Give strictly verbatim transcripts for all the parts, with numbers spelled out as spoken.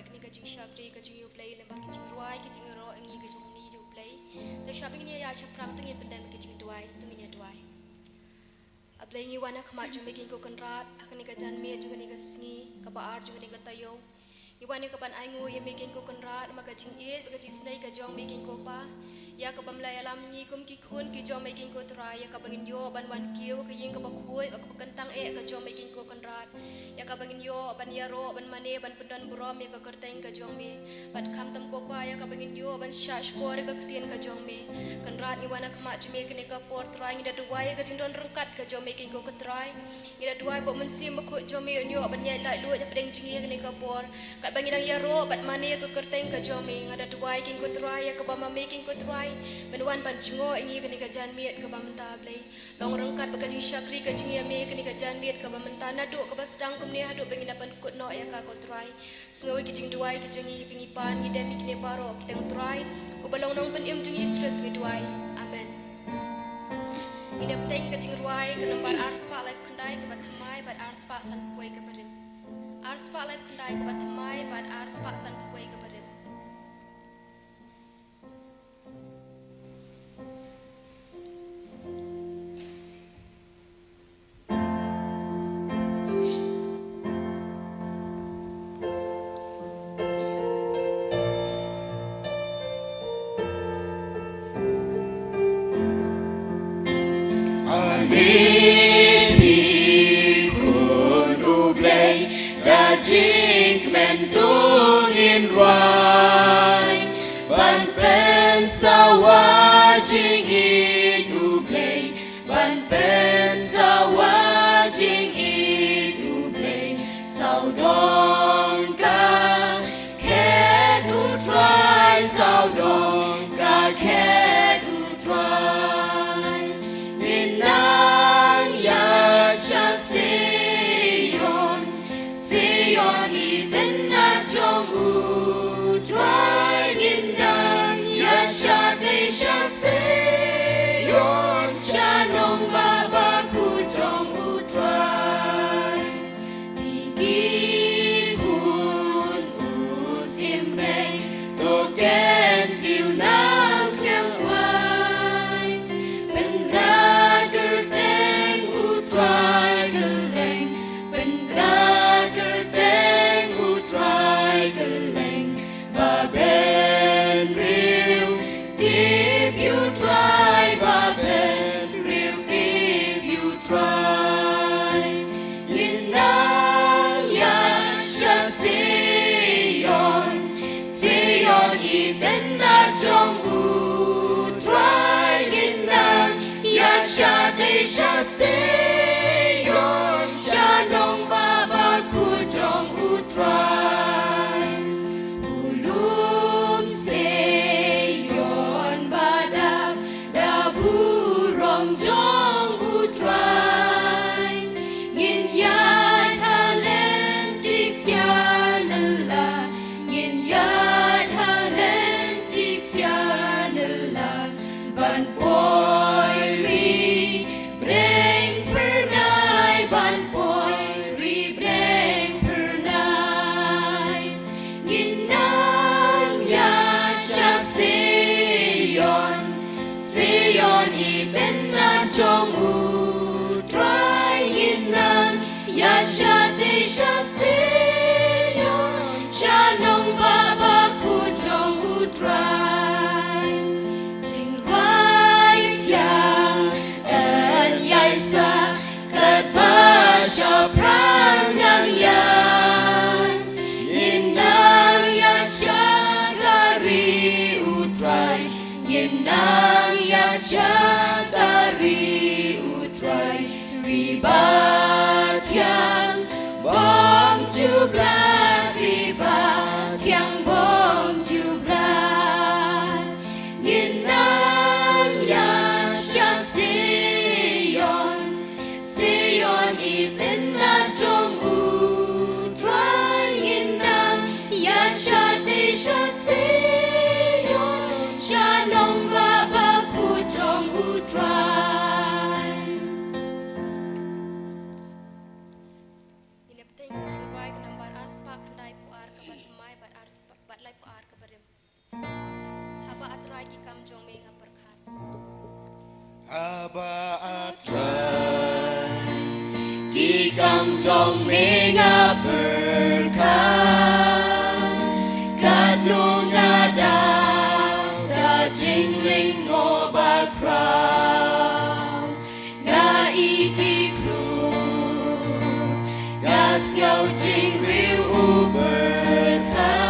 Kane ka jingshakri ka jong U Blei, lyngba ki jingrwai, ki jingïaroh ïa ngi ka jong ngi jong U Blei. To shwa ba ngin ïa shaphrang, to ngin pyndem ki jingduwai, to ngin ïa duwai. A Blei, ngi wan ha khmat jong me Kynrad Kynrad, ha kane ka janmiet jong kane ka sngi kaba ar jong kane ka taïew. Ngi wan ïa ka ban ainguh ïa me Kynrad Kynrad, namar ka jingïeit bad ka jingisynei ka jong me Kynrad Kynrad. Ïa kaba me la ïalam ïa ngi kum ki khun ki jong me Kynrad Kynrad, ïa kaba ngin ïoh ban wan kiew ha ka ïing kaba khuid bad kaba kyntang eh ka jong me Kynrad Kynrad. Ïa kaba ngin ïoh ban ïaroh, ban mane, ban pyndon burom ïa ka kyrteng ka jong me. Bad khamtam ko Pa, ïa kaba ngin ïoh ban shah shkor ïa ka ktien ka jong me. Kynrad, ngi wan ha khmat jong me kane ka por Trai, ngi da duwai ïa ka jingdon ryngkat ka jong me Kynrad Kynrad Trai. Ngi da duwai ba U Mynsiem Bakhuid jong me un ïoh ban ïaid laitluid hapdeng jong ngi ha kane ka por. Katba ngi dang ïaroh bad mane ïa ka kyrteng ka jong me, nga da duwai Kynrad Kynrad Trai, ïa kaba ma me Kynrad Kynrad Trai men wan ban jngoh ïa ngi ha kane ka janmiet kaba mynta, Blei. Long ryngkat bad ka jingshakri ka jong ngi ïa me ha kane ka janmiet kaba mynta, naduh kaba sdang kumne haduh ba ngin da pynkut noh ïa ka, ko Trai. Sngew ïa ki jingduwai ki jong ngi, ngi pan, ngi dem ïa kine baroh ha kyrteng U Trai uba long Nongpynim jong ngi Jisu Khrist ngi duwai. Amen. Ngin ïa bteng ka jingrwai ka nombar arspah laiphew khyndai kaba thymmai bad arspah sanphew kaba rim. Arspah laiphew khyndai kaba thymmai bad arspah sanphew kaba rim. Ani pi khun U Blei, da jingkmen to ngin rwai ban pynsawa jingïeit U Blei, ban pynsawa jingïeit U Blei. Sawdong ka khet U Trai, sawdong ka khet U Trai. Ngin nang ïaid sha Sion, Sion i tnat jong U Trai. Ngin nang ïaid shatei sha Sion, sha nongbah bakhuid jong U Trai. Pi ki khun U Siem Blei, to kyntiew nang khliang wai. Pynbna kyrteng U Trai kylleng, pynbna kyrteng U Trai kylleng. Ba bynriew tip ïa U Trai, ba bynriew tip ïa U Trai. Ngin nang ïaid sha Sion, Sion i tnat jong U Trai. Ngin nang ïaid shatei sha Sion, sha nongbah bakhuid jong U Trai. U lum Sion ba dap da burom jong U Trai. Ngin ïaid ha lynti ksiar nylla, ngin ïaid ha lynti ksiar nylla. Ban poi ri bneng phyrnai, ban poi ri bneng phyrnai. Ngin nang ïaid sha Sion, Sion i tnat jong U Trai. Ngin nang ïaid shatei sha Sion, sha nongbah bakhuid jong U Trai. Jingrwai thiang yn ïaisah katba shaphrang nang ïaid. Ngin nang ïaid sha ka ri U Trai, ngin nang ïaid sha ka ri U Trai. Ri ba thiang bymjublat, ri ba thiang bymjublat. Ngin nang ïaid sha Sion, Sion i tnat jong U Trai. Ngin nang ïaid shatei sha Sion, sha nongbah Ki kam jong me nga pyrkhat. Haba A Trai ki kam jong me nga pyrkhat, katno nga dap da jinglyngngoh bakhraw. Nga ïohi ki khlur, nga sngew jingrwai u pyrthei.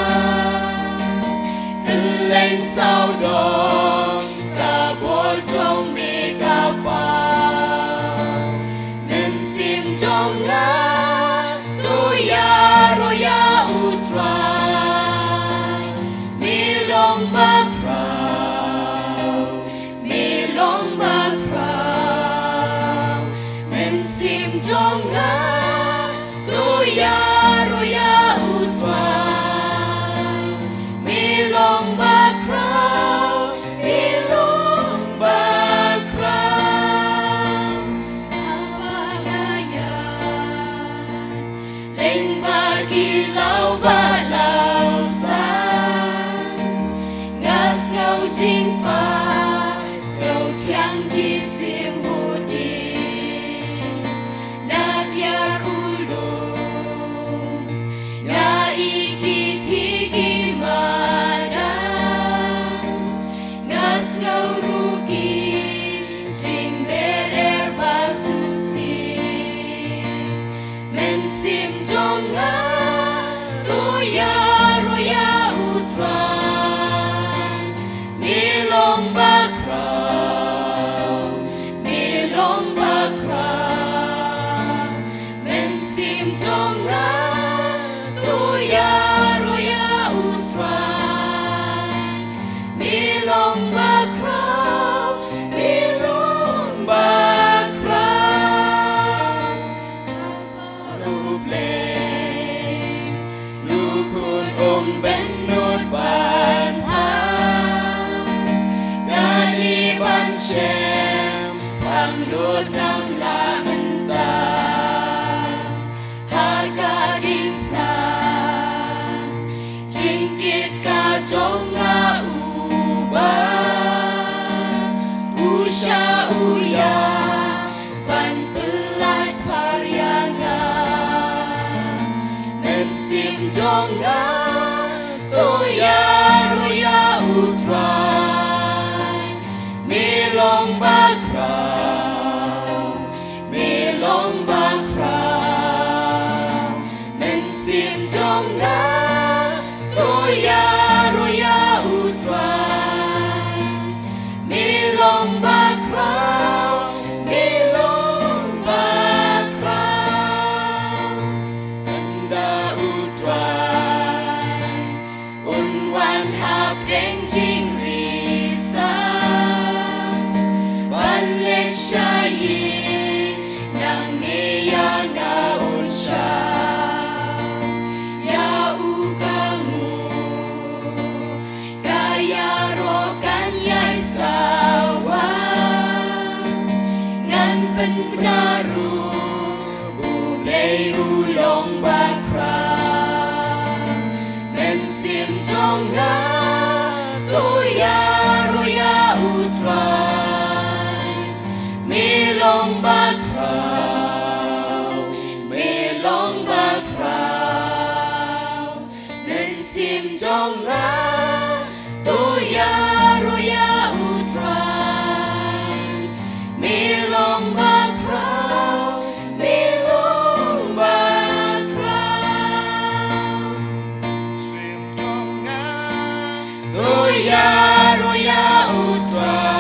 Kylleng sawdong ka bor jong me ka paw. Mynsiem jong nga to ïaroh ïa U Trai. Me long bakhraw, me long bakhraw. Mynsiem jong nga to ïaroh ïa U Trai. Me long bakhraw, me long bakhraw. Haba nga ïaid lyngba ki law ba law san, nga sngew jingpang, sngew thiang ki sim hudih. Na diar u lum nga ïohi ki thik ki madan, nga sngew ruh ki jingber er ba shisha. Mynsiem jong nga to ïaroh ïa U Trai. Me long bakhraw, me long bakhraw. Mynsiem jong nga to ïaroh ïa U Trai. Me long bakhraw, me long bakhraw. Haba U Blei u khot, ym bynnud ban phai, ngan ïa ban shem, phang lut nam la mynta. Ha ka diengphna jingkit ka jong nga uba u shah u ïa ban pyllait phar ïa nga. Mynsiem jong nga to ïaroh ïa U Trai. Me long bakhraw, me long bakhraw. Mynsiem jong nga to ïaroh ïa U Trai. Me long bakhraw, me long bakhraw. Ynda U Trai un wan hapdeng jingrisang ban leit sha ïing, nangne ïa nga un shah. Ïa u ka nguh, ka ïaroh kan ïai sawa. Ngan pynbna ruh U Blei u long bakhraw. Mynsiem jong nga to ïaroh ïa U Trai. Me long bakhraw, me long bakhraw. Mynsiem jong nga to ïaroh ïa U Trai. Me long bakhraw, me long bakhraw. Mynsiem jong nga to ïaroh ïa U Trai.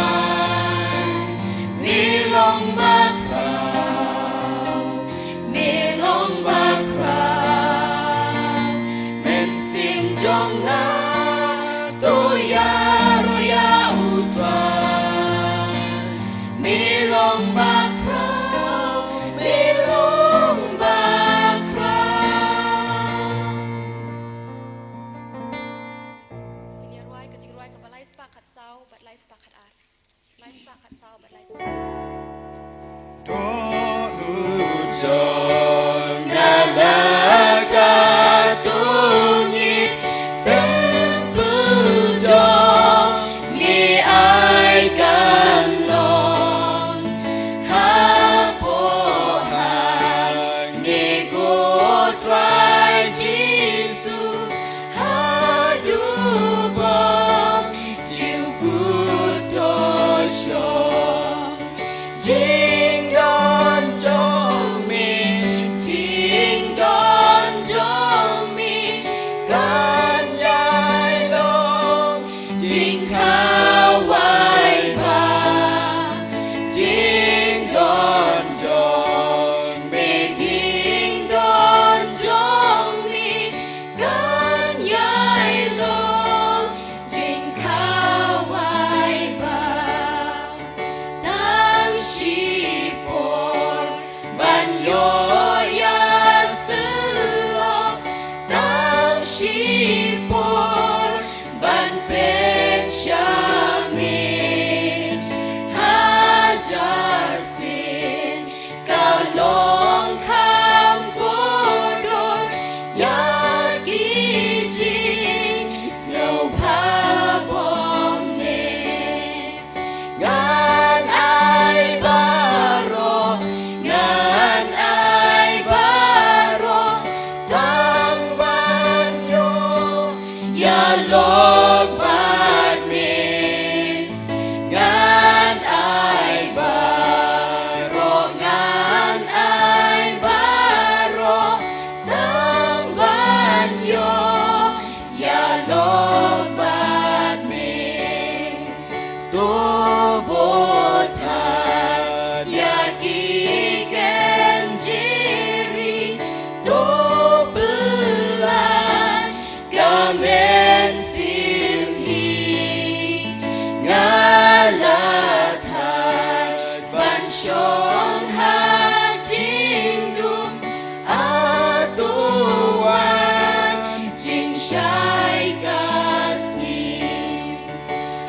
Me long bakhraw, me long bakhraw. Mynsiem jong nga to ïaroh ïa U Trai. Me long bakhraw, me long bakhraw. Ngin ïa rwai ka jingrwai kaba lai spah khatsaw bad lai spah khatar. Lai spah khatsaw bad lai spah. Dohnud jong nga la katto ngi, templ jong ngi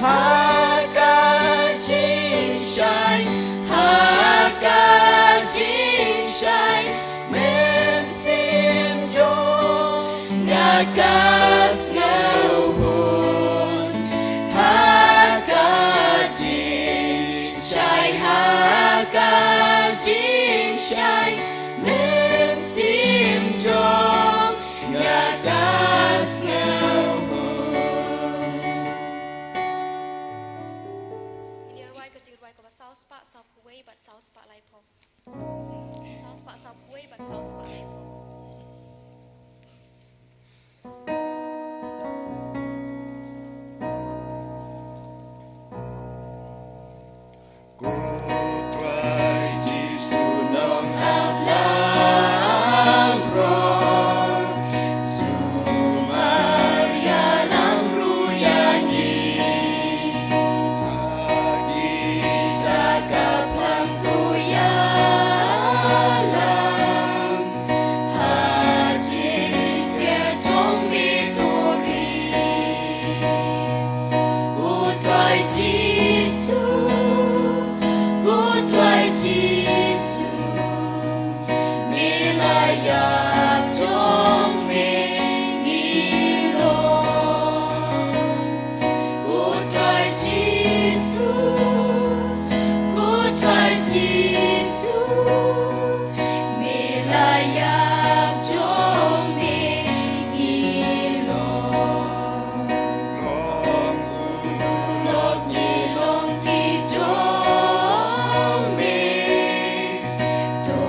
Ha ka jingshai, ha ka jingshai mynsiem jong nga ka sngewhun. Ha ka jingshai, ha ka jingshai mynsiem jong nga ka sngewhun. Ngin ïa rwai ka jingrwai kaba saw spah saw phew wei bad saw spah laiphew. Saw spah saw phew wei bad saw spah laiphew. Ko Trai Jisu, nongap langbrot, sumar ïalam ruh ïa ngi. Ha ki jaka phlang to ïalam, ha jingker jong me to ri. Ko Trai Jisu, ko Trai Jisu, me la ïap jong me ngi long. Ko Trai Jisu, ko Trai Jisu, me la ïap jong me ngi long. Long u lot ngi long ki jong me. To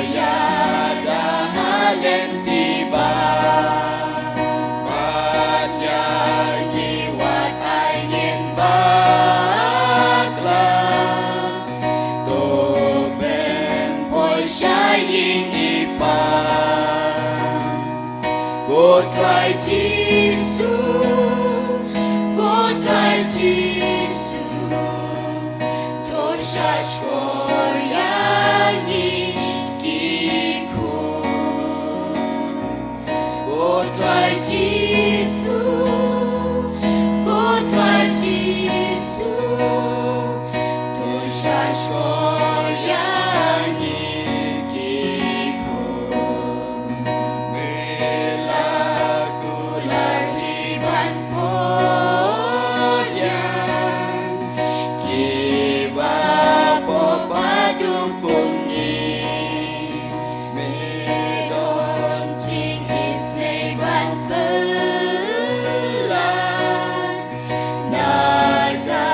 ïada ha lynti ba, bad ïa ngi wat ai ngin bakla. To pynphai sha ïing i pa. Ko Trai Jisu, ko Trai Jisu, to shahshkor ïa ngi ki khun. Ko Trai Jisu, ko Trai Jisu, to shahshkor ïa ngi ki khun. Me la kular hi ban pdiang kiba pop ba duk kum ngi. Me don jingisynei ban pynlait na ka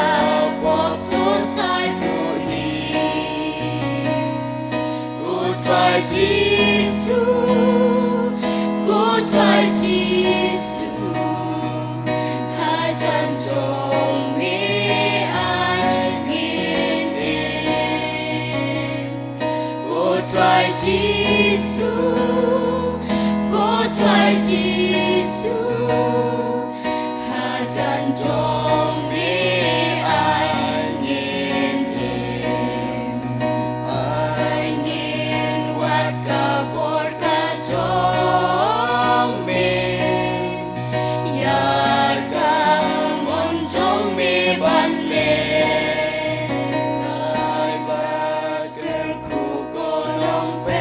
pop to sait ruh hi. Ko Trai Jisu, ko Trai Jisu, hajan jong me ai ngin im. Ko Trai Jisu, ko Trai Jisu, hajan jong me ai ngin im. Ai ngin wad ka bor ka jong me. Ïa ka mon jong me ban leh. Trai ba kyrkhu ko Nongpynim.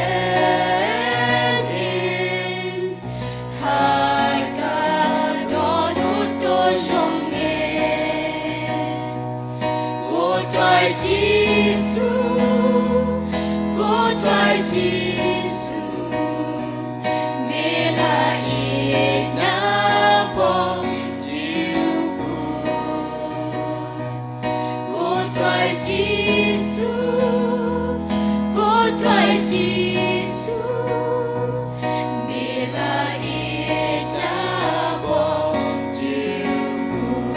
Ha ka dohnud to jong me. Ko Trai Jisu, ko Trai Jisu, me la ïeit na bok jingkut. Ko Trai Jisu, ko Trai Jisu, me la ïeit na bok jingkut.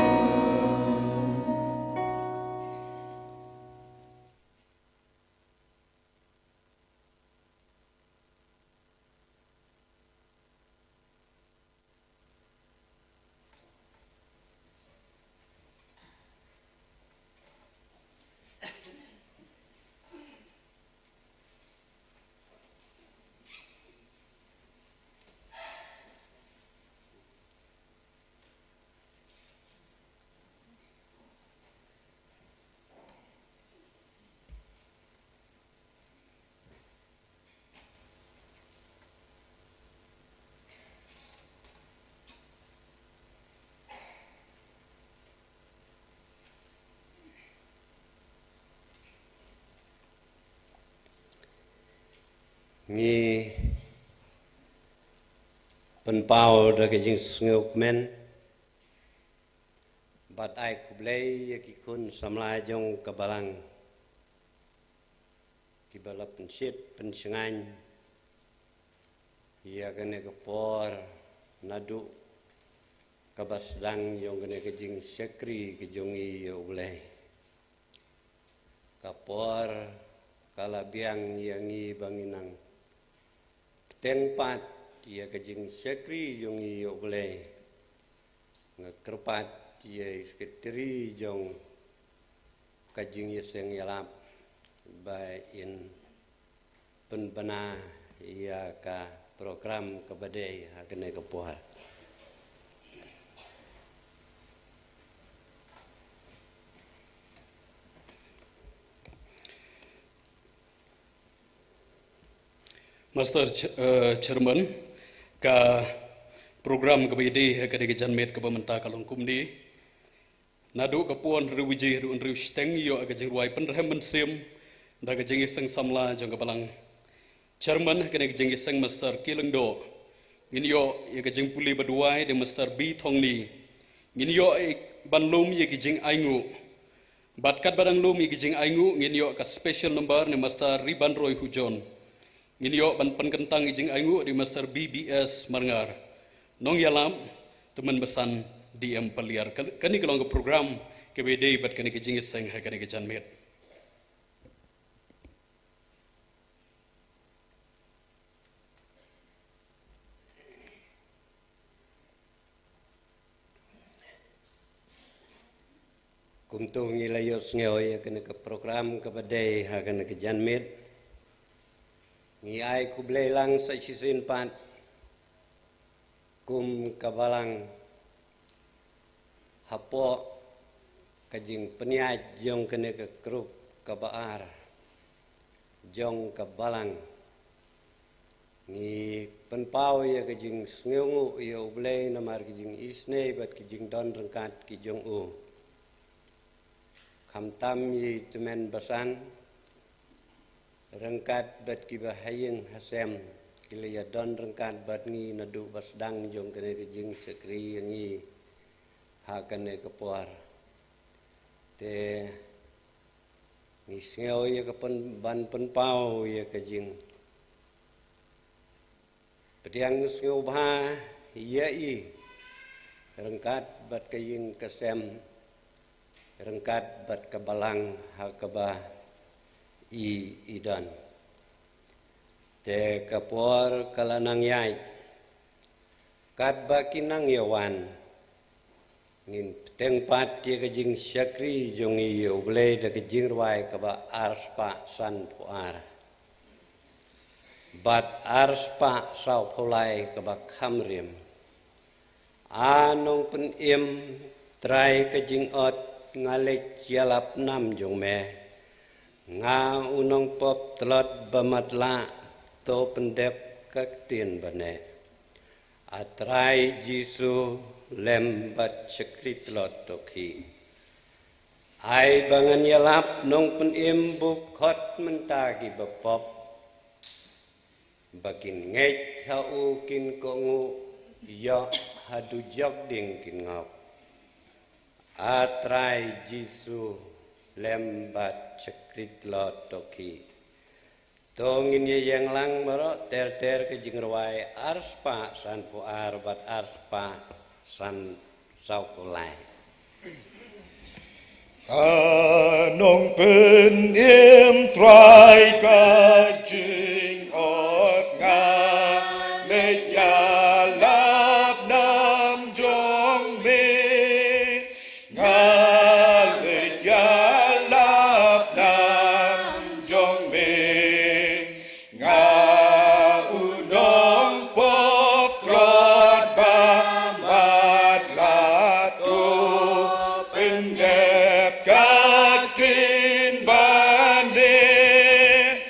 Ngi pynpaw da ka jingsngew kmen bad ai khublei ïa ki khun samla jong ka balang kiba la pynshit pynshngaiñ ïa kane ka por naduh kaba sdang jong kane ka jingshakri ka jong ngi ïa U Blei. Ka por ka la biang ïa ngi ba ngin nang bteng pat ïa ka jingshakri jong ngi ïa U Blei. Nga kyrpad ïa i Secretary jong ka jingïaseng ïalap ba in pynbna ïa ka program kaba dei ha kane ka por. Master Ch-, eh, Chairman, ka program kaba ïadei ha kane ka janmiet kaba mynta ka long kumne. Naduh ka por hynriew baje haduh hynriew shiteng ïoh ka jingrwai pynrhem mynsiem da ka jingïaseng samla jong ka balang. Chairman ha kane ka jingïaseng Master K. Lyngdoh. Ngin ïoh ïa ka jingpule ba duwai da Master B. Thongni. Ngin ïoh ban lum ïa ka jingainguh. Bad katba dang lum ïa ka jingainguh ngin ïoh ka special number na Master Ribanroy Hujon. Ngin ïoh ban pynkyntang ïa ka jingainguh da Master B B S Marngar. Nongïalap Tymmen Basan D M Paliar. Kan-, kane ka long ka program kaba ïadei bad kane ka jingïaseng ha kane ka janmiet. Kumta ngi la ïohsngew ïa kane ka program kaba dei ha kane ka janmiet. Ngi ai khublei lang sa shisien pat kum ka balang hapoh ka jingpynïaid jong kane ka group kaba ar jong ka balang. Ngi pynpaw ïa ka jingsngewnguh ïa U Blei namar ka jingisynei bad ka jingdon ryngkat ki jong u. Khamtam ïa i Tymmen Basan ryngkat bad kiba ha ïing ha sem ki la ïadon ryngkat bad ngi naduh ba sdang jong kane ka jingshakri ïa ngi ha kane ka por. Te ngi sngew ïa ka pyn-, ban pynpaw ïa ka jingpdiang sngewbha ïa i ryngkat bad ka ïing ka sem, ryngkat bad ka balang ha kaba i i don. Te ka por ka la nang ïaid, katba kin nang ïawan, ngin bteng pat ïa ka jingshakri jong ngi ïa U Blei da ka jingrwai kaba arspah sanphew ar bad arspah sawphew lai kaba kham rim. A Nongpynim, Trai ka jingot, nga leit ïalap nam jong me. Nga u nongpop tlot ba matlah, to pyndep ka ktien ba neh. A Trai Jisu, lem bad shakri tlot to khie. Ai ba ngan ïalap Nongpynim, buh khot mynta kiba pop, ba kin ngeit ha u kin kohnguh, ïoh ha dujok ding kin ngop. A Trai Jisu, lem bad shakri tlot to khie. To ngin ïa ïeng lang baroh ter ter ka jingrwai arspah sanphew ar bad arspah san sawphew lai. A Nongpynim, Trai ka jingot, nga leit ïalap nam jong me. Nga leit ïalap nam jong me. Nga u nongpop tlot ba matlah, to pyndep ka ktien ba neh.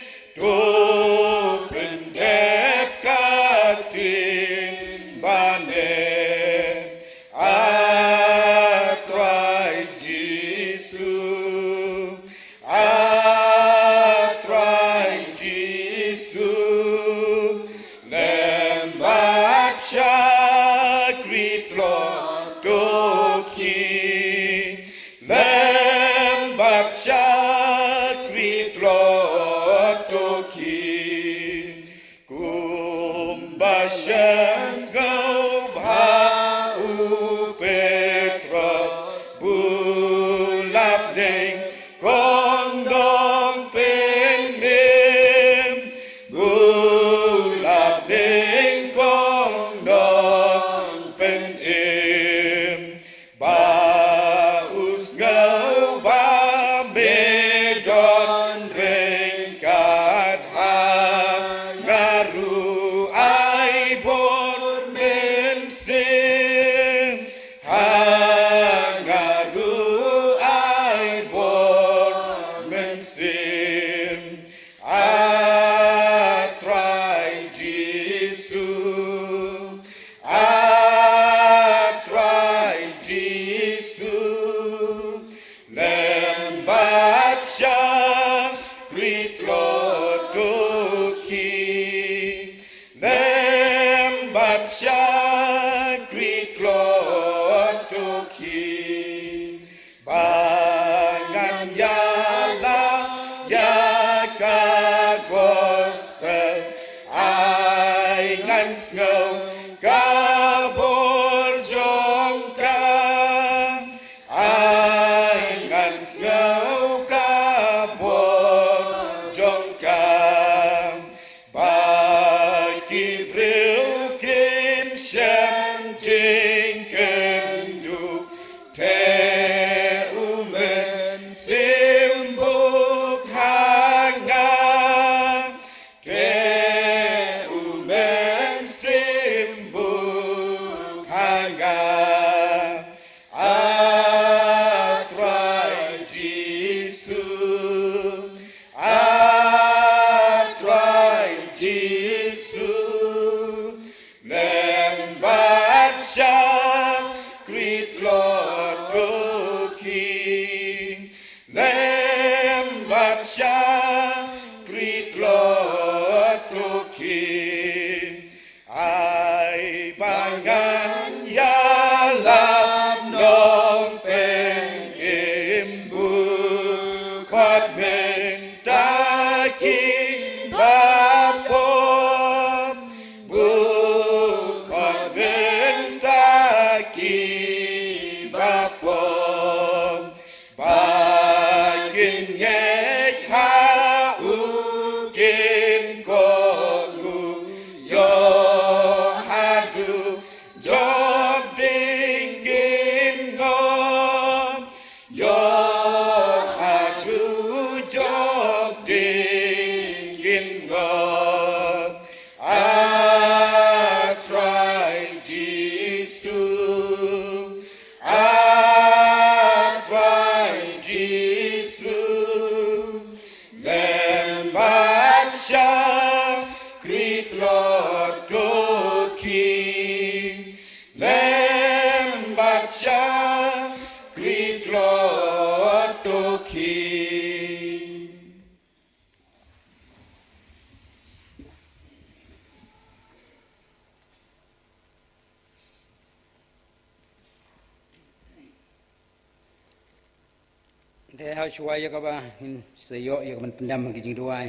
Te ha shuwa ïa kaba ngin sa ïoh ïa ka ban pyndem ha ki jingduwai,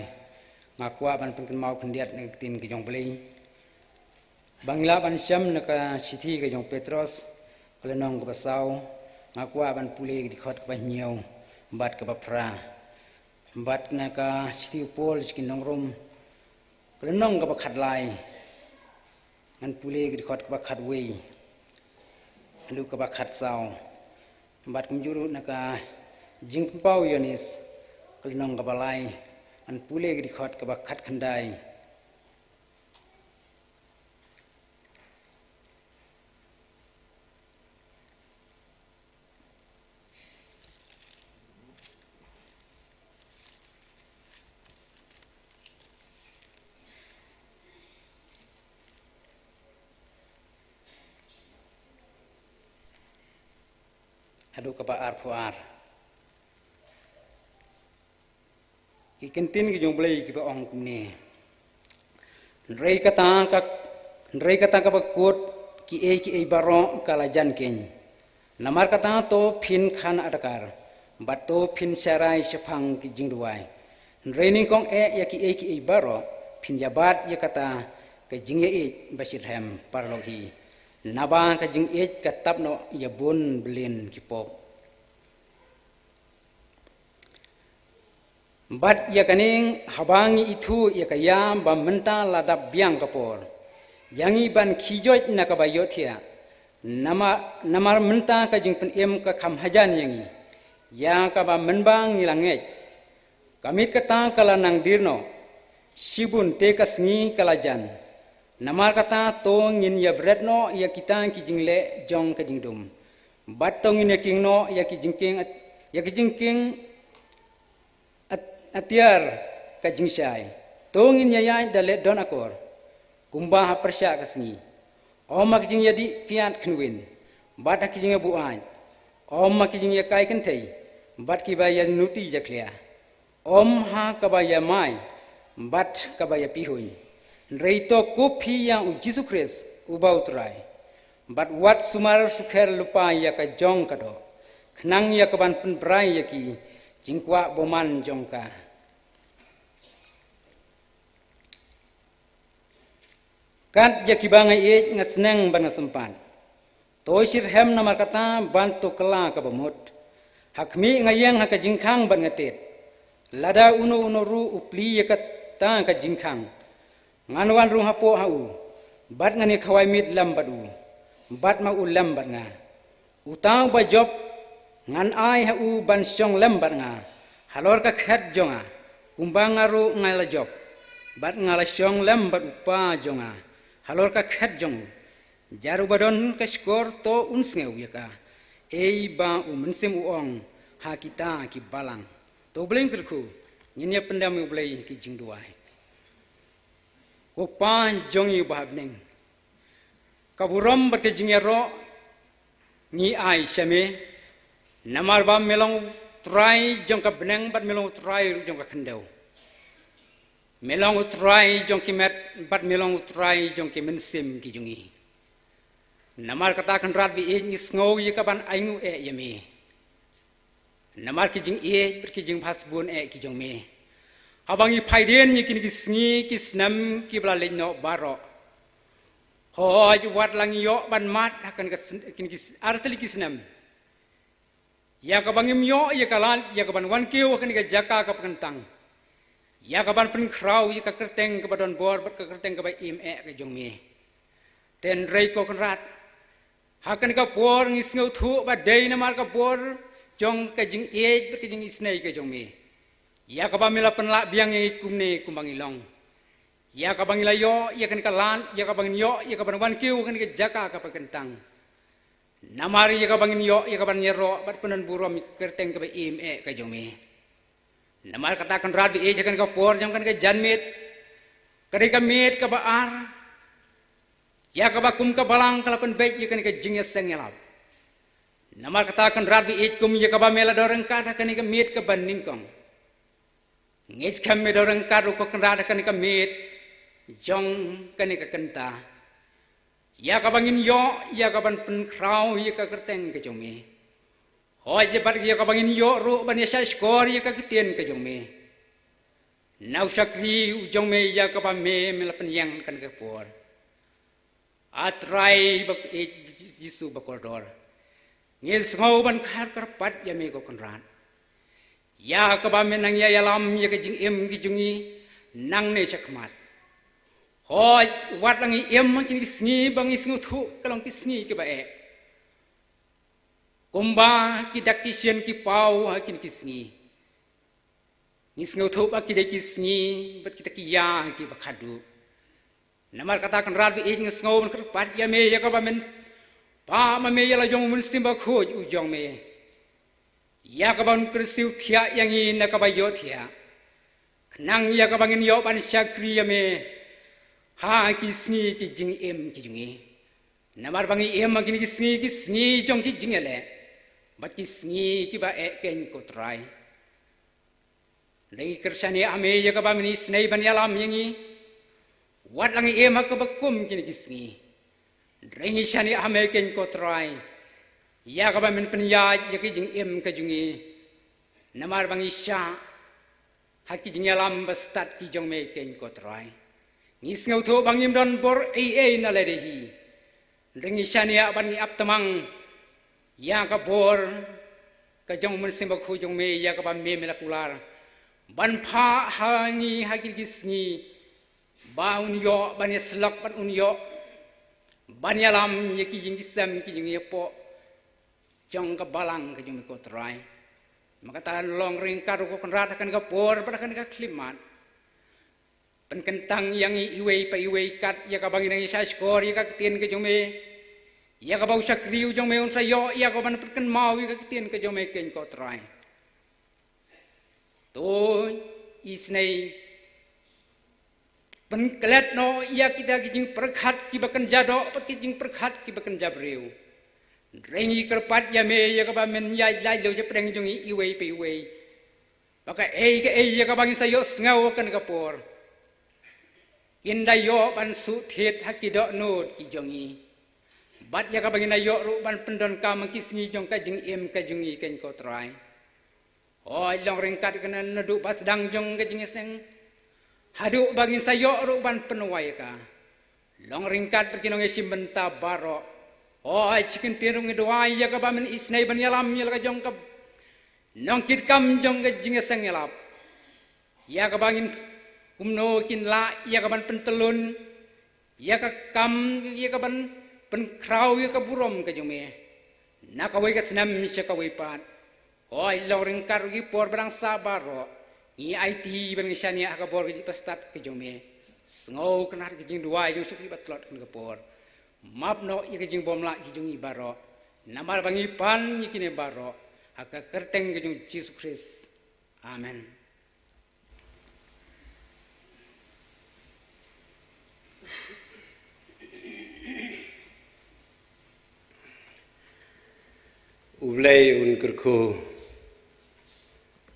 nga kwah ban pynkynmaw khyndiat na ka ktien ka jong U Blei. Ba ngi lah ban shem na ka shithi ka jong u Petros, ka lynnong kaba saw, nga kwah ban pule ka dkhot kaba hynñiew bad kaba phra. Bad na ka shithi u Paul sha ki nong Rom, ka lynnong kaba khatlai, ngan pule ka dkhot kaba khatwei haduh kaba khatsaw. Bad kumjuh ruh na ka Jingpynpaw u Ïoannis, ka lynnong kaba lai, ngan pule ka dkhot kaba khatkhyndai haduh kaba arphew ar. Ki kyntien ki jong U Blei kiba ong kumne: Hynrei kata ka, hynrei kata kaba kut, kiei kiei baroh ka la jan keiñ. Namar kata to phin khan adkar, bad to phin sharai shaphang ki jingduwai. Hynrei nyngkong eh ïa kiei kiei baroh, phin ïabat ïa kata ka jingïaieit ba shitrhem paralok hi. Naba ka jingïeit ka tap noh ïa bun bylliñ ki pop. Bad ïa kane haba ngi ithuh ïa ka ïam ba mynta la dap biang ka por, ïa ngi ban khie joit na kaba ïohthiah. Nama-, namar mynta ka jingpynim ka kham hajan ïa ngi, ïa kaba mynba ngi la ngeit. Ka miet kata ka la nang dier noh, shibun te ka sngi ka la jan. Namar kata to ngin ïabret noh ïa kita ki jingleh jong ka jingdum. Bad to ngin ïakieng noh ïa ki jingkieng at-, ïa ki jingkieng at-, atiar ka jingshai. To ngin ïaïaid da leh don akor, kumba ha pyrshah ka sngi. Ym ha ki jingïadih kiad khynwin, bad ha ki jingïabuaid. Ym ha ki jingïakai kynthei, bad kiba ïanuti jakhlia. Ym ha kaba ïamai, bad kaba ïapihuiñ. Hynrei to kup phi ïa u Jisu Khrist, uba u Trai. Bad wat sumar sukher lypa ïa ka jong ka doh, khnang ïa kaban pynbrai ïa ki jingkwah bymman jong ka. Kat ïa kiba nga ïeit nga sneng ban nga sympat. To shitrhem namar kata ban to kylla kaba mut. Ha khmih nga ïeng ha ka jingkhang ban nga tied. Lada uno uno ruh u plie ïa kata ka jingkhang, ngan wan rung hapoh ha u, bad ngan ïakhawai miet lem bad u, bad ma u lem bad nga. Uta uba jop, ngan ai ha u ban shong lem bad nga halor ka khet jong nga, kumba nga ruh nga la jop, bad nga la shong lem bad u Kpa jong nga halor ka khet jong u. Jar uba don ka shkor to un sngew ïa kaei ba u Mynsiem u ong ha kita ki balang. To U Blei un kyrkhu, ngin ïa pyndem ïa U Blei ki jingduwai. Ko Kpa jong ngi uba ha bneng, ka burom bad ka jingïaroh ngi ai sha me, namar ba me long u Trai jong ka bneng bad me long u Trai jong ka khyndew. Me long u Trai jong ki met, bad me long u Trai jong ki mynsiem ki jong ngi. Namar kata Kynrad ba ïeit ngi sngew ïa kaban ainguh eh ïa me. Namar ki jingïeit bad ki jingbha shibun eh ki jong me. Haba ngi peit ïa kine ki sngi ki snem kiba la leit noh baroh. Hooid wat la ngi ïoh ban mad ha kane ka sn-, kine ki s-, artylli ki snem. Ïa kaba ngim ïoh ïa ka lad, ïa kaban wan kiew ha kane ka jaka kaba kyntang. Ïa kaban pynkhraw ïa ka kyrteng kaba don bor bad ka kyrteng kaba im eh ka jong me. Hynrei ko Kynrad, ha kane ka por ngi sngewthuh ba dei namar ka bor jong ka jingïeit bad ka jingisynei ka jong me, ïa kaba me la pynlah biang ïa ngi kumne kumba ngi long. Ïa kaba ngi la ïoh ïa kane ka lad, ïa kaba ngin ïoh ïa kaban wan kiew ha kane ka jaka kaba kyntang. Namar ïa kaba ngin ïoh ïa kaban ïaroh bad pyndonburom ïa ka kyrteng kaba im eh ka jong me. Namar kata Kynrad ba ïeit, ha kane ka por jong kane ka janmiet, ka dei ka miet kaba ar ïa kaba kum ka balang ka la pynbeit ïa kane ka jingïaseng ïalap. Namar kata Kynrad ba ïeit, kum ïa kaba me la don ryngkat ha kane ka miet kaba nyngkong, ngeit skhem me don ryngkat ruh ko Kynrad ha kane ka miet jong kane ka kynta, ïa kaba ngin ïoh ïa kaban pynkhraw ïa ka kyrteng ka jong me. Hooid, bad ïa kaba ngin ïoh ruh ban ïa shahshkor ïa ka ktien ka jong me na u shakri u jong me, ïa kaba me, me la pynïeng ha kane ka por. A Trai ba ïeit, Jisu ba kordor, ngi sngew ban khar kyrpad ïa me ko Kynrad, ïa kaba men nang ïa ïalam ïa ka jingim ka jong ngi nangne shakhmat. Hooid, wat la ngi im ha kine ki sngi ba ngi sngewthuh ka long ki sngi kiba eh, kumba ki dak ki shen ki paw ha kine ki sngi, ngi sngewthuh ba ki dei ki sngi bad kita ki ïa kiba khadduh. Namar kata Kynrad ba ïeit, ngi sngew ban kyrpad ïa me ïa kaba men pah ma me ïa la jong u Mynsiem Bakhuid u jong me, ïa kaba un kyrsiew thiah ïa ngi na kaba ïohthiah, khnang ïa kaba ngin ïoh ban shakri ïa me ha ki sngi ki jingim ki jong ngi. Namar ba ngi im ha kine ki sngi, ki sngi jong ki jingïaleh bad ki sngi kiba eh, keiñ ko Trai. Hynrei ngi kyrshan ïa me ïa kaba men isynei ban ïalam ïa ngi wat la ngi im ha kaba kum kine ki sngi. Hynrei ngi shaniah ha me, keiñ ko Trai, ïa kaba men pynïaid ïa ka jingim ka jong ngi, namar ba ngi shah ha ki jingïalam bastad ki jong me, keiñ ko Trai. Ngi sngewthuh ba ngim don bor ei ei na lade hi, hynrei ngi shaniah bad ngi ap tymmen ïa ka bor ka jong u Mynsiem Bakhuid jong me, ïa kaba me, me la kular ban phah ha ngi ha kine ki sngi, ba un ïoh ban ïasyllok bad un ïoh ban ïalam ïa ki ïing ki sem ki jong ngi hapoh jong ka balang ka jong me ko Trai. Ma kata long ryngkat ruh ko Kynrad ha kane ka por bad ha kane ka khyllipmat. Pynkyntang ïa ngi iwei pa iwei kat ïa kaba ngi nang ïa shahshkor ïa ka ktien ka jong me, ïa kaba u shakri u jong me un sa ïoh ïa ka ban pynkynmaw ïa ka ktien ka jong me, keiñ ko Trai. To isynei pynklet noh ïa kita ki jingpyrkhat kiba kynja doh bad ki jingpyrkhat kiba kynja briew. Hynrei ngi kyrpad ïa me ïa kaba men ïaid laitluid hapdeng jong ngi iwei pa iwei, ba kaei kaei ïa kaba ngin sa ïohsngew ha kane ka por, kin da ïoh ban shu thied ha ki dohnud ki jong ngi, bad ïa kaba ngin da ïoh ruh ban pyndonkam ha ki sngi jong ka jingim ka jong ngi, keiñ ko Trai. Hooid, long ryngkat kane naduh ba sdang jong ka jingïaseng haduh ba ngin sa ïoh ruh ban pynwai ïa ka. Long ryngkat bad ki nongïashim bynta baroh. Hooid, shi kyntien ruh ngi duwai ïa kaba men isynei ban ïalam ïa la ka jong ka nongkitkam jong ka jingïaseng ïalap, ïa kaba ngin kumno kin lah ïa ka ban pyntyllun ïa ka kam, ïa ka ban pynkhraw ïa ka burom ka jong me na kawei ka snem sha kawei pat. Hooid, long ryngkat ruh ki por ba dang sah baroh, ngi aiti bad ngi shaniah ha ka bor ka jingbastad ka jong me. Sngew Kynrad ka jingduwai jong u shakri ba tlot ha kane ka por. Map noh ïa ka jingbymlah ki jong ngi baroh, namar ba ngi pan ïa kine baroh ha ka kyrteng ka jong u Jisu Khrist. Amen. U Blei un kyrkhu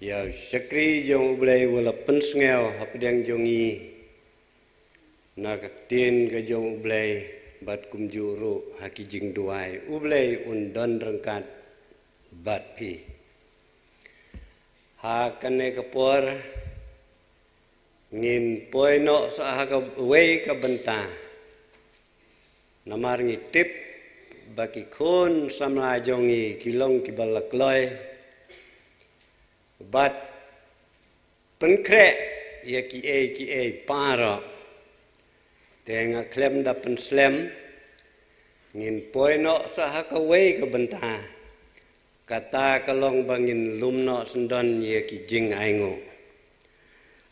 ïa u shakri jong U Blei uba la pynsngew hapdeng jong ngi na ka ktien ka jong U Blei, bad kumjuh ruh ha ki jingduwai. U Blei un don ryngkat bad phi. Ha kane ka por ngin poi noh sa ha kawei ka bynta. Namar ngi tip ba ki khun samla jong ngi ki long kiba la kloi bad pynkhreh ïa kiei kiei baroh. Te nga khlem da pynslem, ngin poi noh sa ha kawei ka bynta. Kata ka long ba ngin lum noh syndon ïa ki jingainguh.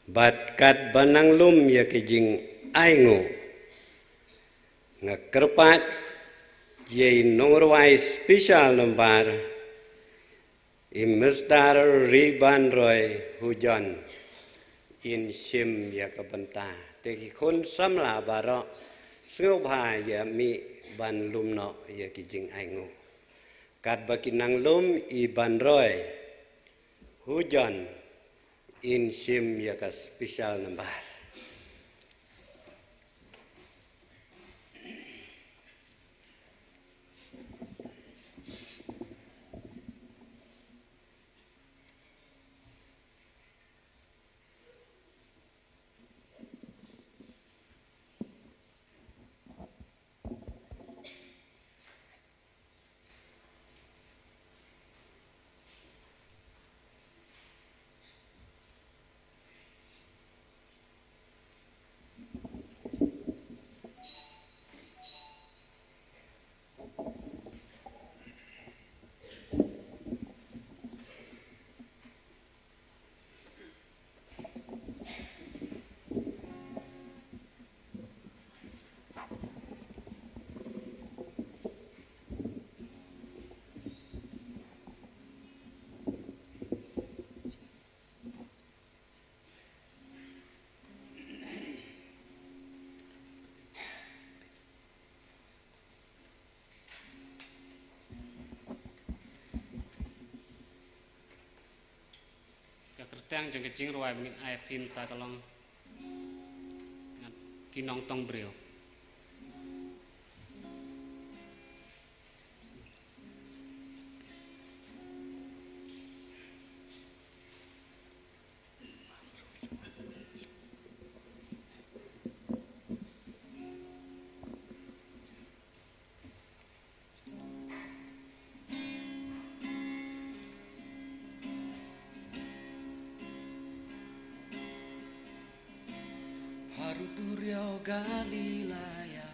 Bad katba nang lum ïa ki jingainguh, nga kyrpad ïa i nongrwai special number, i Mister Ribanroi Hujon, in shim ïa ka bynta. Te ki khun samla baroh, sngewbha ïa mih ban lum noh ïa ki jingainguh. Katba ki nang lum, i Banroi Hujon in shim ïa ka special number. Tang jong ka jingrwai ba ngin ai phi mynta ka long Ki Nongtong Briew. Haru turiaw Galilaya,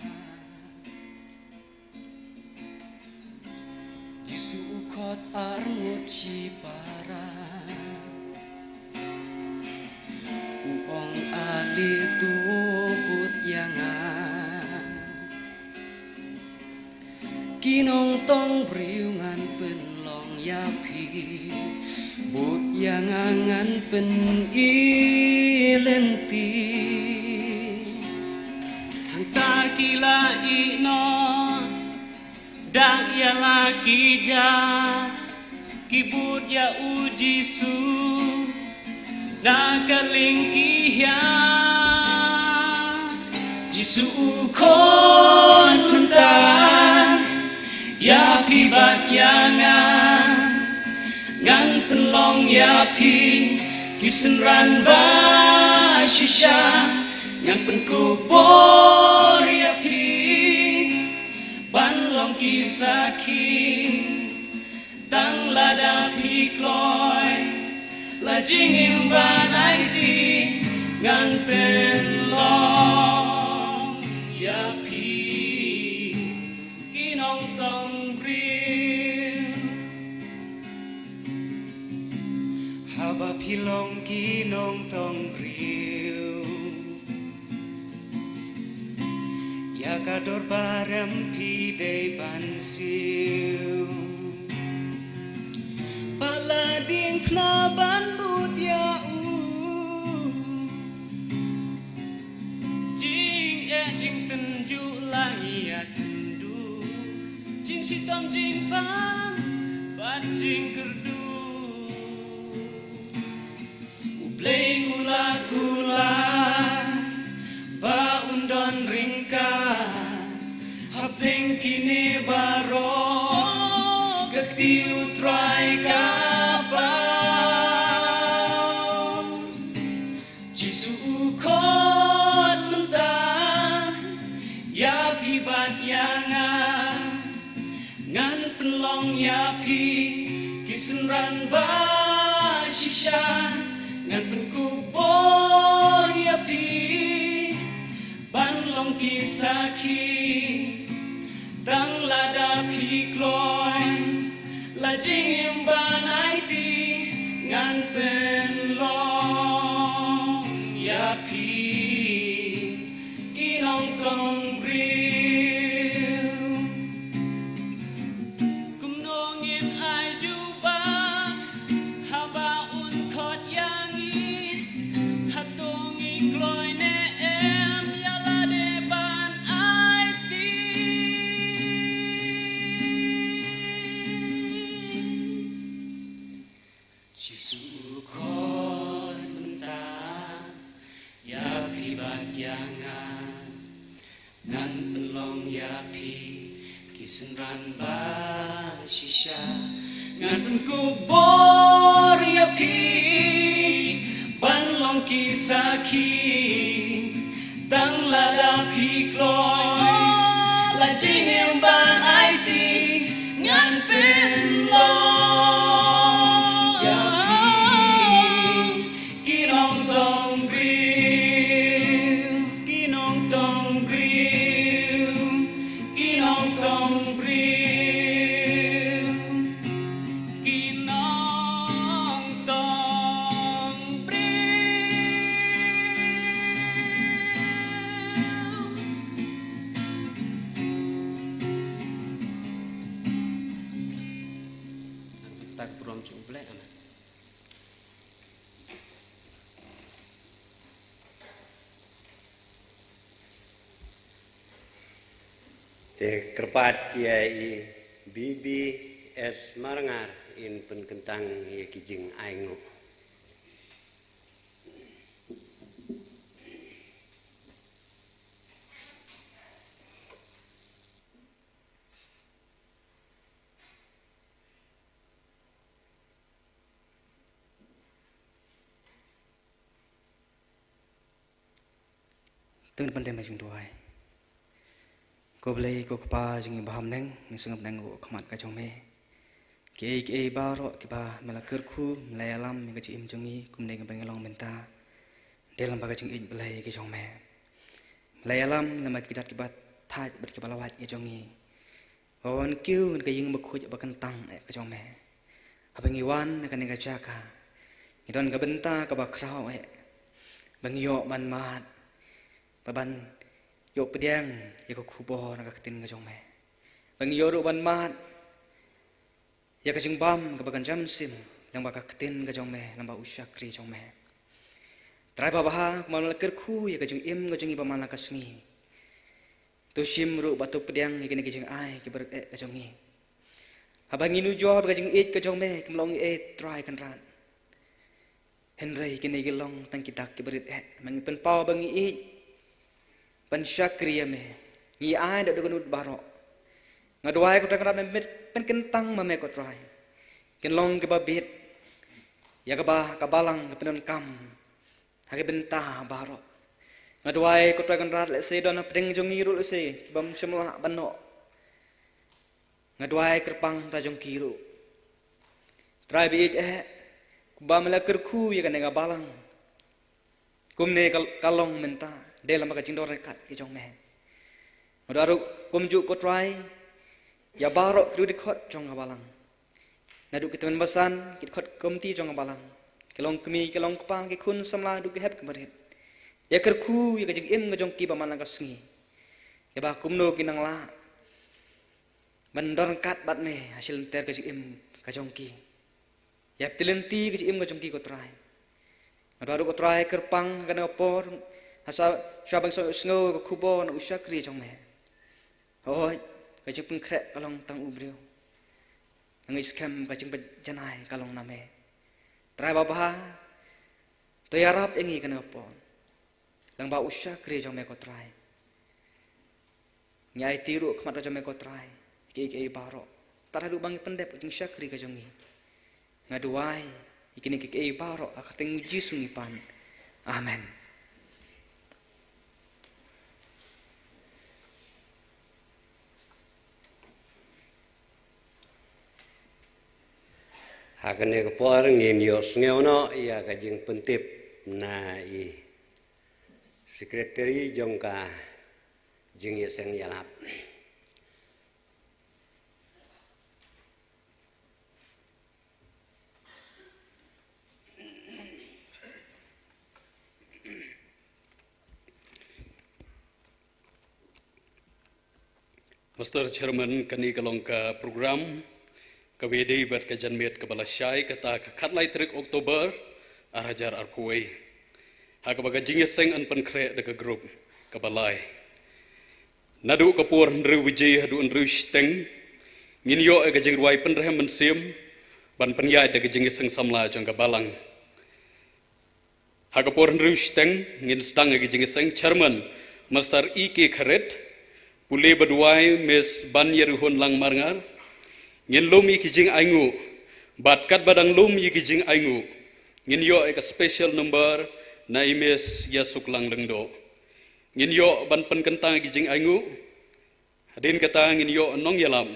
Jisu u khot arngut shipara. U ong ale to bud ïa nga. Ki nongtong briew ngan pynlong ïa phi. Bud ïa nga ngan pyni lynti. Hangta ki la ïeh noh. Dak ïa la ki ja, ki bud ïa u Jisu, na ka lieng ki hiar. Jisu u khot mynta, ïa phi bad ïa nga, ngan pynlong ïa phi, ki synran ba shisha, ngan pynkupbor ïa phi. Ban long ki sakhi, tang lada phi kloi, la jingim ban aiti, ngan pynlong ïa phi, ki nongtong briew. Haba phi long ki nongtong briew, ïa ka dorbar em phi dei ban siew. Ba la ding phna ban bud ïa u. Jingeh jingtynjuh la ngi ïa tynduh. Jingshitom jingpang bad jingkyrduh. U Blei u la kular ba un don ryngkat hapdeng kine baroh, ka kti U Trai ka paw. Jisu u khot mynta ïa phi bad ïa nga. Ngan pynlong ïa phi ki synran ba shisha, ngan pynkupbor ïa phi ban long ki sakhi. Tang lada phi kloi, la jingim ban aiti, ngan pynlong ïa phi ki nongtong briew. Kumno ngin ai jubab haba un khot ïa ngi? Hato ngi kloi ne em ïa lade ban aiti? Jisu u khot mynta ïa phi bad ïa nga. Ngan pynlong ïa phi ki synran ba shisha. Ngan pynkupbor ïa phi ban long ki sakhi. Tang lada phi kloi, la jingim ban aiti, ngan pynlong ïa phi. Ki nongtong briew, ki nongtong briew, ki nongtong briew, ki nongtong briew. Tak burom jong U Blei, amen. Te kyrpad ïa i B B S Marngar in pynkyntang ïa ki jingainguh. Tang ban dem jingduwai. Ko Blei, ko Kpa jong ngi ba ha bneng, ngi sngewbha neng u khmat ka jong me. Kiei kiei baroh kiba me la kyrkhu, me la ïalam ïa ka jingim jong ngi, kumne kiba ngi long mynta. Dei lyngba ka jingïeit Blei ka jong me. Me la ïalam lyngba ki kjat kiba thait bad kiba lawait ka jong ngi. Ba wan kiew ngan ka ïing bakhuid ba kyntang eh ka jong me. Haba ngi wan na kane ka jaka, ngi don ka bynta kaba khraw eh. Ba ngi ïoh ban mad, ba ban ïoh pdiang ïa ka khubor na ka ktien ka jong me. Ba ngi ïoh ruh ban mad ïa ka jingbam kaba kan jam sim lyngba ka ktien ka jong me, lyngba u shakri jong me. Trai babha, kumba me la kyrkhu ïa ka jingim ka jong ngi ba man la ka sngi. To shim ruh bad to pdiang ïa kine ki jingai kiba rit eh ka jong ngi. Haba ngi nujor bad ka jingïeit ka jong me, kim long ei Trai Kynrad. Hynrei kine ki long tang ki dak kiba rit eh, ma ngi pynpaw ba ngi ïeit ban shakri ïa me. Ngi ai da duknud baroh. Nga duwai ko Trai Kynrad, me pynkyntang ma me ko Trai. Kin long kiba bit ïa kaba ka balang ka pyndonkam ha ki bynta baroh. Nga duwai ko Trai Kynrad, lehse don hapdeng jong ngi ruh lehse kibym shym lah ban noh. Nga duwai kyrpang ta jong ki ruh. Trai ba ïeit eh, kumba me la kyrkhu ïa kane ka balang, kumne ka, ka long mynta, dei lyngba ka jingdon ryngkat ka jong me. Nga duwai ruh kumjuh ko Trai ïa baroh ki dkhot jong ka balang. Naduh ki tymmen basan, ki dkhot komiti jong ka balang, ki long kmie, ki long kpa, ki khun samla, haduh ki hep ki barit. Ïa kyrkhu ïa ka jingim ka jong ki ba man la ka sngi. Ïa ba kumno kin nang lah ban don ryngkat bad me ha shi lynter ka jingim ka jong ki. Ïa pynlynti ka jingim ka jong ki ko Trai. Nga duwai ruh ko Trai kyrpang ha kane ka por, ha sa shuwa ban sngew ka khubor na u shakri jong me. Hooid, ka jingpynkhreh ka long tang u briew. Nga ngeit skhem ka jingpynjanai ka long na me. Trai babha, to ïarap ïa ngi kane ka por. Lyngba u shakri jong me ko Trai. Ngi aiti ruh khmat ka jong me ko Trai. Kiei kiei baroh. Tad haduh ba ngi pyndep ka jingshakri ka jong ngi. Nga duwai ïa kine kiei kiei baroh ha ka kyrteng u Jisu ngi pan. Amen. Ha kane ka por ngin ïoh sngew noh ïa ka jingpyntip na i Secretary jong ka jingïaseng ïalap. Mister Chairman, kane ka long ka program kaba ïadei bad ka janmiet kaba lashai, kata ka khatlai tarik October ar hajar arphew wei. Ha kaba ka jingïaseng yn pynkhreh da ka group kaba lai. Naduh ka por hynriew baje haduh hynriew shiteng, ngin ïoh ïa ka jingrwai pynrhem mynsiem ban pynïaid da ka jingïaseng samla jong ka balang. Ha ka por hynriew shiteng ngin sdang ïa ka jingïaseng. Chairman, Mister E K Kharet, pule ba duwai Miss Banïarihun Langmarngar. Ngin lum ïa ki jingainguh, bad katba dang lum ïa ki jingainguh, ngin ïoh ïa ka special number na i Miss Ïasuklang Lyngdoh. Ngin ïoh ban pynkyntang ïa ki jingainguh. Hadien kata ngin ïoh nongïalam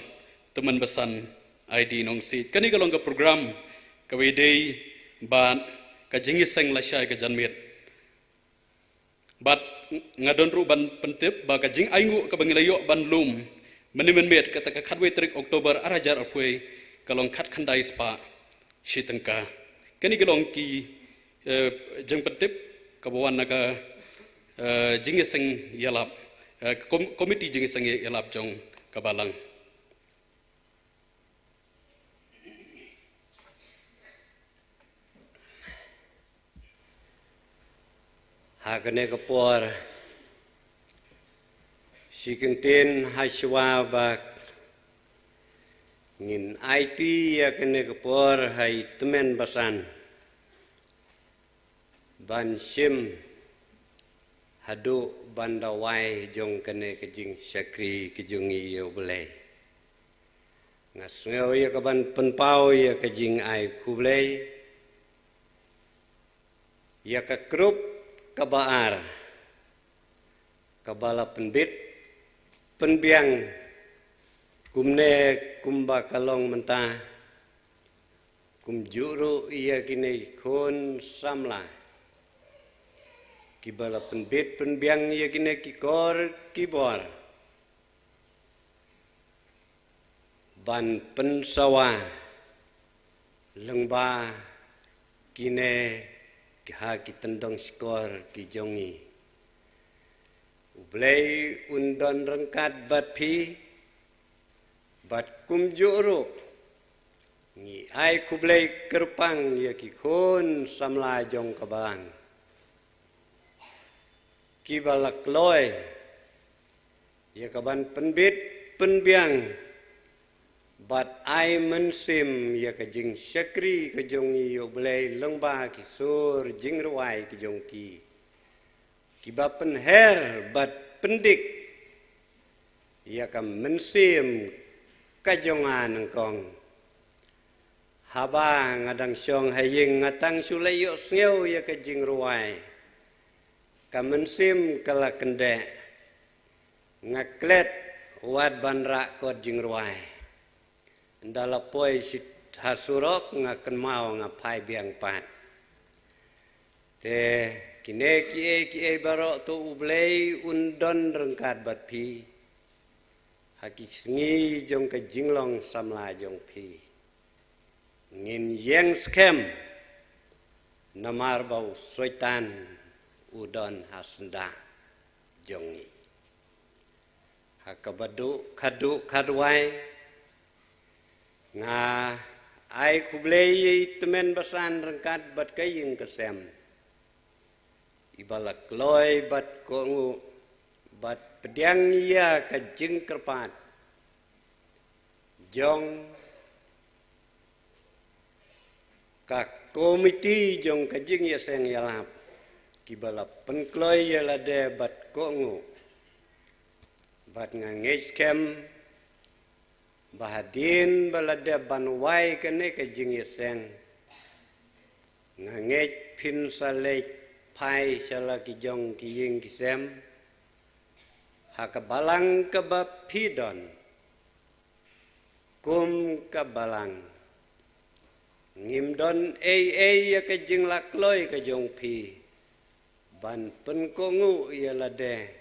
tymmen basan Aidi Nongsiej. Kane ka long ka program kaba ïadei bad ka jingïaseng lashai ka janmiet. Bad nga don ruh ban pyntip ba ka jingainguh kaba ngi la ïoh ban lum mynne mynmiet, kata ka khatwei tarik October ar hajar arphew wei, ka long khatkhyndai spah shi tyngka. Kane ki long ki, eh, jingpyntip kaba wan na ka, eh, jingïaseng ïalap, eh, kom-, komiti jingïaseng ïalap jong ka balang. Ha kane ka por, shi kyntien ha shuwa ba ngin aiti ïa kane ka por ha i tymmen basan ban shim haduh ban da wai jong kane ka jingshakri ka jong ngi ïa U Blei. Nga sngew ïa ka ban pynpaw ïa ka jingai khublei ïa ka group kaba ar, kaba la pynbit pynbiang kumne kumba ka long mynta, kumjuh ruh ïa kine ki khun samla kiba la pynbit pynbiang ïa kine ki kor ki bor ban pynsawa lyngba kine ha ki tyndong shkor ki jong ngi. U Blei un don ryngkat bad phi, bad kumjuh ruh ngi ai khublei kyrpang ïa ki khun samla jong ka balang kiba la kloi ïa ka ban pynbit pynbiang bad ai mynsiem ïa ka jingshakri ka jong ngi ïa U Blei lyngba ki sur jingrwai ka jong ki, kiba pynher bad pyndik ïa ka mynsiem ka jong nga nyngkong. Haba nga dang shong ha ïing nga tang shu leh ïohsngew ïa ka jingrwai, ka mynsiem ka la kyndeh, nga klet wat ban rah kot jingrwai. Ynda la poi shi ha surok nga kynmaw nga phai biang pat. Te kine kiei kiei baroh to U Blei un don ryngkat bad phi ha ki sngi jong ka jinglong samla jong phi. Ngin ïeng skhem namar ba u Soitan u don ha syndah jong ngi. Ha kaba duh khadduh khadwai nga ai khublei ïa i tymmen basan ryngkat bad ka ïing ka sem, iba la kloi bad kohnguh bad pdiang ïa ka jingkyrpad jong ka komiti jong ka jingïaseng ïalap, kiba la pynkloi ïa lade bad kohnguh. Bad nga ngeit skhem ba hadien ba la dep ban wai kane ka jingïaseng, nga ngeit phin sa leit phai sha la ki jong ki ïing ki sem ha ka balang kaba phi don. Kum ka balang, ngim don ei ei ïa ka jinglakloi ka jong phi ban pynkohnguh ïa lade.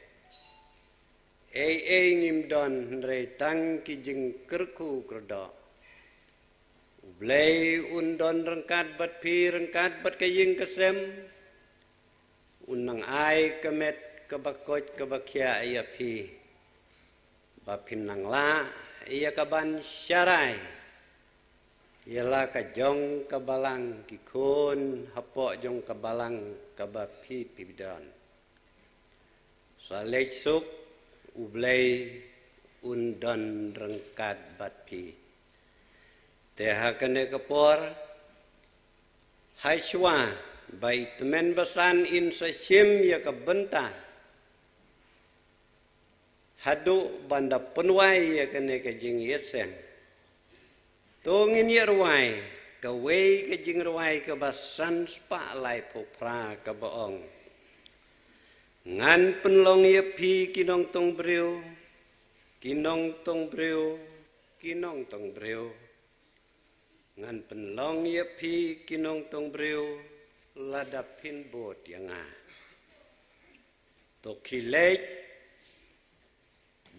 Ei ei ngim don, hynrei tang ki jingkyrkhu kyrdoh. U Blei un don ryngkat bad phi, ryngkat bad ka ïing ka sem. Un nang ai ka met kaba koit kaba khiah ïa phi, ba phin nang lah ïa ka ban sharai ïa la ka jong ka balang, ki khun hapoh jong ka balang kaba phi phi don. Sa leit suk, U Blei un don ryngkat bad phi. Te ha kane ka por, ha shuwa ba i tymmen basan in sa shim ïa ka bynta haduh ban da pynwai ïa kane ka jingïaseng, to ngin ïa rwai kawei ka jingrwai kaba san spah laiphew phra, kaba ong: Ngan pynlong ïa phi ki nongtong briew, ki nongtong briew, ki nongtong briew. Ngan pynlong ïa phi ki nongtong briew lada phin bud ïa nga. To khie leit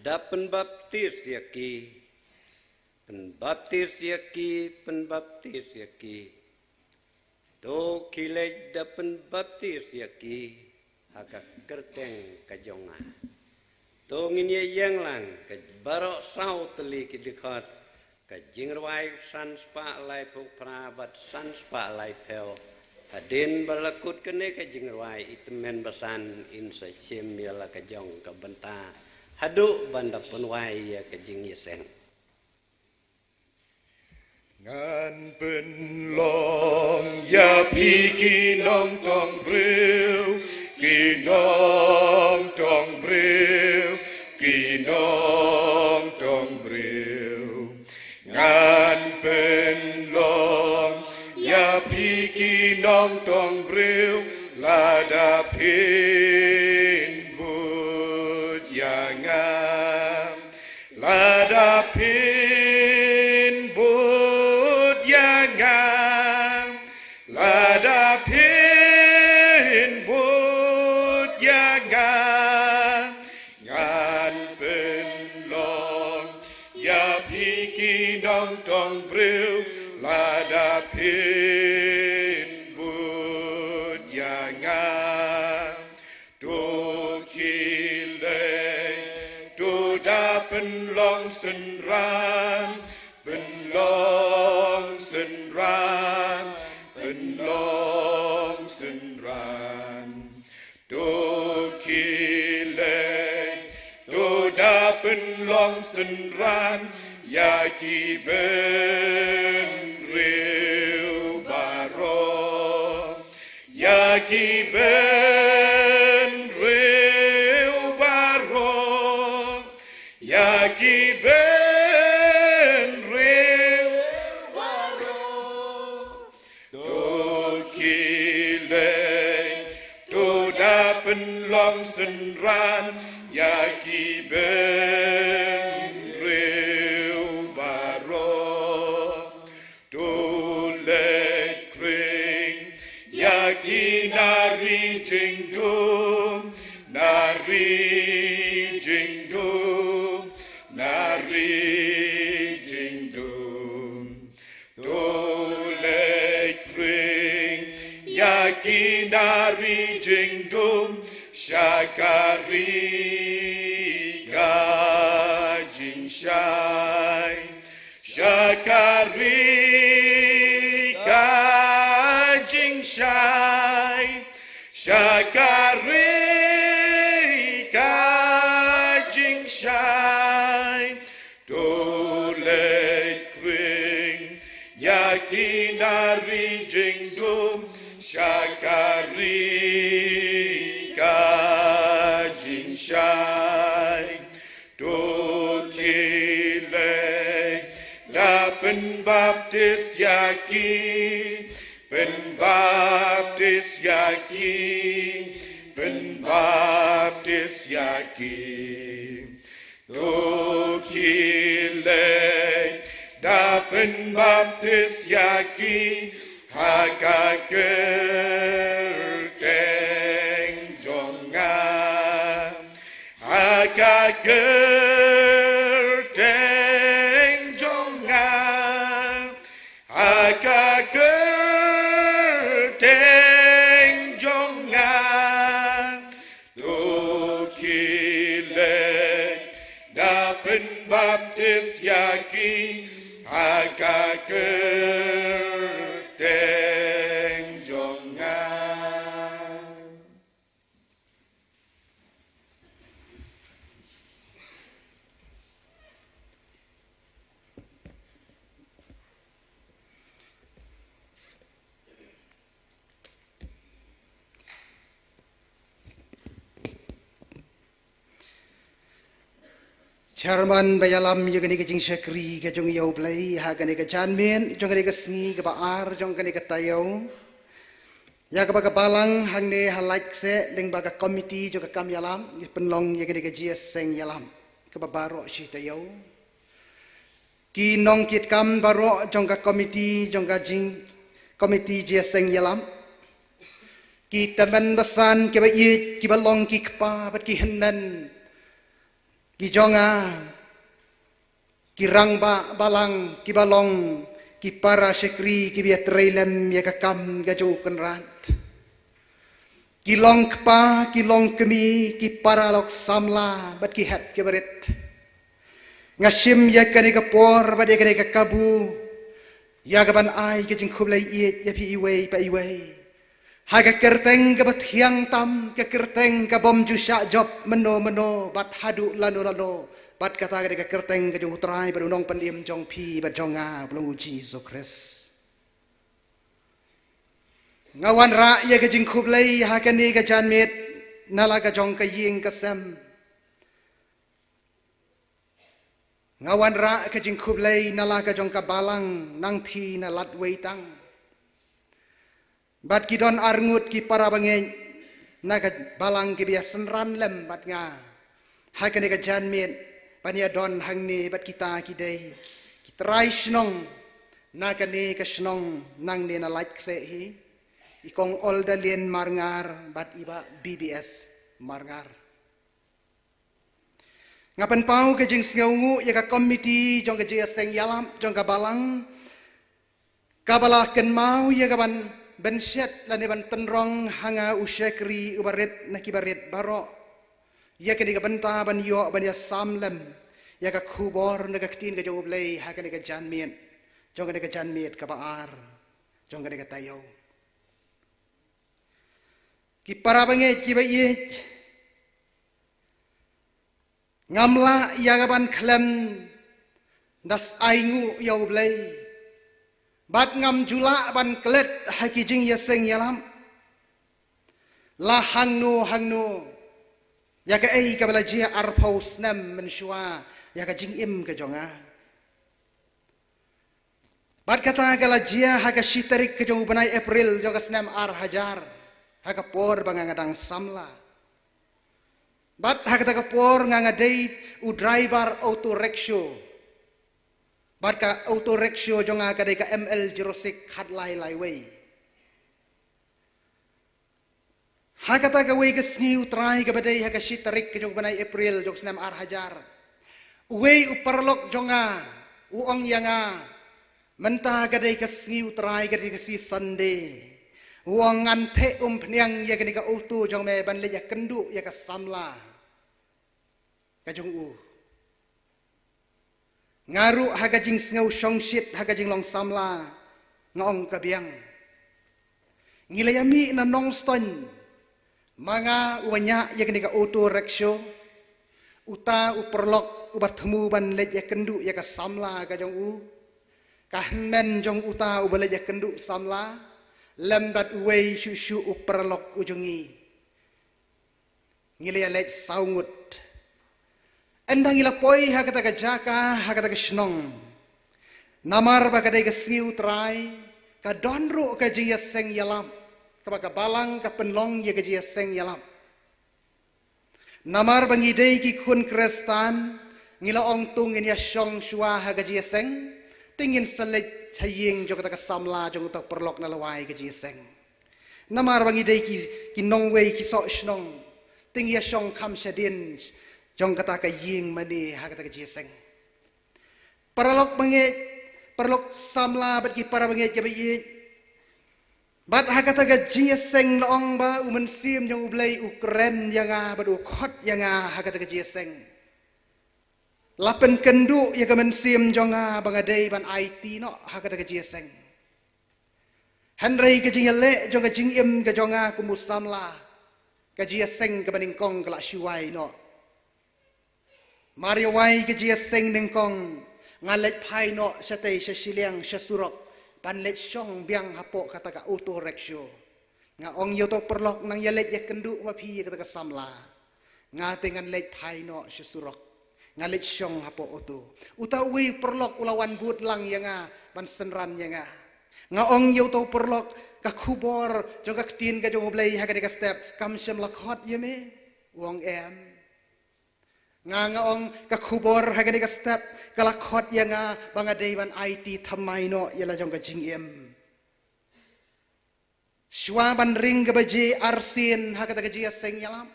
da pynbaptis ïa ki, pynbaptis ïa ki, pynbaptis ïa ki. To khie leit da pynbaptis ïa ki ha ka kyrteng ka jong nga. To ngin ïa ïeng lang ka baroh saw tylli ki dkhot, ka jingrwai san spah laiphew phra bad san spah laiphew. Hadien ba la kut kane ka jingrwai, i tymmen basan in sa shim ïa la ka jong ka bynta haduh ban da pynwai ïa ka jingïaseng. Ngan pynlong ïa phi ki nongtong briew, ki nongtong briew, ki nongtong briew. Ngan pynlong ïa phi ki nongtong briew lada phin bud. synran, pynlong synran, pynlong synran. To khie leit, to da pynlong synran ïa ki bynriew baroh. Ïa ki bynriew baroh, ïa ki bynriew baroh. To khie leit, to da pynlong synran ïa ki bynriew baroh. To leit khring ïa ki nari jingdum, nari jingdum, nari jingdum. To leit khring ïa ki nari jingdum sha ka ri ka jingshai. Sha ka ri ka jingshai, sha ka ri ka jingshai. To leit khring ïa ki nari jingdum sha ka ri ka jingshai. To khie leit, da pynbaptis ïa ki, pynbaptis ïa ki, pynbaptis ïa ki. To khie leit, da pynbaptis ïa ki ha ka kyrteng jong nga. Ha ka kyrteng jong nga, ha ka kyrteng jong nga. To khie leit, da pynbaptis ïa ki ha ka kyrteng jong nga. Chairman ba ïalam ïa kane ka jingshakri ka jong ïa U Blei ha kane ka janmiet jong kane ka sngi kaba ar jong kane ka taïew. Ïa kaba ka balang hangne ha Laitkaseh lyngba ka komiti jong ka kam ïalam, ngi pynlong ïa kane ka jingïaseng ïalam kaba baroh shi taïew. Ki nongkitkam baroh jong ka komiti jong ka jing komiti jingïaseng ïalam. Ki tymmen basan kiba ïeit kiba long ki kpa bad ki hynmen ki jong nga, ki rangbah balang kiba long ki para shakri kiba ïatrei lem ïa ka kam ka jong U Kynrad. Ki long kpa, ki long kmie, ki para lok samla bad ki hep kiba rit. Nga shim ïa kane ka por bad ïa kane ka kabu ïa kaban ai ka jingkhublei ïeit ïa phi iwei pa iwei. Ha ka kyrteng kaba thiang tam, ka kyrteng ka bym ju shah jop mynno mynno bad haduh lano lano, bad kata ka dei ka kyrteng ka jong U Trai bad U Nongpynim jong phi bad jong nga, ba long U Jisu Khrist. Nga wanrah ïa ka jingkhublei ha kane ka janmiet na la ka jong ka ïing ka sem. Nga wanrah ka jingkhublei na la ka jong ka balang nangtei na Ladweitang. Bad ki don arngut ki para bangeit na ka balang kiba ïasynran lem bad nga ha kane ka janmiet ban ïadon hangne bad kita ki dei ki trai shnong na kane ka shnong nangne na Laitkaseh hi, i Kong Oldalien Marngar bad i Bah B B S Marngar. Nga pynpaw ka jingsngewnguh ïa ka komiti jong ka jingïaseng ïalam jong ka balang kaba la kynmaw ïa kaban pynshet lane ban pynrong ha nga u shakri uba rit na kiba rit baroh ïa kane ka bynta ban ïoh ban ïasam lem ïa ka khubor na ka ktien ka jong U Blei ha kane ka janmiet, jong kane ka janmiet kaba ar jong kane ka taïew. Ki para bangeit kiba ïeit, ngam lah ïa ka ban khlem da ainguh ïa U Blei, bad ngam ju lah ban klet ha ki jingïaseng ïalam la hangno hangno ïa kaei kaba la jia arphew snem mynshuwa ïa ka jingim ka jong nga. Bad kata ka la jia ha ka shi tarik ka jong u bnai April jong ka snem ar hajar, ha ka por ba nga nga dang samla. Bad ha kata ka por nga nga dei u driver auto rickshaw. Bad ka auto rickshaw jong nga ka dei ka M L zero six khatlai lai wei. Ha kata kawei ka sngi U Trai kaba dei ha ka shi tarik ka jong u bnai April jong u snem ar hajar, uwei u paralok jong nga u ong ïa nga, mynta ka dei ka sngi U Trai, ka dei ka sngi Sunday. U ong, ngan theh umphniang ïa kane ka auto jong me ban leit ïakynduh ïa ka samla ka jong u. Nga ruh ha ka jingsngew shongshit ha ka jinglong samla, nga ong ka biang. Ngi la ïamih na Nongstoiñ, ma nga uba ñiah ïa kane ka auto rickshaw, uta u paralok uba thmu ban leit ïakynduh ïa ka samla ka jong u, ka hynmen jong uta uba leit ïakynduh samla, lem bad uwei shuh shuh u paralok u jong ngi. Ngi la ïaleit saw ngut. Ynda ngi la poi ha kata ka jaka, ha kata ka shnong, namar ba ka dei ka sngi U Trai, ka don ruh ka jingïaseng ïalap, kaba ka balang ka pynlong ïa ka jingïaseng ïalap. Namar ba ngi dei ki khun Khristan, ngi la ong, to ngin ïashong shuwa ha ka jingïaseng, te ngin sa leit ha ïing jong kata ka samla jong uta u paralok na lawei ka jingïaseng. Namar ba ngi dei ki, ki nongwei ki soh shnong, te ngi ïashong kham shadien jong kata ka ïing mane ha kata ka jingïaseng. Paralok bangeit, paralok samla bad ki para bangeit kiba ïeit. Bad ha kata ka jingïaseng la ong ba u Mynsiem jong U Blei u kren ïa nga bad u khot ïa nga ha kata ka jingïaseng. La pynkynduh ïa ka mynsiem jong nga ba nga dei ban aiti noh ha kata ka jingïaseng. Hynrei ka jingïaleh jong ka jingim ka jong nga kum u samla, ka jingïaseng kaba nyngkong ka la shu wai noh. Mar ïa wai ka jingïaseng nyngkong, nga leit phai noh shatei sha shiliang sha surok ban leit shong biang hapoh kata ka auto rickshaw. Nga ong ïa uta u paralok, nang ïaleit ïakynduh ma phi ïa kata ka samla. Nga te ngan leit phai noh sha surok. Nga leit shong hapoh auto. Uta uwei u paralok u la wan bud lang ïa nga ban synran ïa nga. Nga ong ïa uta u paralok, ka khubor jong ka ktien ka jong U Blei ha kane ka step kam shym la khot ïa me? U ong em. Nga nga ong, ka khubor ha kane ka step ka la khot ïa nga ba nga dei ban aiti thymmai noh ïa la jong ka jingim. Shuwa ban ring ka baje arsien ha kata ka jingïaseng ïalap,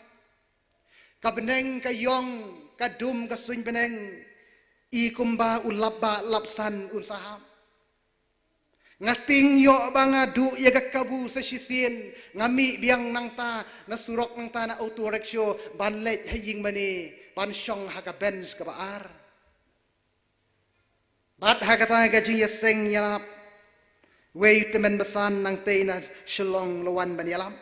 ka bneng ka ïong, ka dum ka suiñ bneng, i kumba u lapbah lapsan un sa hap. Nga tieng ïoh ba nga duh ïa ka kabu sa shisien, nga mih biang nangta na surok, nangta na auto rickshaw ban leit ha ïing mane, ban shong ha ka bench kaba ar. Bad ha kata ka jingïaseng ïalap, wei u tymmen basan nangtei na Shillong la wan ban ïalap.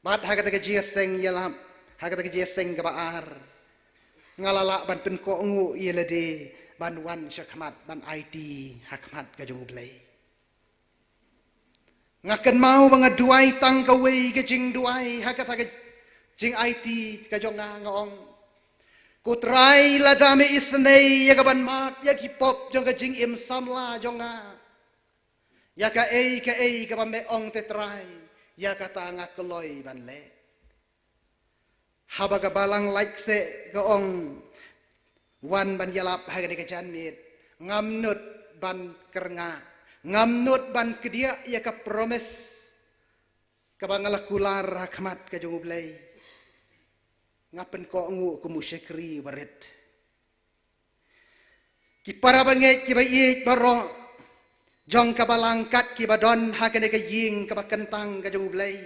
Bad ha kata ka jingïaseng ïalap, ha kata ka jingïaseng kaba ar, nga la lah ban pynkohnguh ïa lade ban wan sha khmat ban aiti ha khmat ka jong U Blei. Nga kynmaw ba nga duwai tang kawei ka jingduwai ha kata ka jingaiti ka jong nga, nga ong, ko Trai, lada me isynei ïa ka ban map ïa ki pop jong ka jingim samla jong nga, ïa kaei kaei kaba me ong te Trai, ïa kata nga kloi ban leh. Haba ka balang lait kseh ka ong, wan ban ïalap ha kane ka janmiet, ngam nud ban kyrngah, ngam nud ban kdiah ïa ka promise kaba nga la kular ha khmat ka jong U Blei. Nga pynkohnguh kum u shakri barit. Ki para bangeit kiba ïeit baroh jong ka balang kat kiba don ha kane ka ïing kaba kyntang ka jong U Blei.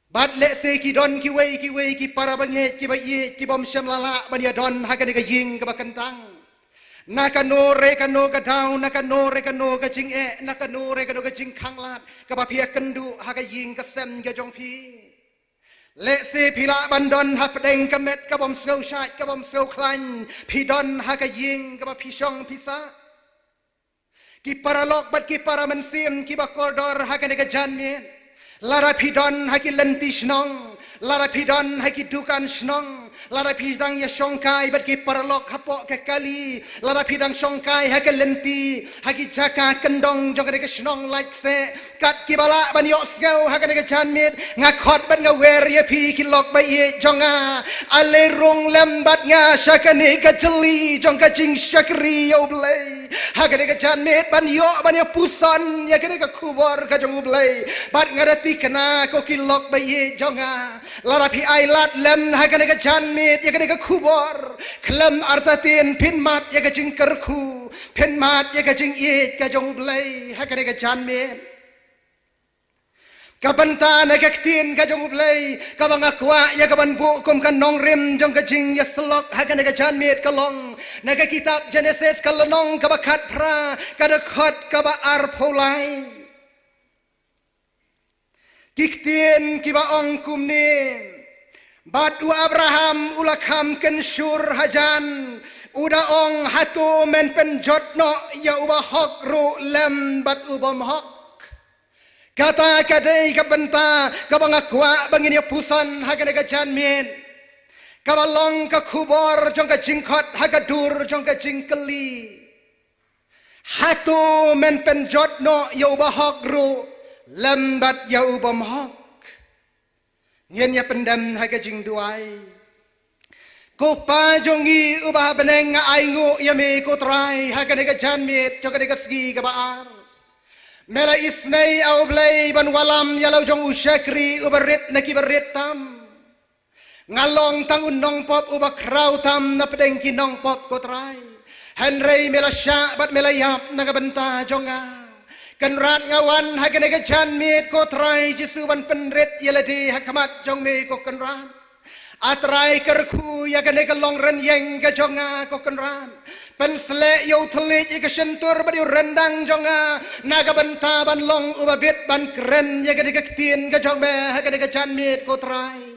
Bad lehse ki don kiwei kiwei ki para bangeit kiba ïeit ki bym shym la lah ban ïadon ha kane ka ïing kaba kyntang. Na kano re kano ka daw, na kano re kano ka jingeh, na kano re kano ka jingkhanglad kaba phi ïakynduh ha ka ïing ka sem ka jong phi. Lehse phi lah ban don hapdeng ka met ka bym sngew shait, ka bym sngew khlaiñ, phi don ha ka ïing kaba phi shong phi sah. Ki paralok bad ki para mynsiem kiba kordor ha kane ka janmiet. Lada phi don ha ki lynti shnong, lada phi don ha ki dukan shnong, lada phi dang ïa shongkai bad ki paralok hapoh ka kali, lada phi dang shongkai ha ka lynti, ha ki jaka kyndong jong kane ka shnong Laitkaseh, kat kiba lah ban ïohsngew ha kane ka janmiet, nga khot bad nga wer ïa phi ki lok ba ïeit jong nga. Ale rung lem bad nga sha kane ka jylli jong ka jingshakri ïa U Blei. Ha kane ka janmiet ban ïoh ban ïa puson ïa kane ka khubor ka jong U Blei. Bad nga da thikna ko ki lok ba ïeit jong nga, lada phi ailad lem ha kane ka janmiet ïa kane ka khubor, khlem artatien phin mad ïa ka jingkyrkhu, phin mad ïa ka jingïeit ka jong U Blei ha kane ka janmiet. Ka bynta na ka ktien ka jong U Blei kaba nga kwah ïa kaban buh kum ka nongrim jong ka jingïasyllok ha kane ka janmiet ka long na ka kitab Jenesis ka lynnong kaba khatphra, ka dkhot kaba arphew lai. Ki ktien kiba ong kumne: Bad u Abraham u la kham kynshur hajan, u da ong, hato men pynjot noh ïa uba hok ruh lem bad u bym hok? Kata ka dei ka bynta kaba nga kwah ba ngin ïa puson ha kane ka janmiet, kaba long ka khubor jong ka jingkhot ha ka dur jong ka jingkylli. Hato men pynjot noh ïa uba hok ruh lem bad ïa u bym hok? Ngin ïa pyndem ha ka jingduwai. Ko Pa jong ngi uba ha bneng, nga ainguh ïa me ko Trai ha kane ka janmiet jong kane ka sngi kaba ar. Me la isynei, A Blei, ban wallam ïa la u jong u shakri uba rit na kiba rit tam. Nga long tang u nongpop uba khraw tam na pdeng ki nongpop ko Trai. Hynrei me la shah bad me la ïap na ka bynta jong nga. Kynrad nga wan ha kane ka janmiet ko Trai Jisu ban pynrit ïa lade ha khmat jong me ko Kynrad. A Trai, kyrkhu ïa kane ka long rynïeng ka jong nga ko Kynrad. Pynsleh ïa u thylliej ïa ka shyntur bad ïa u ryndang jong nga na ka bynta ban long uba bit ban kren ïa kane ka ktien ka jong me ha kane ka janmiet ko Trai.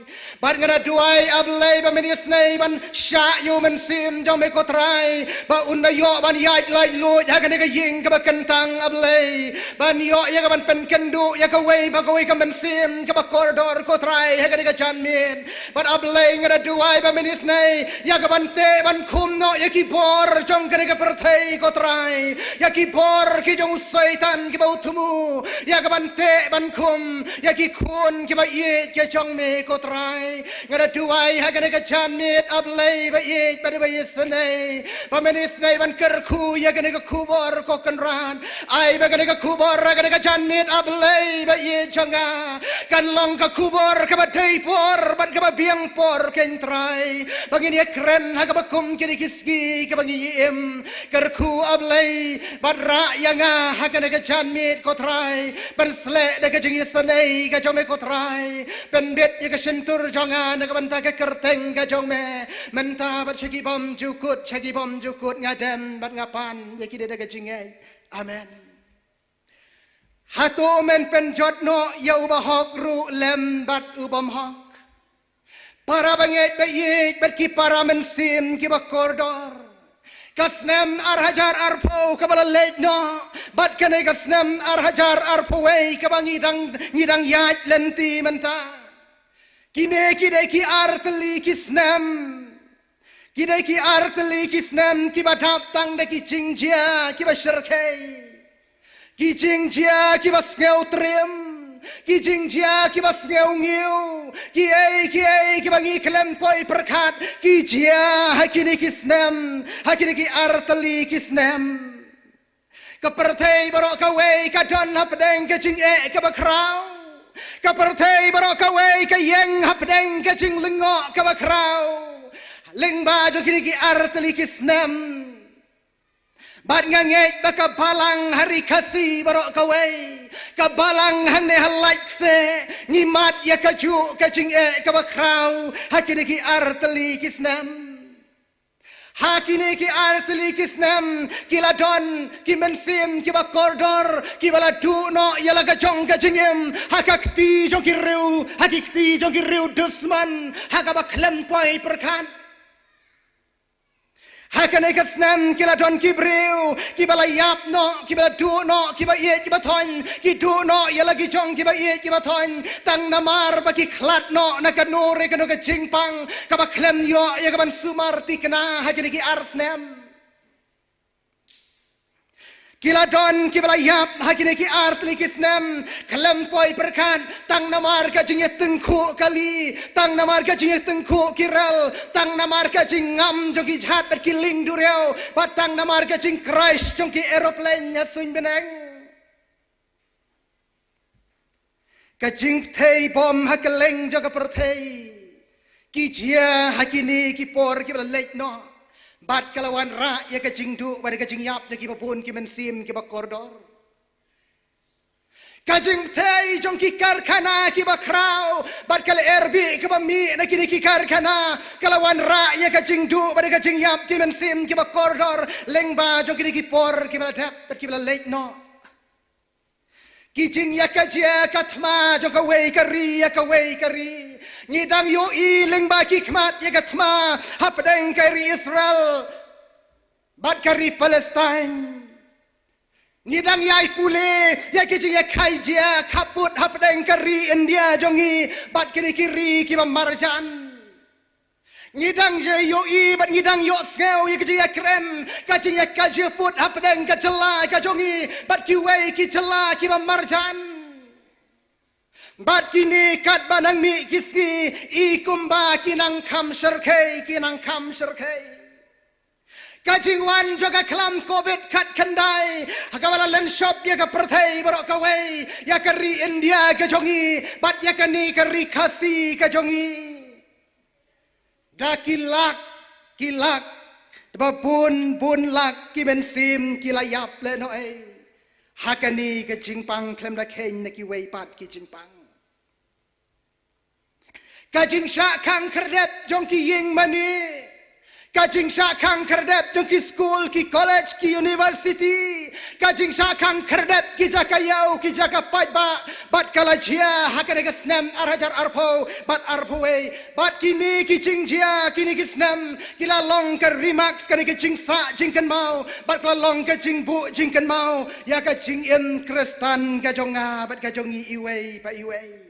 Bad nga da duwai, A Blei, ba men isynei ban shah ïa u Mynsiem jong me ko Trai, ba un da ïoh ban ïaid laitluid ha kane ka ïing kaba kyntang, A Blei, ban ïoh ïa kaban pynkynduh ïa kawei pa kawei ka mynsiem kaba kordor ko Trai ha kane ka janmiet. Bad A Blei, nga da duwai ba men isynei ïa kaban teh ban khum noh ïa ki bor jong kane ka pyrthei ko Trai, ïa ki bor ki jong u Soitan kiba u thmu, ïa kaban teh ban khum ïa ki khun kiba ïeit ki jong me ko Trai. Nga da duwai ha kane ka janmiet, A Blei ba ïeit bad ba isynei, ba men isynei ban kyrkhu ïa kane ka khubor ko Kynrad. Ai ba kane ka khubor ha kane ka janmiet, A Blei ba ïeit jong nga, kan long ka khubor kaba dei por bad kaba biang por, ko Trai, ba ngin ïa kren ha kaba kum kine ki sngi kiba ngi im. Kyrkhu, A Blei, bad rah ïa nga ha kane ka janmiet ko Trai, ban sleh da ka jingisynei ka jong me ko Trai, ban bit ïa ka shyntur jong nga na ka bynta ka kyrteng ka jong me, mynta bad sha ki bymjukut, sha ki bymjukut. Nga dem bad nga pan ïa ki da ka jingngeit. Amen. Hato men pynjot noh ïa uba hok ruh lem bad u bym hok? Para bangeit ba ïeit bad ki para mynsiem kiba kordor, ka snem ar hajar arphew kaba la leit noh bad kane ka snem ar hajar arphew wei kaba ngi dang, ngi dang ïaid lynti mynta, kine ki dei ki artylli ki snem. Ki dei ki artylli ki snem kiba dap tang da ki jingjia kiba shyrkhei, ki jingjia kiba sngewtriem, ki jingjia kiba sngewngiew, kiei kiei kiba ngi khlem poi pyrkhat ki jia ha kine ki snem, ha kine ki artylli ki snem. Ka pyrthei baroh kawei ka don hapdeng ka jingeh kaba khraw. Ka pyrthei baroh kawei ka ïeng hapdeng ka jinglyngngoh kaba khraw lyngba jong kine ki artylli ki snem. Bad nga ngeit ba ka Balang ha Ri Khasi baroh kawei Ka balang hangne ha lait se, ngi mad ïa kajuh ka jingeh kaba khraw ha kine ki artylli ki snem. Ha kine ki artylli ki snem, ki la don ki mynsiem kiba kordor, kiba la duh noh ïa la ka jong ka jingim ha ka kti jong ki riew, ha ki kti jong ki riew dusman, ha kaba khlem poi pyrkhat. Ha kane ka snem ki la don ki briew kiba la ïap noh, kiba la duh noh, kiba ïeit kiba thoiñ, ki duh noh ïa la ki jong kiba ïeit kiba thoiñ, tang namar ba ki khlad noh na kano re kano ka jingpang kaba khlem ïoh ïa kaban sumar thikna ha kine ki ar snem. Ki la don kiba la ïap ha kine ki artylli ki snem, khlem poi pyrkhat, tang namar ka jingïatyngkhuh kali, tang namar ka jingïatyngkhuh ki rel, tang namar ka jingngam jong ki jhat bad ki lieng duriaw, bad tang namar ka jing crash jong ki aeroplane ha suiñ bneng. Ka jingpyrthei bom ha kylleng jong ka pyrthei, ki jia ha kine ki por kiba la leit noh, bad ka la wanrah ïa ka jingduh bad ka jingïap jong kiba bun ki mynsiem kiba kordor. Ka jingpyrthei jong ki karkhana kiba khraw bad ka lyer bih kaba mih na kine ki karkhana ka la wanrah ïa ka jingduh bad ka jingïap ki mynsiem kiba kordor lyngba jong kine ki por kiba la dep bad kiba la leit noh. Ki jingïakajia ka thma jong kawei ka ri ïa kawei ka ri. Ngi dang ïohi lyngba ki khmat ïa ka thma hapdeng ka ri Israel bad ka ri Palestine. Ngi dang ïai pule ïa ki jingïakajia khappud hapdeng ka ri India jong ngi bad kine ki ri kiba marjan. Ngi dang ïohi bad ngi dang ïohsngew ïa ka jingïakren, ka jingïakajia pud hapdeng ka jylla ka jong ngi bad kiwei ki jylla kiba marjan. Bad kine katba nang mih ki sngi, i kumba ki nang kham shyrkhei, ki nang kham shyrkhei. Ka jingwan jong ka khlam covid khatkhyndai ha kaba la lynshop ïa ka pyrthei baroh kawei, ïa ka ri India ka jong ngi bad ïa kane ka ri Khasi ka jong ngi. Da ki lak, ki lak, da ba bun bun lak ki mynsiem ki la ïap lehnohei ha kane ka jingpang khlem da kheiñ na kiwei pat ki jingpang. Ka jingshah khang khyrdep jong ki ïing mane, ka jingshah khang khyrdep jong ki skul, ki college, ki university, ka jingshah khang khyrdep ki jaka ïew, ki jaka paidbah, bad ka la jia ha kane ka snem ar hajar arphew bad arphew wei. Bad kine ki jingjia kine ki snem ki la long ka remarks, kane ka jingsah jingkynmaw, bad ka la long ka jingbuh jingkynmaw ïa ka jingim Khristan ka jong nga bad ka jong ngi iwei pa iwei.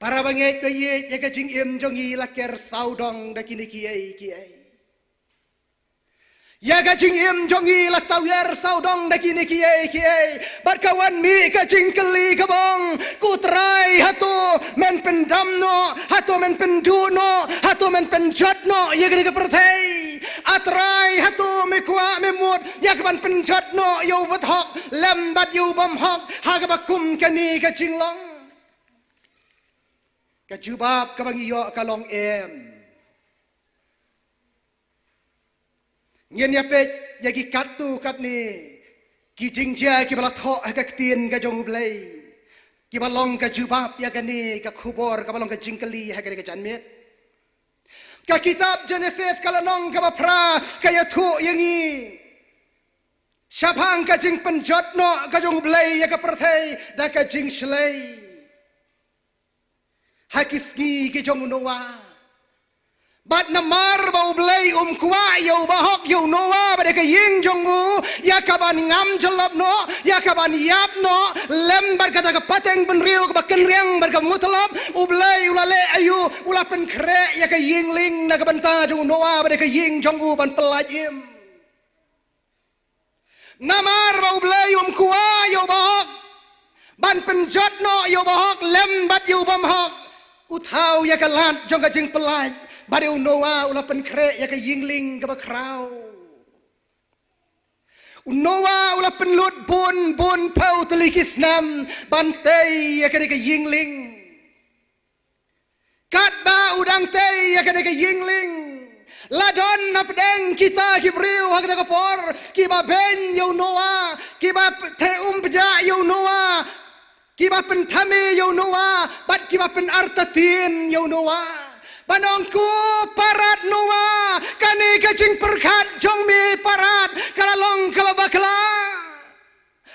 Para bangeit ba ïeit, ïa ka jingim jong ngi la ker sawdong da kine kiei kiei. Ïa ka jingim jong ngi la tawiar sawdong da kine kiei kiei. Bad ka wan mih ka jingkylli ka ba ong, ko Trai, hato men pyndam noh, hato men pynduh noh, hato men pynjot noh ïa kane ka pyrthei? A Trai, hato me kwah me mut ïa kaban pynjot noh ïa u badhok lem bad ïa u bymhok ha kaba kum kane ka jinglong? Ka jubab kaba ngi ïoh ka long em. Ngin ïa peit ïa ki katto katne ki jingjia kiba la thoh ha ka ktien ka jong U Blei, kiba long ka jubab ïa kane ka khubor kaba long ka jingkylli ha kane ka janmiet. Ka kitab Genesis ka lynnong kaba phra ka ïathuh ïa ngi shaphang ka jingpynjot noh ka jong U Blei ïa ka pyrthei da ka jingshlei ha ki sngi ki jong u Noah. Bad namar ba U Blei um kwah ïa u bahok ïa u Noah bad ïa ka ïing jong u, ïa kaban ngam jyllop noh, ïa kaban ïap noh lem bad kata ka pateng bynriew kaba kynriang bad ka mutlop, U Blei u la leh aïu? U la pynkhreh ïa ka ïing lieng na ka bynta jong u Noah bad ïa ka ïing jong u ban pyllait im. Namar ba U Blei um kwah ïa u bahok ban pynjot noh ïa u bahok lem bad ïa u bymhok, u thaw ïa ka lad jong ka jingpyllait, bad ïa u Noah u la pynkhreh ïa ka ïing lieng kaba khraw. U Noah u la pynlut bun bun phew tylli ki snem ban tei ïa kane ka ïing lieng. Katba u dang tei ïa kane ka ïing lieng, la don napdeng kita ki briew ha kata ka por kiba beiñ ïa u Noah, kiba theh um pjah ïa u Kiba pynthame ïa u Noah bad kiba pynartatien ïa u Noah, ban ong, ko parat Noah, kane ka jingpyrkhat jong me parat ka la long kaba bakla.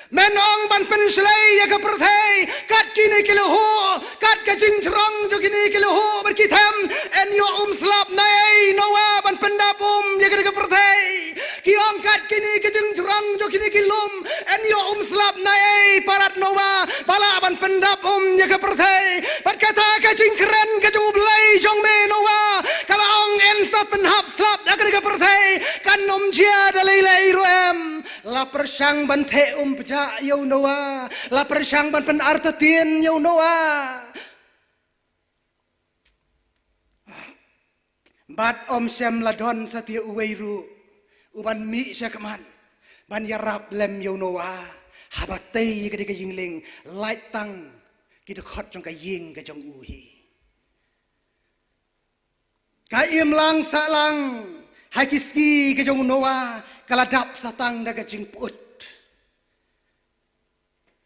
Men ong ban pynshlei ïa ka pyrthei kat kine ki lyoh, kat ka jingjrong jong kine ki lyoh bad ki them. Yn ïoh um slap naei Noah ban pyndap um ïa kane ka pyrthei. Ki ong kat kine ki jingjrong jong kine ki lum, yn ïoh um slap naei parat Noah ba lah ban pyndap um ïa ka pyrthei. Bad kata ka jingkren ka jong U Blei jong me Noah kaba ong yn sa pynhap slap ïa kane ka pyrthei, kan ym jia da lei lei ruh em. La pyrshang ban theh um pjah ïa u Noah, la pyrshang ban pynartatien ïa u Noah. Bad ym shym la don satia uwei ruh uban mih shakhmat ban ïarap lem ïa u Noah haba tei ïa kane ka ïing lieng, lait tang ki dkhot jong ka ïing ka jong u hi. Ka imlang sahlang ha ki sngi ka jong u Noah ka la dap sa tang da ka jingpyut.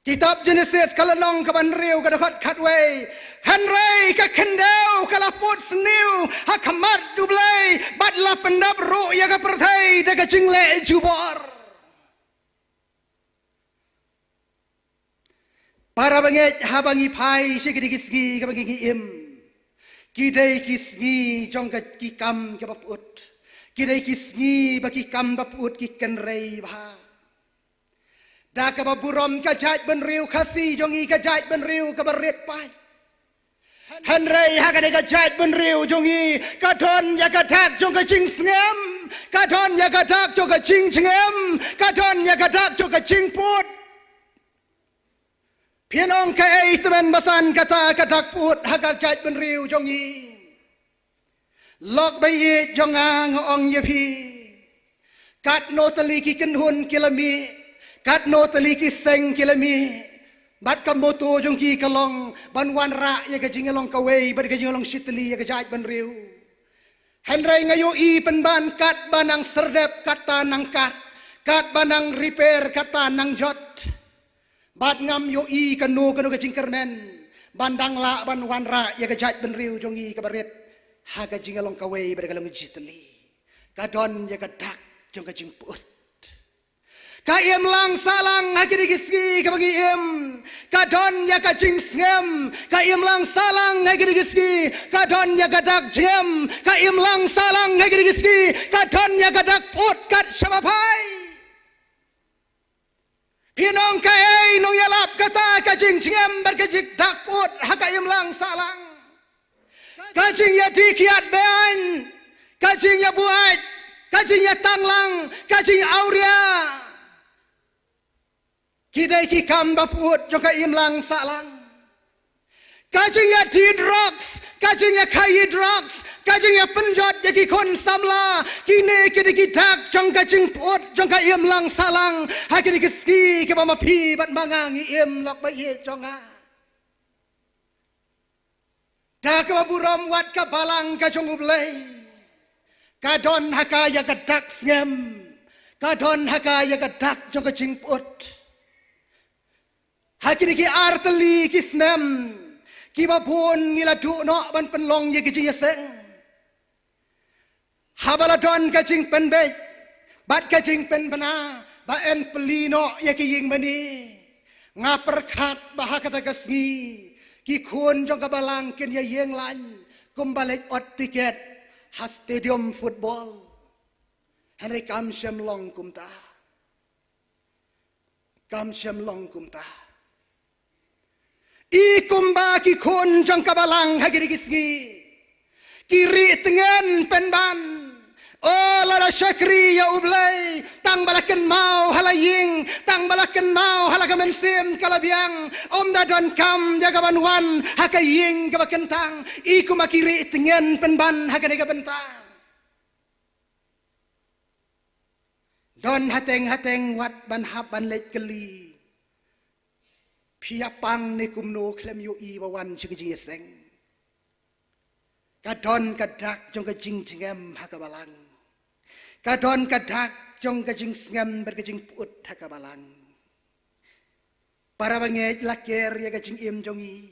Kitab Jenesis ka lynnong kaba hynriew ka dkhot khatwei. Hynrei ka khyndew ka la put sniew ha khmat U Blei bad la pyndap ruh ïa ka pyrthei da ka jingleh jubor. Para bangeit, haba ngi phai sha kine ki sngi kaba ngi im, ki dei ki sngi jong ka, ki kam kaba pyut. Ki dei ki sngi ba ki kam ba pyut ki kynrei bha. Da kaba burom ka jaitbynriew Khasi jong ngi, ka jaitbynriew kaba rit paid. Hynrei ha kane ka jaitbynriew jong ngi ka don ïa ka dak jong ka jingsngem, ka don ïa ka dak jong ka jingjngem, ka don ïa ka dak jong ka jingpyut. Phin ong kaei tymmen basan kata ka dak pyut ha ka jaitbynriew jong ngi. Lok baieit jong nga, nga ong ïa phi, katno tylli ki kynhun ki la mih, katno tylli ki seng ki la mih, bad ka motto jong ki ka long ban wanrah ïa ka jingïalong kawei bad ka jingïalong shitylli ïa ka jaitbynriew. Hynrei nga ïohi pynban katba nang syrdep katta nang kat, katba nang repair katta nang jot. Bad ngam ïohi kano kano ka jingkyrmen ban dang lah ban wanrah ïa ka jaitbynriew jong ngi kaba rit ha ka jingïalong kawei bad ka long shitylli. Ka don ïa ka dak jong ka jingpyut. Ka imlang sahlang ha kine ki sngi kaba ngi im, ka don ïa ka jingsngem. Ka imlang sahlang ha kine ki sngi ka don ïa ka dak jngem. Ka imlang sahlang ha kine ki sngi ka don ïa ka dak pyut kat shaba phai. Phin ong kaei nongïalap kata ka jingjngem bad ka jingdak pyut ha ka imlang sahlang? Ka jingïadih kiad beiñ, ka jingïabuaid, ka jingïatanglang, ka jingawria. Ki dei ki kam ba pyut jong ka imlang sahlang. Ka jingïadih drugs, ka jingïakhaïi drugs, ka jingïapynjot ïa ki khun samla, kine ki dei ki dak jong ka jingpyut jong ka imlang sahlang ha kine ki sngi kiba ma phi bad ma nga ngi im, lok baieit jong nga. Da kaba burom wat ka balang ka jong U Blei ka don ha ka ïa ka dak sngem, ka don ha ka ïa ka dak jong ka jingpyut. Ha kine ki ar tylli ki snem kiba bun ngi la duh noh ban pynlong ïa ki jingïaseng. Haba la don ka jingpynbeit bad ka jingpynbna ba yn plie noh ïa ki ïing mane, nga pyrkhat ba ha kata ka sngi ki khun jong ka balang kin ïa ïeng lain kumba leit ot tiket ha stadium football. Hynrei kam shym long kumta. Kam shym long kumta. I kumba ki khun jong ka balang ha kine ki sngi ki rieh tngen pynban. O, lada shakri ïa U Blei, tang ba la kynmaw ha la ïing, tang ba la kynmaw ha la ka mynsiem ka la biang, ym da donkam ïa ka ban wan ha ka ïing kaba kyntang. I kumba ki rieh tngen pynban ha kane ka bynta. Don hateng hateng wat ban hap ban leit kylli, phi ïa pang ne kumno khlem ïohi ba wan sha ka jingïaseng. Ka don ka dak jong ka jingjngem ha ka balang. Ka don ka dak jong ka jingsngem bad ka jingpyut ha ka balang. Para bangeit, la ker ïa ka jingim jong ngi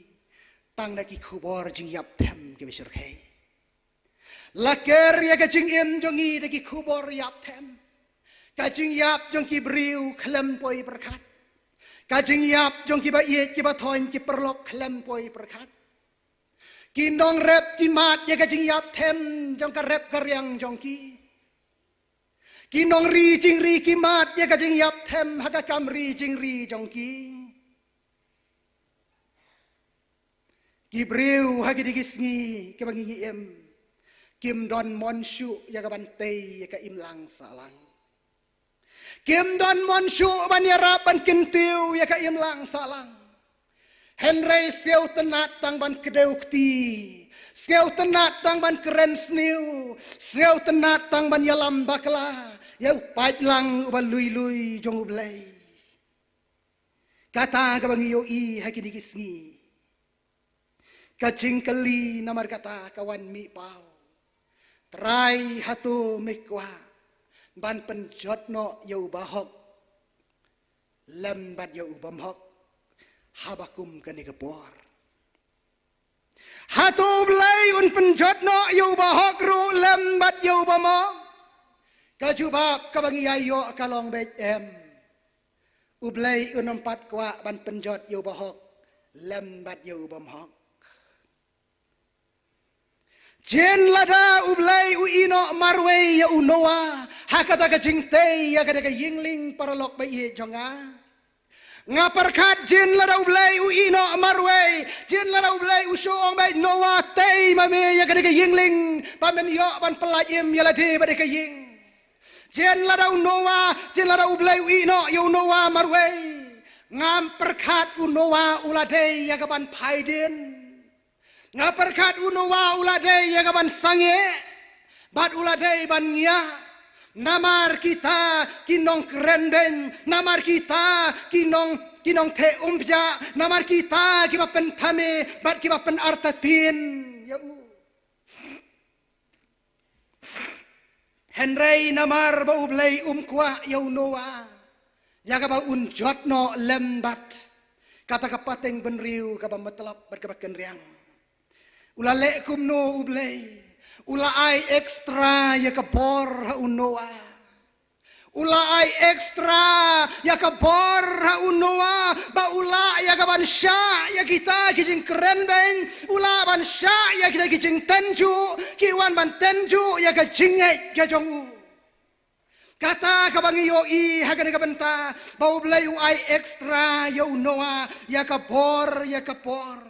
tang da ki khubor jingïap them kiba shyrkhei. La ker ïa ka jingim jong ngi da ki khubor ïap them. Ka jingïap jong ki briew khlem poi pyrkhat. Ka jingïap jong kiba ïeit kiba thoiñ ki paralok khlem poi pyrkhat. Ki nongrep ki mad ïa ka jingïap them jong ka rep ka riang jong ki. Ki nongri jingri ki mad ïa ka jingïap them ha ka kam ri jingri jong ki. Ki briew ha kine ki sngi kiba ngi ngi im, kim don mon shuh ïa ka ban tei ïa ka imlang sahlang. Kim don mon shuh ban ïarap ban kyntiew ïa ka imlang sahlang. Hynrei sngewtynnat tang ban kdew kti, sngewtynnat tang ban kren sniew, sngewtynnat tang ban ïalam bakla ïa u paidlang uba lui lui jong U Blei. Kata kaba ngi ïohi ha kine ki sngi. Ka jingkylli namar kata ka wan mih paw. Trai, hato me kwah ban pynjot noh ïa u bahok lem bad ïa u bymhok haba kum kane ka por? Hato U Blei un pynjot noh ïa u bahok ruh lem bad ïa u bymhok? Ka jubab kaba ngi ïa ïoh ka long beit em. U Blei un ym pat kwah ban pynjot ïa u bahok lem bad ïa u bymhok. Jin lada U Blei u ïeh noh marwei ïa u Noah ha kata ka jingtei ïa kata ka ïingling, paralok ba ïeit jong nga. Nga pyrkhat jin lada U Blei u ïeh noh marwei, jin lada U Blei u shu ong beit, Noah, tei ma me ïa kane ka ïingling ba men ïoh ban pyllait im ïa lade bad ka ïing. Jin lada u Noah, jin lada U Blei u ïeh noh ïa u Noah marwei, ngam pyrkhat u Noah u la dei ïa ka ban phai dien. Nga pyrkhat u Noah u la dei ïa ka ban sangeh bad u la dei ban ngiah. Namar kita ki nongkren beiñ, namar kita ki nong, ki nongtheh umphniang, namar kita kiba pynthame bad kiba pynartatien ïa u. Hynrei namar ba U Blei um kwah ïa u Noah ïa kaba un jot noh lem bad kata ka pateng bynriew kaba matlop bad kaba kynriang, u la leh kumno U Blei? U la ai extra ïa ka bor ha u Noah. U la ai extra ïa ka bor ha u Noah ba u lah ïa ka ban shah ïa kita ki jingkren beiñ, u lah ban shah ïa kita ki jingtynjuh, ki wan ban tynjuh ïa ka jingngeit ka jong u. Kata kaba ngi ïohi ha kane ka bynta ba U Blei u ai extra ïa u Noah ïa ka bor, ïa ka bor.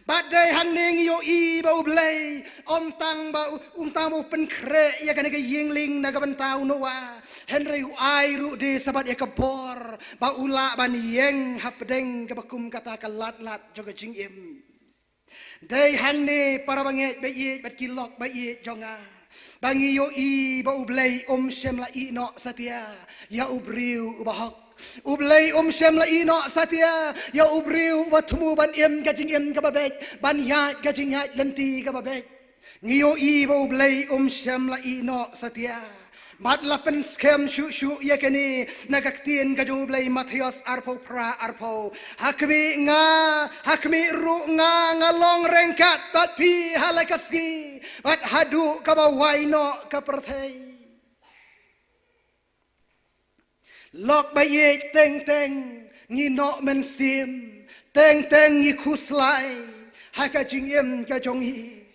Bad dei hangne ngi ïohi ba U Blei um tang ba u, um tang ba u pynkhreh ïa kane ka ïingling na ka bynta u Noah, hynrei u ai ruh de sa bad ïa ka bor ba u lah ban ïeng hapdeng kaba kum kata ka lad lad jong ka jingim. Dei hangne para bangeit ba ïeit bad ki lok ba ïeit jong nga, ba ngi ïohi ba U Blei um shym la ïeh noh satia ïa u briew uba hok. U Blei um shym la ïeh noh satia ïa u briew uba thmu ban im ka jingim kaba beit, ban ïaid ka jingïaid lynti kaba beit. Ngi ïohi ba U Blei um shym la ïeh noh satia. Bad la pynskhem shuh shuh ïa kane na ka ktien ka jong U Blei, Mathaios arphew phra arphew: Ha khmih nga, ha khmih ruh nga, nga long ryngkat bad phi ha la ka sngi bad haduh kaba wai noh ka pyrthei. Lok ba ïeit, teng teng ngi noh mynsiem, teng teng ngi khuslai ha ka jingim ka jong ngi.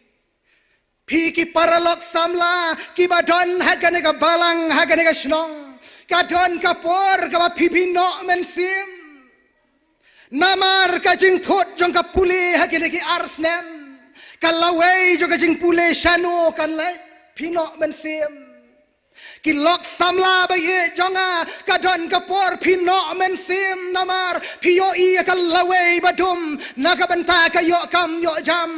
Phi ki paralok samla kiba don ha kane ka balang, ha kane ka shnong, ka don ka por kaba phi phi noh mynsiem. Namar ka jingthut jong ka pule ha kine ki ar snem, ka lawei jong ka jingpule shano kan leit, phi noh mynsiem. Ki lok samla ba ïeit jong nga, ka don ka por phi noh mynsiem namar phi ïohi ïa ka lawei ba dum na ka bynta ka ïoh kam ïoh jam.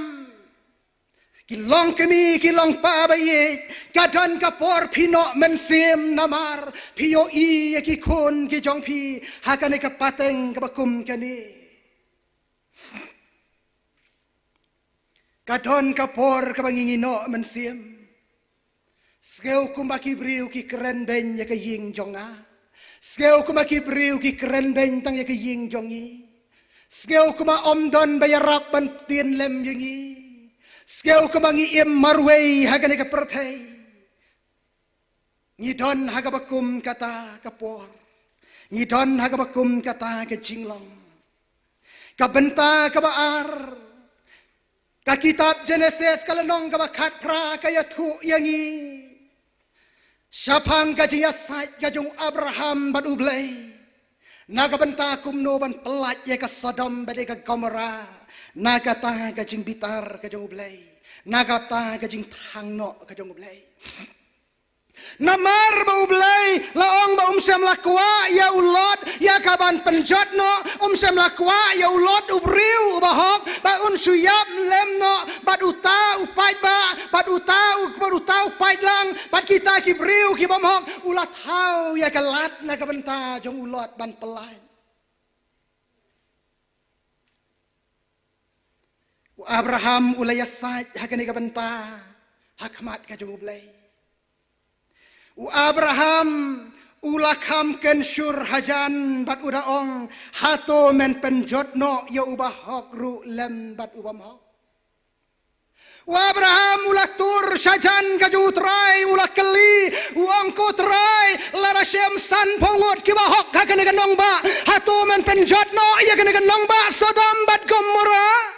Ki long kmie, ki long kpa ba ïeit, ka don ka por phi noh mynsiem namar phi ïohi ïa ki khun ki jong phi ha kane ka pateng kaba kum kane. Ka don ka por kaba ngi ngi noh mynsiem. Sngew kumba ki briew ki kren beiñ ïa ka ïing jong nga. Sngew kumba ki briew ki kren beiñ tang ïa ka ïing jong ngi. Sngewkma ym don ba ïarap ban ktien lem ïa ngi. Sngewkma ngi im marwei ha kane ka pyrthei. Ngi don ha kaba kum kata ka por. Ngi don ha kaba kum kata ka jinglong. Ka bynta kaba ar, ka kitab Jenesis ka lynnong kaba khatphra ka ïathuh ïa ngi shaphang ka jingïasaid ka jong u Abraham bad U Blei na ka bynta kumno ban pyllait ïa ka Sodom bad ïa ka Gomorrah na kata ka jingbitar ka jong U Blei, na kata ka jingthang noh ka jong U Blei. Namar ba U Blei la ong ba um shym la kwah ïa u Lot ïa kaban pynjot noh, um shym la kwah ïa u Lot u briew uba hok ba un shu ïap lem noh bad uta u paidbah, bad uta u, bad uta u paidlang, bad kita ki briew ki bym hok. U la thaw ïa ka lad na ka bynta jong u Lot ban pyllait. U Abraham u la ïasaid ha kane ka bynta ha khmat ka jong U Blei. U Abraham u la kham kynshur hajan bad u da ong, hato men pynjot noh ïa uba hok ruh lem bad u bym hok? U Abraham u la tur shajan ka jong U Trai, u la kylli, u ong, ko Trai, lada shim sanphew ngut kiba hok ha kane ka nongbah, hato men pynjot noh ïa kane ka nongbah Sodom bad Gomorrah?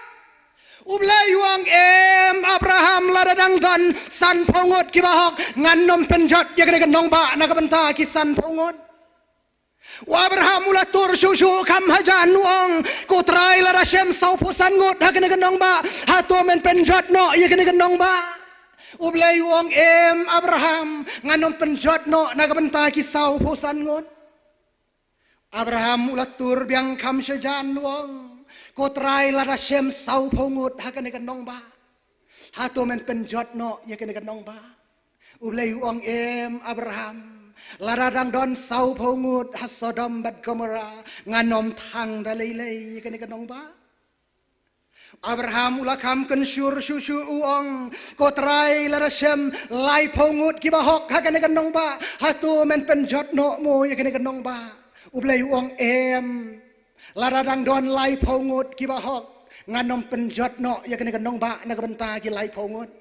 U Blei u ong, em Abraham, lada dang don sanphew ngut kiba hok, ngan ym pynjot ïa kane ka nongbah na ka bynta ki sanphew ngut. U Abraham u la tur shuh shuh kham hajan, u ong, ko Trai, lada shim sawphew san ngut ha kane ka nongbah, hato men pynjot noh ïa kane ka nongbah? U Blei u ong, em Abraham, ngan ym pynjot noh na ka bynta ki sawphew san ngut. Abraham u la tur biang kham shajan, u ong, ko Trai, lada shim sawphew ngut ha kane ka nongbah, hato men pynjot noh ïa kane ka nongbah? U Blei u ong, em Abraham, lada dang don sawphew ngut ha Sodom bad Gomorrah, ngan ym thang da lei lei ïa kane ka nongbah. Abraham u la kham kynshur shuh shuh, u ong, ko Trai, lada shim laiphew ngut kiba hok ha kane ka nongbah, hato men pynjot noh mo ïa kane ka nongbah? U Blei u ong, em, lada dang don laiphew ngut kiba hok, ngan ym pynjot noh ïa kane ka nongbah na ka bynta ki laiphew ngut.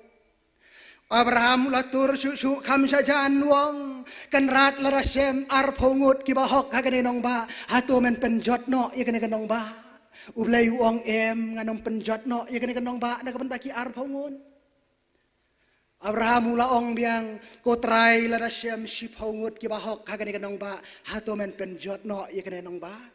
Abraham u la tur shuh shuh kham shajan, u ong, kynrad, lada shim arphew ngut kiba hok ha kane ka nongbah, hato men pynjot noh ïa kane ka nongbah? U Blei u ong, em, ngan ym pynjot noh ïa kane ka nongbah na ka bynta ki arphew ngut. Abraham u la ong biang, ko Trai, lada shim shiphew ngut kiba hok ha kane ka nongbah, hato men pynjot noh ïa kane ka nongbah?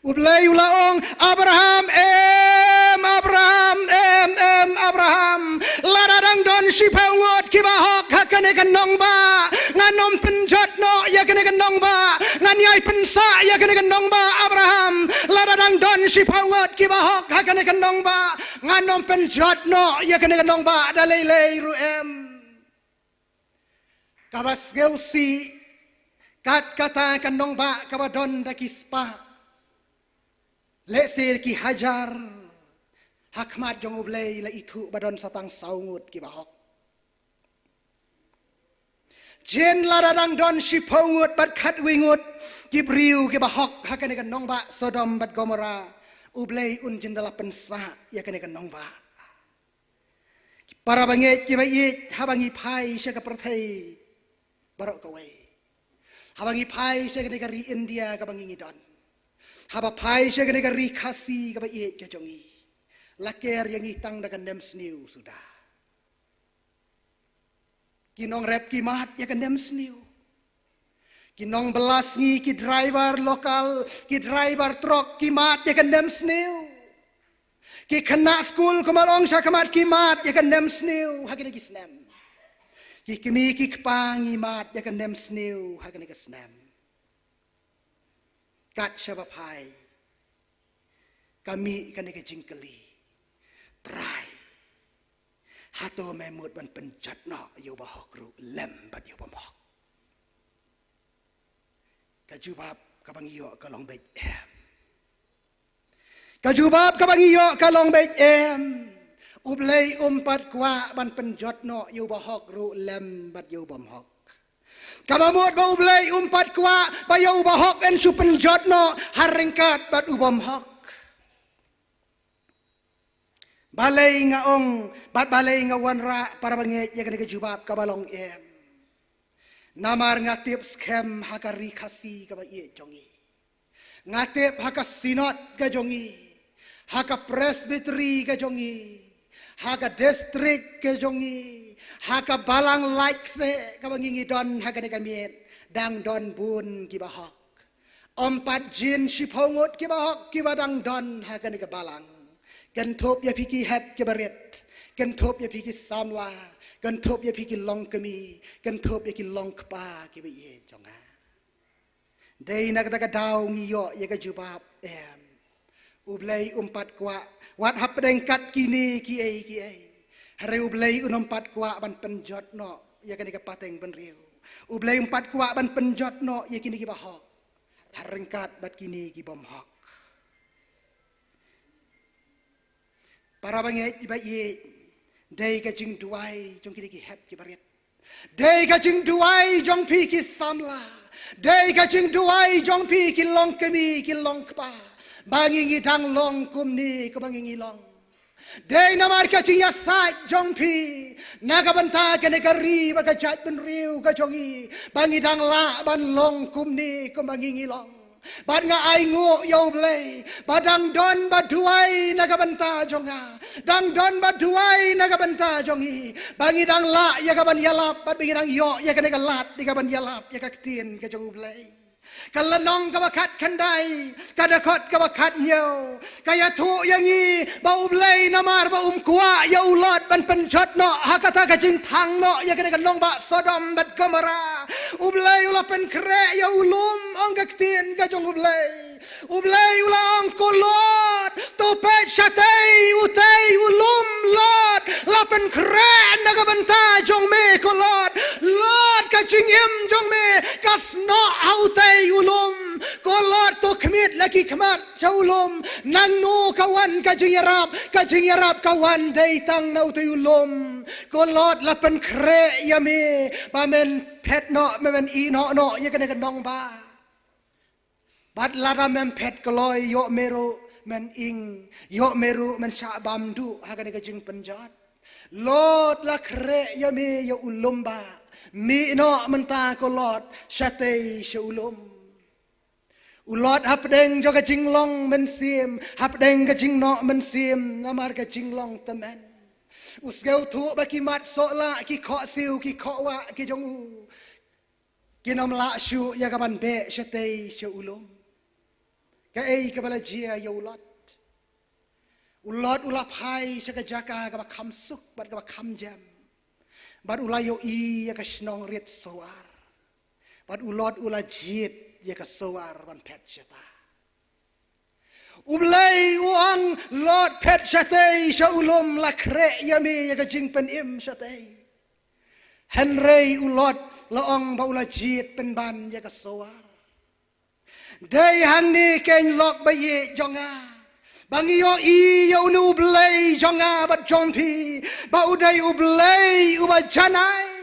U Blei u la ong, Abraham, em Abraham, em, em Abraham, lada dang don shiphew ngut kiba hok ha kane ka nongbah, ngan ym pynjot noh ïa kane ka nongbah. Ngan ïai pynsah ïa kane ka nongbah, Abraham, lada dang don shiphew ngut kiba hok ha kane ka nongbah, ngan ym pynjot noh ïa kane ka nongbah da lei lei ruh, em. Kaba sngewsih, kat kata ka nongbah kaba don da ki spah, lehse ki hajar, ha khmat jong U Blei la ithuh ba don sa tang saw ngut kiba hok. Jin lada dang don shiphew ngut bad khatwei ngut ki briew kiba hok ha kane ka nongbah Sodom bad Gomorrah, U Blei un jin da la pynsah ïa kane ka nongbah. Ki para bangeit kiba ïeit, haba ngi phai sha ka pyrthei baroh kawei, haba ngi phai sha kane ka ri India kaba ngi ngi don, haba phai sha kane ka ri Khasi kaba ïeit ka jong ngi, la ker ïa ngi tang da ka nemsniew suda. Ki nongrep ki mad ïa ka nemsniew. Ki nongbylla sngi, ki driver local, ki driver truck ki mad ïa ka nemsniew. Ki khynnah skul, kumba long sha khmat, ki mad ïa ka nemsniew ha kine ki snem. Ki kmie ki kpa ngi mad ïa ka nemsniew ha kine ki snem. Kat shaba phai, ka mih kane ka jingkylli, Trai, hato me mut ban pynjot noh ïa uba hok ruh lem bad ïa uba ym hok? Ka jubab kaba ngi ïoh ka long beit em. Ka jubab kaba ngi ïoh ka long beit em. U Blei um pat kwah ban pynjot noh ïa uba hok ruh lem bad ïa uba ym hok. Kaba mut ba U Blei um pat kwah ba ïa uba hok yn shu pynjot noh ha ryngkat bad uba ym hok. Balei nga ong bad balei nga wanrah, para bangeit, ïa kane ka jubab kaba long em? Namar nga tip skhem ha ka ri Khasi kaba ïeit jong ngi. Nga tip ha ka synod ka jong ngi, ha ka presbytery ka jong ngi, ha ka district ka jong ngi, ha ka balang laitseh kaba ngi ngi don ha kane ka miet, dang don bun kiba hok. Ym pat jin shiphew ngut kiba hok kiba dang don ha kane ka balang. Kynthup ïa phi ki hep kiba rit, kynthup ïa phi ki samla, kynthup ïa phi ki longkmie, kynthup ïa ki longkpa kiba ïeit jong nga. Dei na kata ka daw ngi ïoh ïa ka jubab em? U Blei um pat kwah wat hapdeng kat kine kiei kiei. Hynrei U Blei un ym pat kwah ban pynjot noh ïa kane ka pateng bynriew. U Blei um pat kwah ban pynjot noh ïa kine kiba hok ha ryngkat bad kine ki bym hok. Para bangeit ba ïeit, dei ka jingduwai jong kine ki hep kiba rit, dei ka jingduwai jong phi ki samla, dei ka jingduwai jong phi ki longkmie ki longkpa, ba ngi ngi dang long kumne kumba ngi ngi long. Dei namar ka jingïasaid jong phi na ka bynta kane ka ri bad ka jaitbynriew ka jong ngi, ba ngi dang lah ban long kumne kumba ngi ngi long. Bad nga ainguh ïa U Blei ba dang don ba duwai na ka bynta jong nga, dang don ba duwai na ka bynta jong ngi, ba ngi dang lah ïa kaban ïalap bad ba ngi dang ïoh ïa kane ka lad ïa kaban ïalap ïa ka ktien ka jong U Blei. Ka lynnong kaba khatkhyndai, ka dkhot kaba khathynñiew, ka ïathuh ïa ngi ba U Blei namar ba um kwah ïa u Lot ban pynjot noh ha kata ka jingthang noh ïa kane ka nongbah Sodom bad Gomorrah, U Blei u la pynkhreh ïa u lum, ong ka ktien ka jong U Blei. U Blei u la ong, ko Lot, to peit shatei utei u lum, Lot, la pynkhreh na ka bynta jong me, ko Lot. Lot, ka jingim jong me ka snoh ha utei u lum. Ko Lot, to khmied la ki khmat sha u lum. Nangno ka wan ka jingïarap? Ka jingïarap ka wan dei tang na utei u lum. Ko Lot, la pynkhreh ïa me ba men phet noh, men ïehnoh noh ïa kane ka nongbah. Bad lada mem phet kloi, ïoh me ruh men ing, ïoh me ruh men shah bam duh ha kane ka jingpynjot. Lot, la khreh ïa me ïa u lum bah. Mih noh mynta, ko Lot, shatei sha u lum. U Lot hapdeng jong ka jinglong mynsiem, hapdeng ka jingnoh mynsiem namar ka jinglong tymmen, u sngewthuh ba ki mat sohlah, ki khohsiew, ki khohwah ki jong u kin ym lah shuh ïa kaban beh shatei sha u lum. Kaei kaba la jia ïa u Lot? U Lot u la phai sha ka jaka kaba kham suk bad kaba kham jem, bad u la ïohi ïa ka shnong rit Soar. Bad u Lot u la jied ïa ka Soar ban phet shata. U Blei u ong, Lot, phet shatei sha u lum, la khreh ïa me ïa ka jingpynim shatei. Hynrei u Lot, la ong ba u la jied pynban ïa ka Soar. Dei hangne, ko lok ba ïeit jong nga, ba ngi ïohi ïa une U Blei jong nga bad jong phi, ba u dei U Blei uba janai.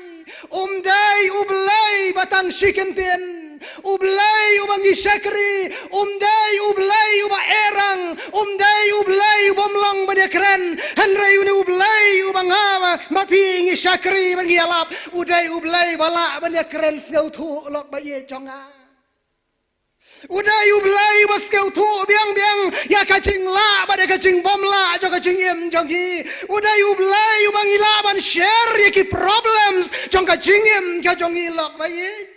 Um dei U Blei ba tang shi kyntien. U Blei uba ngi shakri. Um dei U Blei uba erang. Um dei U Blei uba ym long ban ïakren. Hynrei une U Blei uba nga ma phi ngi shakri bad ngi ïalap, u dei U Blei ba lah ban ïakren. Sngewthuh, lok ba ïeit jong nga. U dei U Blei uba sngewthuh biang biang ïa ka jinglah bad ïa ka jingbymlah jong ka jingim jong ngi. U dei U Blei uba ngi lah ban share ïa ki problems jong ka jingim ka jong ngi, lok ba ïeit.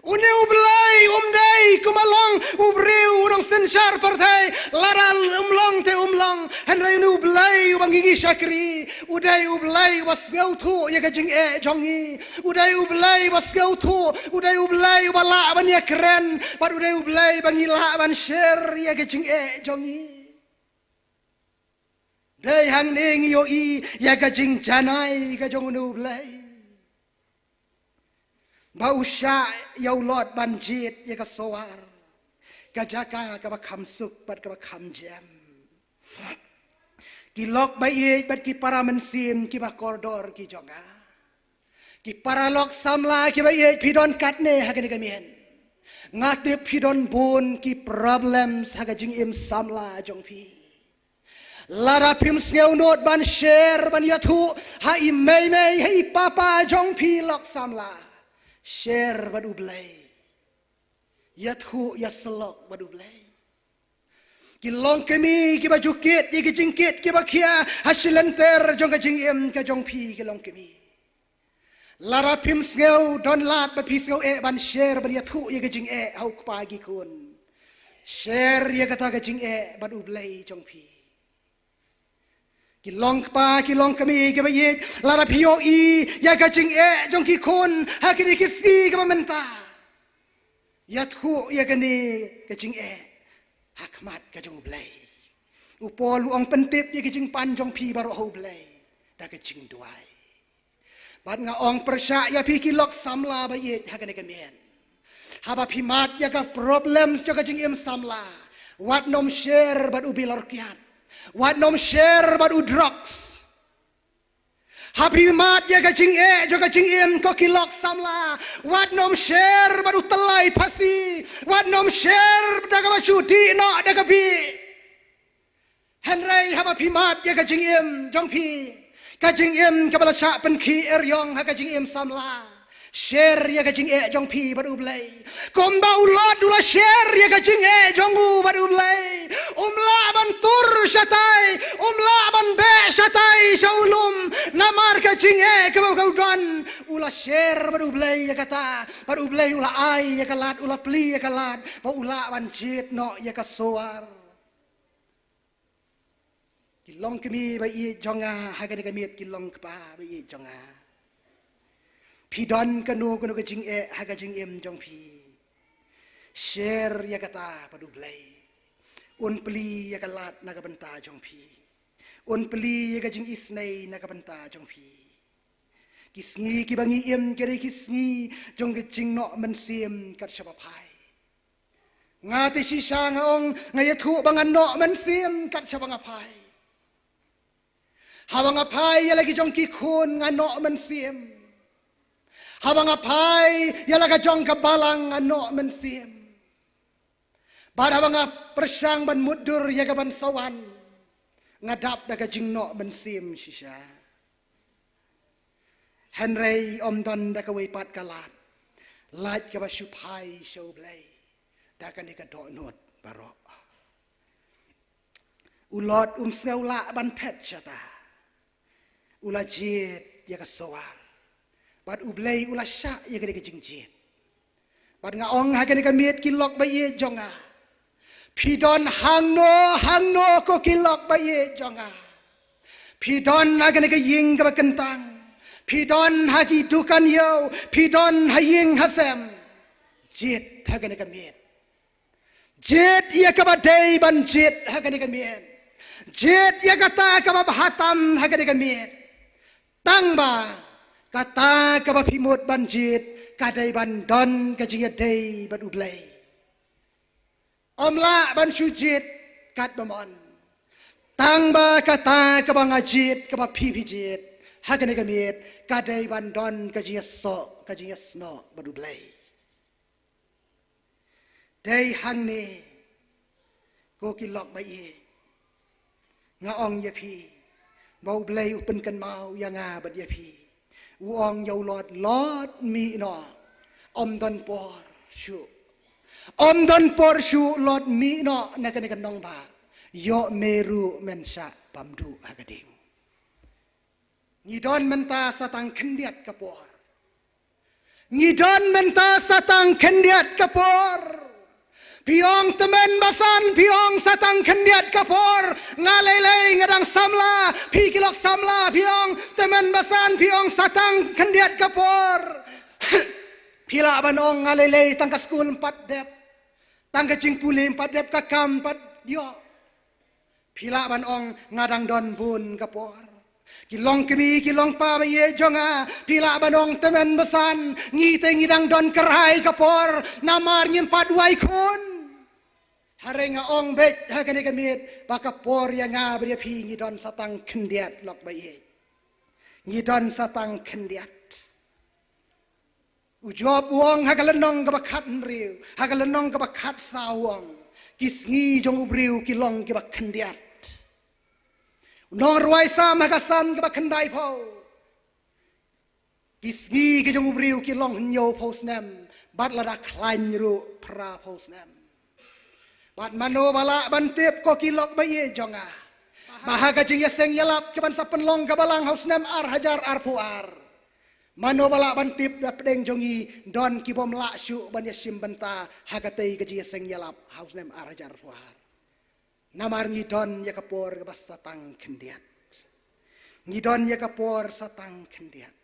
Une U Blei um dei kumba long u briew u nongsynshar pyrthei, lada um long te um long. Hynrei une U Blei uba ngi ngi shakri, u dei U Blei uba sngewthuh ïa ka jingeh jong ngi. U dei U Blei uba sngewthuh, u dei U Blei uba lah ban ïakren, bad u dei U Blei ba ngi lah ban share ïa ka jingeh jong ngi. Dei hangne ngi ïohi ïa ka jingjanai ka jong une U Blei, ba u shah ïa u Lot ban jied ïa ka Soar, ka jaka kaba kham suk bad kaba kham jem. Ki lok ba ïeit bad ki para mynsiem kiba kordor ki jong nga, ki para lok samla kiba ïeit, phi don katne ha kane ka miet. Nga tip phi don bun ki problems ha ka jingim samla jong phi. Lada phim sngewnud ban share, ban ïathuh ha i mei mei, ha i papa jong phi lok samla, share bad U Blei. Ïathuh ïasyllok bad U Blei. Ki longkmie kiba ju kit ïa ki jingkit kiba khia ha shilynter jong ka jingim ka jong phi ki longkmie. Lada phim sngew don lad bad phi sngew eh ban share ban ïathuh ïa ka jingeh ha u kpa ki khun, share ïa kata ka jingeh bad U Blei jong phi. Ki longkpa ki longkmie kiba ïeit, lada phi ïohi ïa ka jingeh jong ki khun ha kine ki sngi kiba mynta, ïathuh ïa kane ka jingeh ha khmat ka jong U Blei. U Paul u ong pyntip ïa ka jingpan jong phi baroh ha U Blei da ka jingduwai. Bad nga ong pyrshah ïa phi ki lok samla ba ïeit ha kane ka miet, haba phi mad ïa ka problems jong ka jingim samla, wat nym share bad u bilorkiat, wat nym share bad u drugs. Haba phi mad ïa ka jingeh jong ka jingim ko ki lok samla, wat nym share bad u tyllai phasi, wat nym share da kaba shu dih noh da ka bih. Hynrei haba phi mad ïa ka jingim jong phi, ka jingim kaba la shah pynkhih eriong ha ka jingim samla, share ïa ka jingeh jong phi bad U Blei. Kumba u Lot u la share ïa ka jingeh jong u bad U Blei. Um lah ban tur shatai, um lah ban beh shatai sha u lum namar ka jingeh kaba u don. U la share bad U Blei ïa kata, bad U Blei u la ai ïa ka lad, u la plie ïa ka lad ba u lah ban jied noh ïa ka suar. Ki longkmie ba ïeit jong nga ha kane ka miet, ki longkpa ba ïeit jong nga, phi don kano kano ka jingeh ha ka jingim jong phi, share ïa kata bad U Blei. Un plie ïa ka lad na ka bynta jong phi. Un plie ïa ka jingisynei na ka bynta jong phi. Ki sngi kiba ngi im ki dei ki sngi jong ka jingnoh mynsiem kat shaba phai. Nga te shisha nga ong, nga ïathuh ba nga noh mynsiem kat shaba nga phai. Haba nga phai ïa la ki jong ki khun nga noh mynsiem. Haba nga phai ïa la ka jong ka balang nga noh mynsiem. Bad haba nga pyrshang ban mutdur ïa ka ban sa wan, nga dap da ka jingnoh mynsiem shisha. Hynrei ym don da kawei pat ka lad, lait kaba shu phai sha U Blei da kane ka dohnud baroh. U Lot um sngew lah ban phet shata. U la jied ïa ka suar. Bad U Blei u la shah ïa kane ka jingjied. Bad nga ong ha kane ka miet ki lok ba ïeit jong nga, phi don hangno hangno ko ki lok ba ïeit jong nga. Phi don ha kane ka ïing kaba kyntang, phi don ha ki dukan ïew, phi don ha ïing ha sem. Jied ha kane ka miet. Jied ïa kaba dei ban jied ha kane ka miet. Jied ïa kata kaba bha tam ha kane ka miet. Tang ba kata kaba phi mut ban jied ka dei ban don ka jingïadei bad U Blei. Ym lah ban shu jied katba mon. Tang ba kata kaba nga jied, kaba phi phi jied ha kane ka miet, ka dei ban don ka jingïasoh, ka jingïasnoh bad U Blei. Dei hangne ko ki lok ba ïeit, nga ong ïa phi ba U Blei u pynkynmaw ïa nga bad ïa phi. U ong ïa u Lot, Lot mih noh, ym don por shuh. Ym don por shuh Lot mih noh na kane ka nongbah. Ïoh me ruh men shah bam duh ha ka ding. Ngi don mynta sa tang khyndiat ka por. Ngi don mynta sa tang khyndiat ka por. Phi ong tymmen basan, phi ong sa tang khyndiat ka por. Nga lei lei nga dang samla, phi ki lok samla, phi ong tymmen basan, phi ong sa tang khyndiat ka por. Phi lah ban ong nga lei lei tang ka skul ym pat dep, tang ka jingpule ym pat dep, ka kam ym pat ïoh. Phi lah ban ong nga dang don bun ka por. Ki longkmie ki longpa ba ïeit jong nga, phi lah ban ong tymmen basan, ngi te ngi dang don kyrhai ka por namar ngim pat wai khun. Hynrei nga ong beit ha kane ka miet ba ka por ïa nga bad ïa phi ngi don sa tang khyndiat lok ba ïeit. Ngi don sa tang khyndiat. U Job u ong ha ka lynnong kaba khathynriew, ha ka lynnong kaba khatsaw u ong, ki sngi jong u briew ki long kiba khyndiat. Nongrwai Salm ha ka Salm kaba khyndai phew. Ki sngi ki jong u briew ki long hynñiew phew snem, bad lada khlaiñ ruh phra phew snem. Bad mano ba lah ban tip, ko ki lok ba ïeit jong nga, ba ha ka jingïaseng ïalap kaban sa pynlong ka balang ha u snem ar hajar arphew ar, mano ba lah ban tip da pdeng jong ngi don ki bym lah shuh ban ïashim bynta ha katei ka jingïaseng ïalap ha u snem ar hajar arphew ar? Namar ngi don ïa ka por kaba sa tang khyndiat. Ngi don ïa ka por sa tang khyndiat.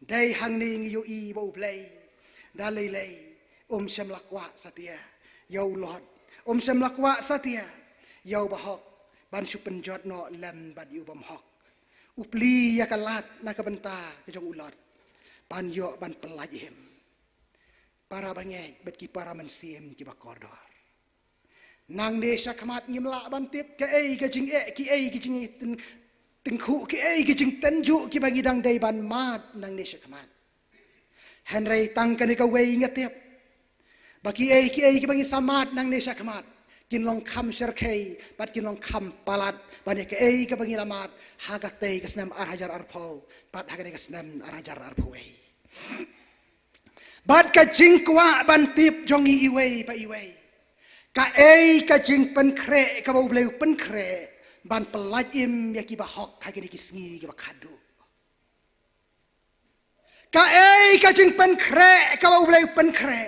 Dei hangne ngi ïohi ba U Blei da lei lei um shym la kwah satia ïa u Lot, um shym la kwah satia ïa u bahok ban shu pynjot noh lem bad ïa u bymhok. U plie ïa ka lad na ka bynta ka jong u Lot ban ïoh ban pyllait im. Para bangeit bad ki para mynsiem kiba kordor, nangne shakhmat ngim lah ban tip kaei ka jingeh, kiei ki jingtyngkhuh, kiei ki jingtynjuh kiba ngi dang dei ban mad nangne shakhmat. Hynrei tang kane kawei nga tip, ba kiei kiei kiba ngi sa mad nangne shakhmat kin long kham shyrkhei bad kin long kham palat ban ïa kaei kaba ngi la mad ha katei ka snem ar hajar arphew bad ha katei ka snem ar hajar arphew wei. Bad ka jingkwah ban tip jong ngi iwei pa iwei, kaei ka jingpynkhreh kaba U Blei u pynkhreh ban pyllait im ïa kiba hok ha kine ki sngi kiba khatduh? Kaei ka jingpynkhreh kaba U Blei u pynkhreh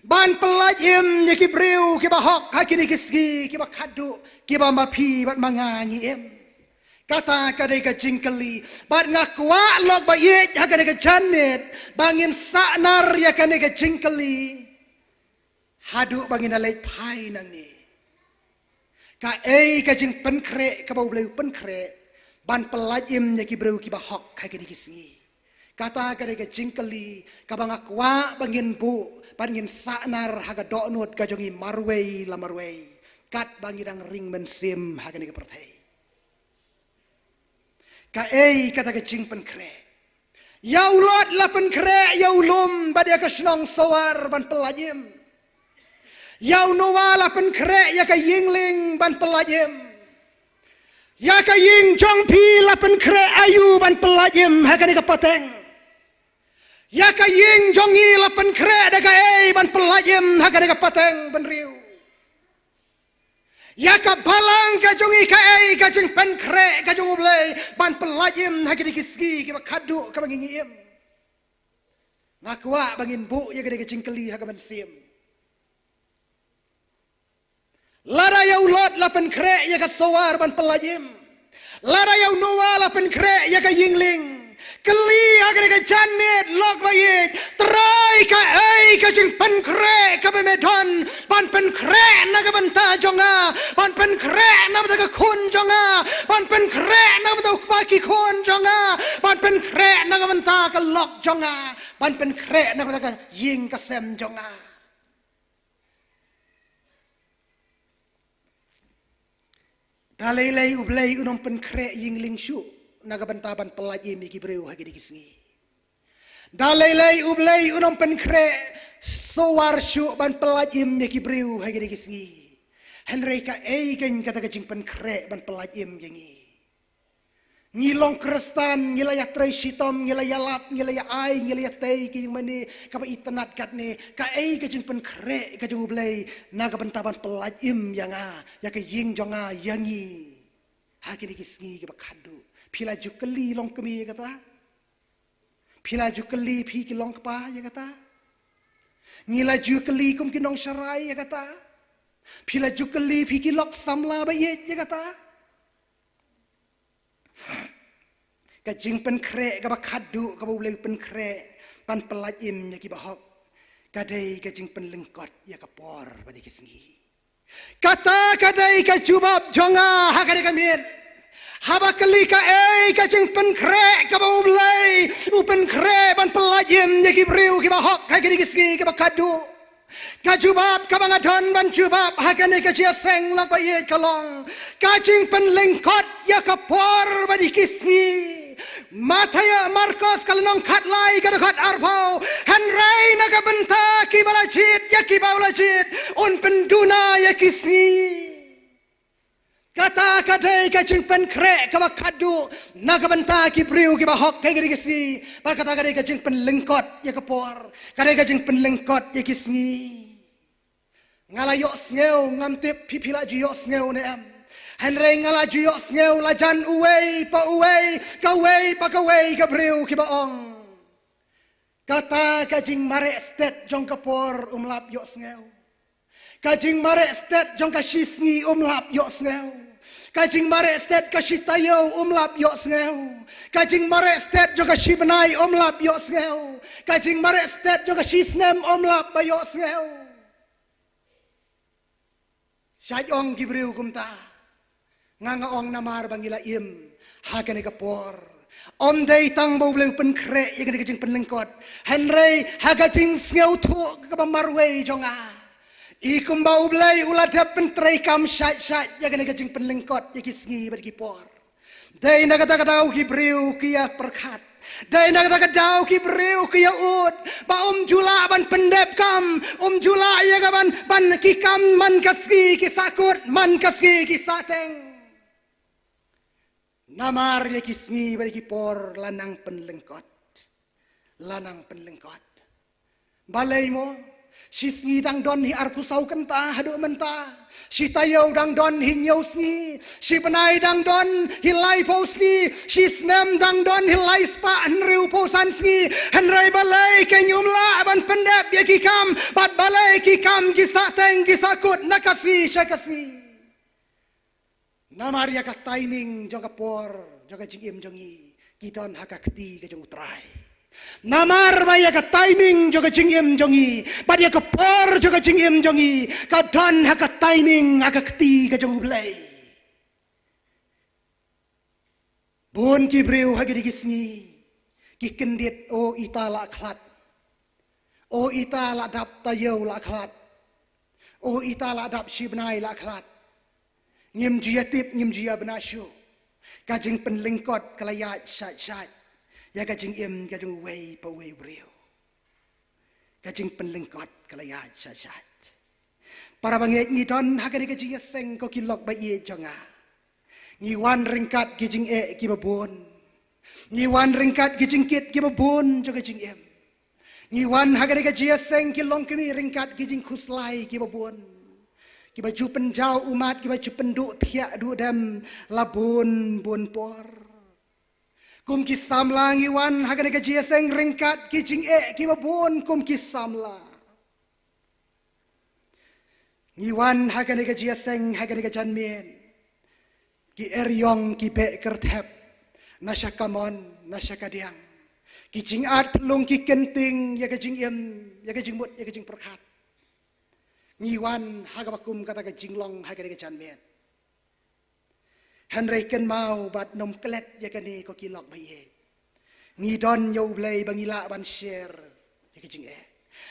ban pyllait im ïa ki briew kiba hok ha kine ki sngi kiba khatduh, kiba ma phi bad ma nga ngi im? Kata ka dei ka jingkylli, bad nga kwah lok ba ïeit ha kane ka janmiet ba ngin sahnar ïa kane ka jingkylli haduh ba ngin da leit phai nangne. Kaei ka jingpynkhreh kaba U Blei u pynkhreh ban pyllait im ïa ki briew kiba hok ha kine ki sngi? Kata ka dei ka jingkylli kaba nga kwah ba ngin buh bad ngin sahnar ha ka dohnud ka jong ngi marwei la marwei, katba ngi dang ring mynsiem ha kane ka pyrthei. Kaei kata ka jingpynkhreh? Ïa u Lot la pynkhreh ïa u lum bad ïa ka shnong Soar ban pyllait im. Ïa u Noah la pynkhreh ïa ka ïing lieng ban pyllait im. Ïa ka ïing jong phi la pynkhreh aïu ban pyllait im ha kane ka pateng? Ïa ka ïing jong ngi la pynkhreh da kaei ban pyllait im ha kane ka pateng bynriew? Ïa ka balang ka jong ngi, kaei ka jingpynkhreh ka jong U Blei ban pyllait im ha kine ki sngi kiba khatduh kaba ngi ngi im? Nga kwah ba ngin buh ïa kane ka jingkylli ha ka mynsiem. Lada ïa u Lot la pynkhreh ïa ka Soar ban pyllait im, lada ïa u Noah la pynkhreh ïa ka ïing lieng, kylli ha kane ka janmiet lok ba ïeit, Trai, kaei ka jingpynkhreh kaba me don ban pynkhreh na ka bynta jong nga, ban pynkhreh na ka bynta ka khun jong nga, ban pynkhreh na ka bynta u kpa ki khun jong nga, ban pynkhreh na ka bynta ka lok jong nga, ban pynkhreh na ka bynta ka ïing ka sem jong nga? Da lei lei U Blei un ym pynkhreh ïing lieng shuh na ka bynta ban pyllait im ïa ki briew ha kine ki sngi. Da lei lei U Blei un ym pynkhreh Soar shuh ban pyllait im ïa ki briew ha kine ki sngi. Hynrei kaei kein kata ka jingpynkhreh ban pyllait im ïa ngi? Ngi long Khristan, ngi la ïatrei shitom, ngi la ïalap, ngi la ïa-ai, ngi la ïatei ki ïing mane kaba itynnad katne. Kaei ka jingpynkhreh ka jong U Blei na ka bynta ban pyllait im ïa nga, ïa ka ïing jong nga, ïa ngi ha kine ki sngi kiba khatduh? Phi la ju kylli long kmie ïa kata? Phi la ju kylli phi ki long kpa ïa kata? Ngi la ju kylli kum ki nongsharai ïa kata? Phi la ju kylli phi ki lok samla ba ïeit ïa kata? Ka jingpynkhreh kaba khatduh kaba U Blei u pynkhreh ban pyllait im ïa kiba hok, ka dei ka jingpynlyngkot ïa ka por bad ïa ki sngi. Kata ka dei ka jubab jong nga ha kane ka miet. Haba kylli kaei ka jingpynkhreh kaba U Blei u pynkhreh ban pyllait im ïa ki briew kiba hok ha kine ki sngi kiba khatduh, ka jubab kaba nga don ban jubab ha kane ka jingïaseng lok ba ïeit ka long ka jingpynlyngkot ïa ka por bad ïa ki sngi. Mathaios, Markos ka lynnong khatlai ka dkhot arphew, hynrei na ka bynta kiba la jied ïa kiba u la jied un pynduna ïa ki sngi. Kata ka dei ka jingpynkhreh kaba khadduh na ka bynta ki briew kiba hok ha kine ki sngi. Bad kata ka dei ka jingpynlyngkot ïa ka por, ka dei ka jingpynlyngkot ïa ki sngi. Nga la ïohsngew, ngam tip phi, phi la ju ïohsngew ne em. Hynrei nga la ju ïohsngew la jan uwei pa uwei, kawei pa kawei ka briew kiba ong, kata ka jingmareh stet jong ka por um lap ïohsngew. Ka jingmareh stet jong ka shisngi um lap ïohsngew. Ka jingmareh stet ka shitaïew um lap ïohsngew. Ka jingmareh stet jong ka shibnai um lap ïohsngew. Ka jingmareh stet jong ka shisnem um lap ba ïohsngew. Shait ong ki briew kumta. Nga nga ong namar ba ngi la im ha kane ka por. Ym dei tang ba U Blei u pynkhreh ïa kane ka jingpynlyngkot, hynrei ha ka jingsngewthuh kaba marwei jong nga, i kumba U Blei u la dep pyntreikam shait shait ïa kane ka jingpynlyngkot ïa ki sngi bad ki por. Dei na kata ka daw ki briew ki ïa pyrkhat. Dei na kata ka daw ki briew ki ïa ud ba um ju lah ban pyndep kam, um ju lah ïa ka ban, ban ki kam man ka sngi ki sahkut, man ka sngi ki sahteng. Namar ïa ki sngi bad ïa ki por la nang pynlyngkot. La nang pynlyngkot. Balei mo? Shisngi dang don hi arphew saw kynta haduh mynta. Shitaïew dang don hi hynñiew sngi. Shibnai dang don hi laiphew sngi. Shisnem dang don hi laispah hynriewphew san sngi. Hynrei balei kein um lah ban pyndep ïa ki kam? Bad balei ki kam ki sahteng ki sahkut na ka sngi sha ka sngi? Namar ïa ka timing jong ka por jong ka jingim jong ngi ki don ha ka kti ka jong U Trai. Namar ba ïa ka timing jong ka jingim jong ngi bad ïa ka por jong ka jingim jong ngi ka don ha ka timing, ha ka kti ka jong U Blei. Bun ki briew ha kine ki sngi ki kyndit, o ita la khlad. O ita la dap taïew la khlad. O ita la dap shibnai la khlad. Ngim ju ïa tip, ngim ju ïa bna shuh. Ka jingpynlyngkot ka la ïaid shait shait ïa ka jingim ka jong uwei pa uwei u briew. Ka jingpynlyngkot ka la ïaid shait shait. Para bangeit, ngi don ha kane ka jingïaseng, ko ki lok ba ïeit jong nga. Ngi wan ryngkat ki jingeh kiba bun. Ngi wan ryngkat ki jingkit kiba bun jong ka jingim. Ngi wan ha kane ka jingïaseng ki longkmie ryngkat ki jingkhuslai kiba bun, kiba ju pynjaw ummat, kiba ju pynduh thiah duh dem la bun bun por. Kum ki samla ngi wan ha kane ka jingïaseng ryngkat ki jingeh kiba bun kum ki samla. Ngi wan ha kane ka jingïaseng, ha kane ka janmiet, ki eriong ki beh kyrthep na sha kamon na sha kadiang. Ki jingat pynlong ki kynting ïa ka jingim, ïa ka jingmut, ïa ka jingpyrkhat. Ngi wan ha kaba kum kata ka jinglong ha kane ka janmiet. Hynrei kynmaw bad nym klet ïa kane, ko ki lok ba ïeit. Ngi don ïa U Blei ba ngi lah ban share ïa ka jingeh.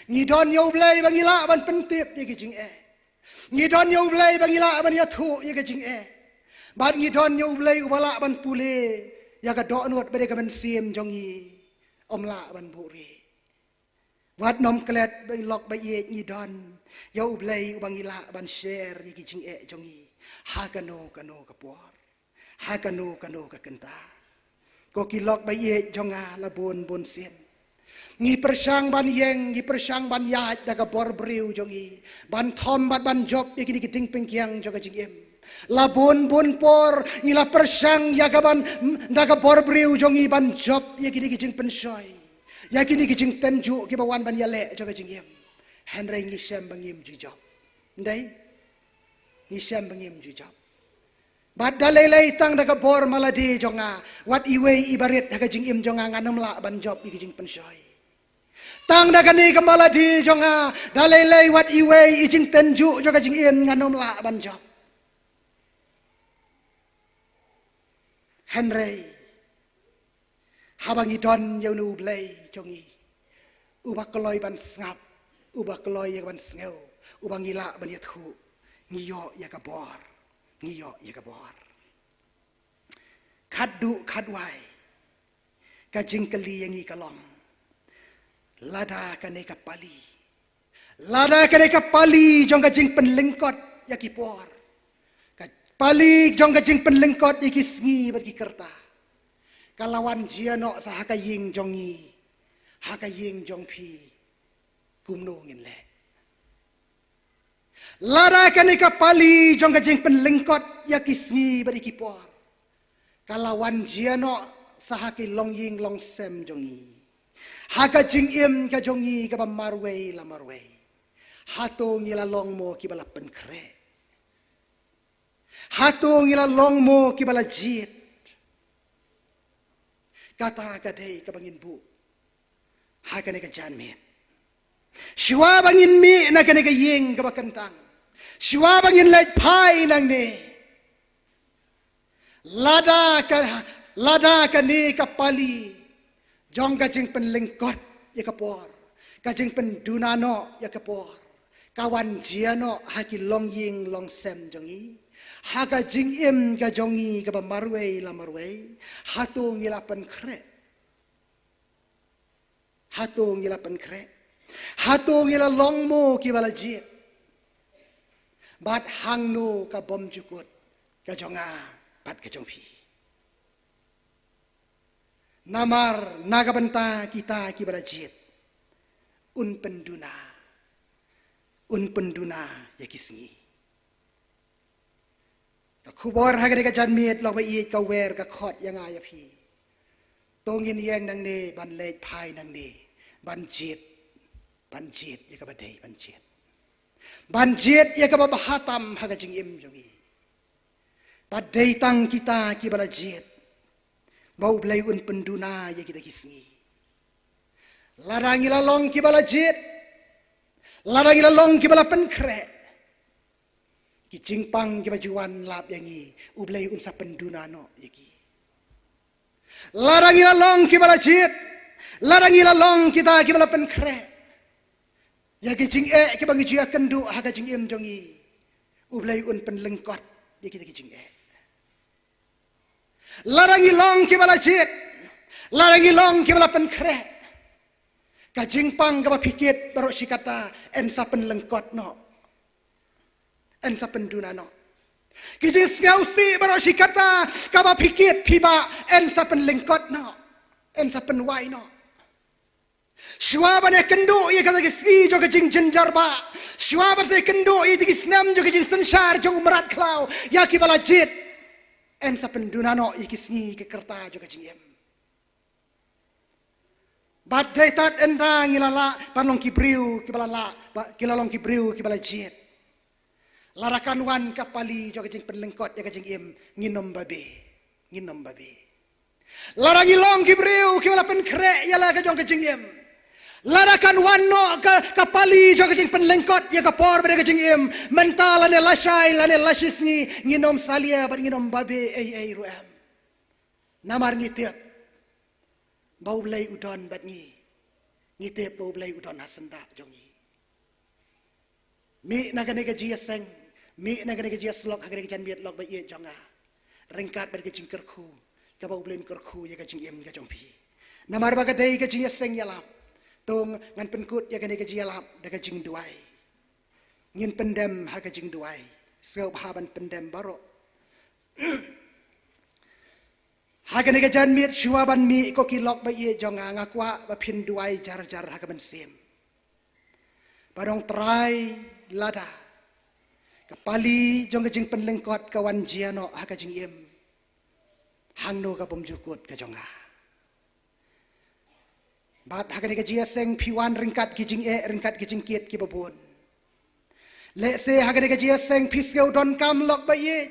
Ngi don ïa U Blei ba ngi lah ban pyntip ïa ka jingeh. Ngi don ïa U Blei ba ngi lah ban ïathuh ïa ka jingeh. Bad ngi don ïa U Blei uba lah ban pule ïa ka dohnud bad ïa ka mynsiem jong ngi, ym lah ban buhrieh. Wat nym klet, ba lok ba ïeit, ngi don ïa U Blei uba ngi lah ban share ïa ki jingeh jong ngi ha kano kano ka por, ha kano kano ka kynta. Ko ki lok ba ïeit jong nga, la bun bun sien ngi pyrshang ban ïeng, ngi pyrshang ban ïaid da ka bor briew jong ngi ban thom bad ban jop ïa kine ki dieng pyngkiang jong ka jingim. La bun bun por ngi la pyrshang ïa ka ban, da ka bor briew jong ngi ban jop ïa kine ki jingpynshoi, ïa kine ki jingtynjuh kiba wan ban ïaleh jong ka jingim. Hynrei ngi shem ba ngim ju jop. Ndei? Ngi shem ba ngim ju jop. Bad da lei lei tang da ka bor malade jong nga, wat iwei i barit ha ka jingim jong nga, ngan ym lah ban jop ïa ki jingpynshoi. Tang da kane ka malade jong nga, da lei lei wat iwei i jingtynjuh jong ka jingim, ngan ym lah ban jop. Hynrei haba ngi don ïa une U Blei jong ngi, uba kloi ban sngap, uba kloi ïa ka ban sngew, uba ngi lah ban ïathuh, ngi ïoh ïa ka bor, ngi ïoh ïa ka bor. Khatduh khatwai, ka jingkylli ïa ngi ka long, lada kane ka pali, lada kane ka pali jong ka jingpynlyngkot ïa ki por, ka pali jong ka jingpynlyngkot ïa ki sngi bad ki kyrta ka la wan jia noh sa ha ka ïing jong ngi, ha ka ïing jong phi. Kumno ngin leh? Lada kane ka pali jong ka jingpynlyngkot ïa ki sngi bad ïa ki por ka la wan jia noh sa ha ki longïing longsem jong ngi, ha ka jingim ka jong ngi kaba marwei la marwei, hato ngi la long mo kiba la pynkhreh? Hato ngi la long mo kiba la jied? Kata ka dei kaba ngin buh ha kane ka janmiet. Shuwa ba ngin mih na kane ka ïing kaba kyntang, shuwa ba ngin leit phai nangne, lada ka, lada kane ka pali jong ka jingpynlyngkot ïa ka por, ka jingpynduna noh ïa ka por, ka wan jia noh ha ki longïing longsem jong ngi, ha ka jingim ka jong ngi kaba marwei la marwei, hato ngi la pynkhreh? Hato ngi la pynkhreh? Hato ngi la long mo kiba la jied? Bad hangno ka bymjukut ka jong nga bad ka jong phi? Namar na ka bynta kita kiba la jied, un pynduna, un pynduna ïa ki sngi. Ka khubor ha kane ka janmiet lok ba ïeit ka wer ka khot ïa nga ïa phi. To ngin ïeng nangne ban leit phai nangne ban jied, ban jied ïa kaba dei ban jied, ban jied ïa kaba bha tam ha ka jingim jong ngi. Ba dei tang kita kiba la jied ba U Blei un pynduna ïa kita ki sngi. Lada ngi la long kiba la jied, lada ngi la long kiba la pynkhreh, ki jingpang kiba ju wan lap ïa ngi, U Blei un sa pynduna noh ïa ki. Lada ngi la long kiba la jied, lada ngi la long kita kiba la pynkhreh, ïa ki jingeh kiba ngi ju ïakynduh ha ka jingim jong ngi, U Blei un pynlyngkot ïa kita ki jingeh. Lada ngi long kiba la jied, lada ngi long kiba la pynkhreh, ka jingpang kaba phi kit baroh shi katta yn sa pynlyngkot noh, yn sa pynduna noh. Ki jingsngewsih baroh shi katta kaba phi kit phi bah, yn sa pynlyngkot noh, yn sa pynwai noh. Shuwa ban ïakynduh ïa kata ka sngi jong ka jingjynjar bah, shuwa ban sa ïakynduh ïa kata ka snem jong ka jingsynshar jong u mrad khlaw ïa kiba la jied, yn sa pynduna noh ïa ki sngi ki kyrta jong ka jingim. Bad dei tad ynda ngi la lah ban long ki briew kiba la lah, ba, ki la long ki briew kiba la jied, lada kan wan ka pali jong ka jingpynlyngkot ïa ka jingim, ngin ym babe, ngin ym babe. Lada ngi long ki briew kiba la pynkhreh ïa la ka jong ka jingim, lada kan wan noh ka, ka pali jong ka jingpynlyngkot ïa ka por bad ïa ka jingim, mynta lane lashai lane lashisngi, ngin ym salia bad ngin ym babe ei ei ruh em. Namar ngi tip ba U Blei u don bad ngi. Ngi tip ba U Blei u don ha syndah jong ngi. Mih na kane ka jingïaseng, mih na kane ka jingïasyllok ha kane ka janmiet lok ba ïeit jong nga, ryngkat bad ka jingkyrkhu kaba U Blei un kyrkhu ïa ka jingim ka jong phi. Namar ba ka dei ka jingïaseng ïalap, to ngan pynkut ïa kane ka jingïalap da ka jingduwai. Ngin pyndem ha ka jingduwai. Sngewbha ban pyndem baroh. Ha kane ka janmiet shuwa ban mih, ko ki lok ba ïeit jong nga, nga kwah ba phin duwai jar jar ha ka mynsiem. Ba dong Trai, lada ka pali jong ka jingpynlyngkot ka wan jia noh ha ka jingim, hangno ka bymjukut ka jong nga? Bad ha kane ka jingïaseng phi wan ryngkat ki jingeh, ryngkat ki jingkit kiba bun. Lehse ha kane ka jingïaseng phi sngew donkam lok ba ïeit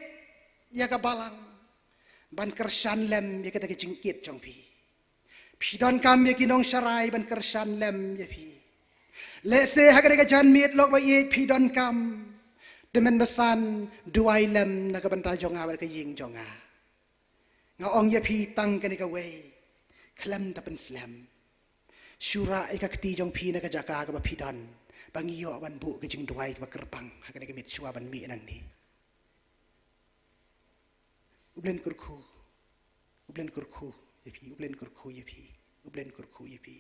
ïa ka balang ban kyrshan lem ïa kata ka jingkit jong phi. Phi donkam ïa ki nongsharai ban kyrshan lem ïa phi. Lehse ha kane ka janmiet lok ba ïeit phi donkam, tymmen basan duwai lem na ka bynta jong nga bad ka ïing jong nga. Nga ong ïa phi tang kane kawei, khlem da pynslem, shu rah ïa ka kti jong phi na ka jaka kaba phi don, ba ngi ïoh ban buh ka jingduwai kaba kyrpang ha kane ka miet shuwa ban mih nangne. U Blei un kyrkhu, U Blei un kyrkhu ïa phi, U Blei un kyrkhu ïa phi, U Blei un kyrkhu ïa phi.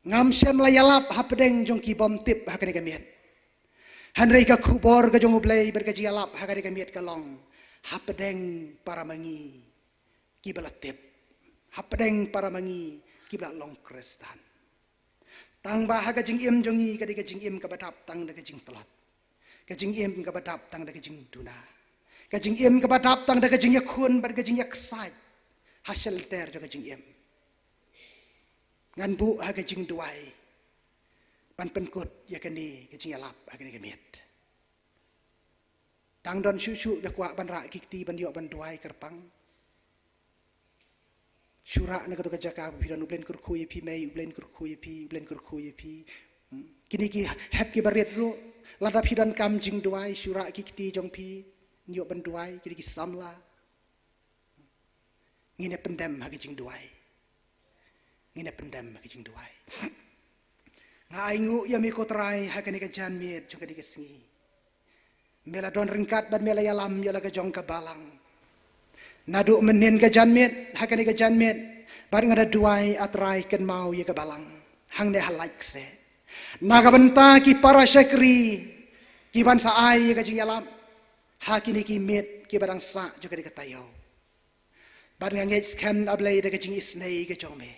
Ngam shym la ïalap hapdeng jong ki bym tip ha kane ka miet. Hynrei ka khubor ka jong U Blei bad ka jingïalap ha kane ka miet ka long hapdeng para ma ngi kiba la tip, hapdeng para ma ngi kiba la long Khristan. Tang ba ha ka jingim jong ngi ka dei ka jingim kaba dap tang da ka jingtlot, ka jingim kaba dap tang da ka jingduna, ka jingim kaba dap tang da ka jingïakhun bad ka jingïaksaid ha shelter jong ka jingim. Ngan buh ha ka jingduwai ban pynkut ïa kane ka jingïalap ha kane ka miet. Tang don shuh shuh ba kwah ban rah ki kti ban ïoh ban duwai kyrpang. Shu rah na kato ka jaka ba phi don. U Blei un kyrkhu ïa phi mei, U Blei un kyrkhu ïa phi, U Blei un kyrkhu ïa phi. Hmm. Kine ki hep kiba rit ruh, lada phi donkam jingduwai, shu rah ki kti jong phi, ïoh ban duwai, kine ki samla. Ngin ïa pyndem ha ka jingduwai. Ngin ïa pyndem ha ka jingduwai. Nga ainguh ïa me ko Trai ha kane ka janmiet jong kane ka sngi. Me la don ryngkat bad me la ïalam ïa la ka jong ka balang. Naduh mynhynnin ka janmiet ha kane ka janmiet, bad nga da duwai, A Trai, kynmaw ïa ka balang hangne ha Laitkseh, na ka bynta ki para shakri kiban sa ai ïa ka jingïalam ha kine ki miet kiba dang sah jong kane ka taïew. Bad nga ngeit skhem, A Blei, da ka jingisynei ka jong me,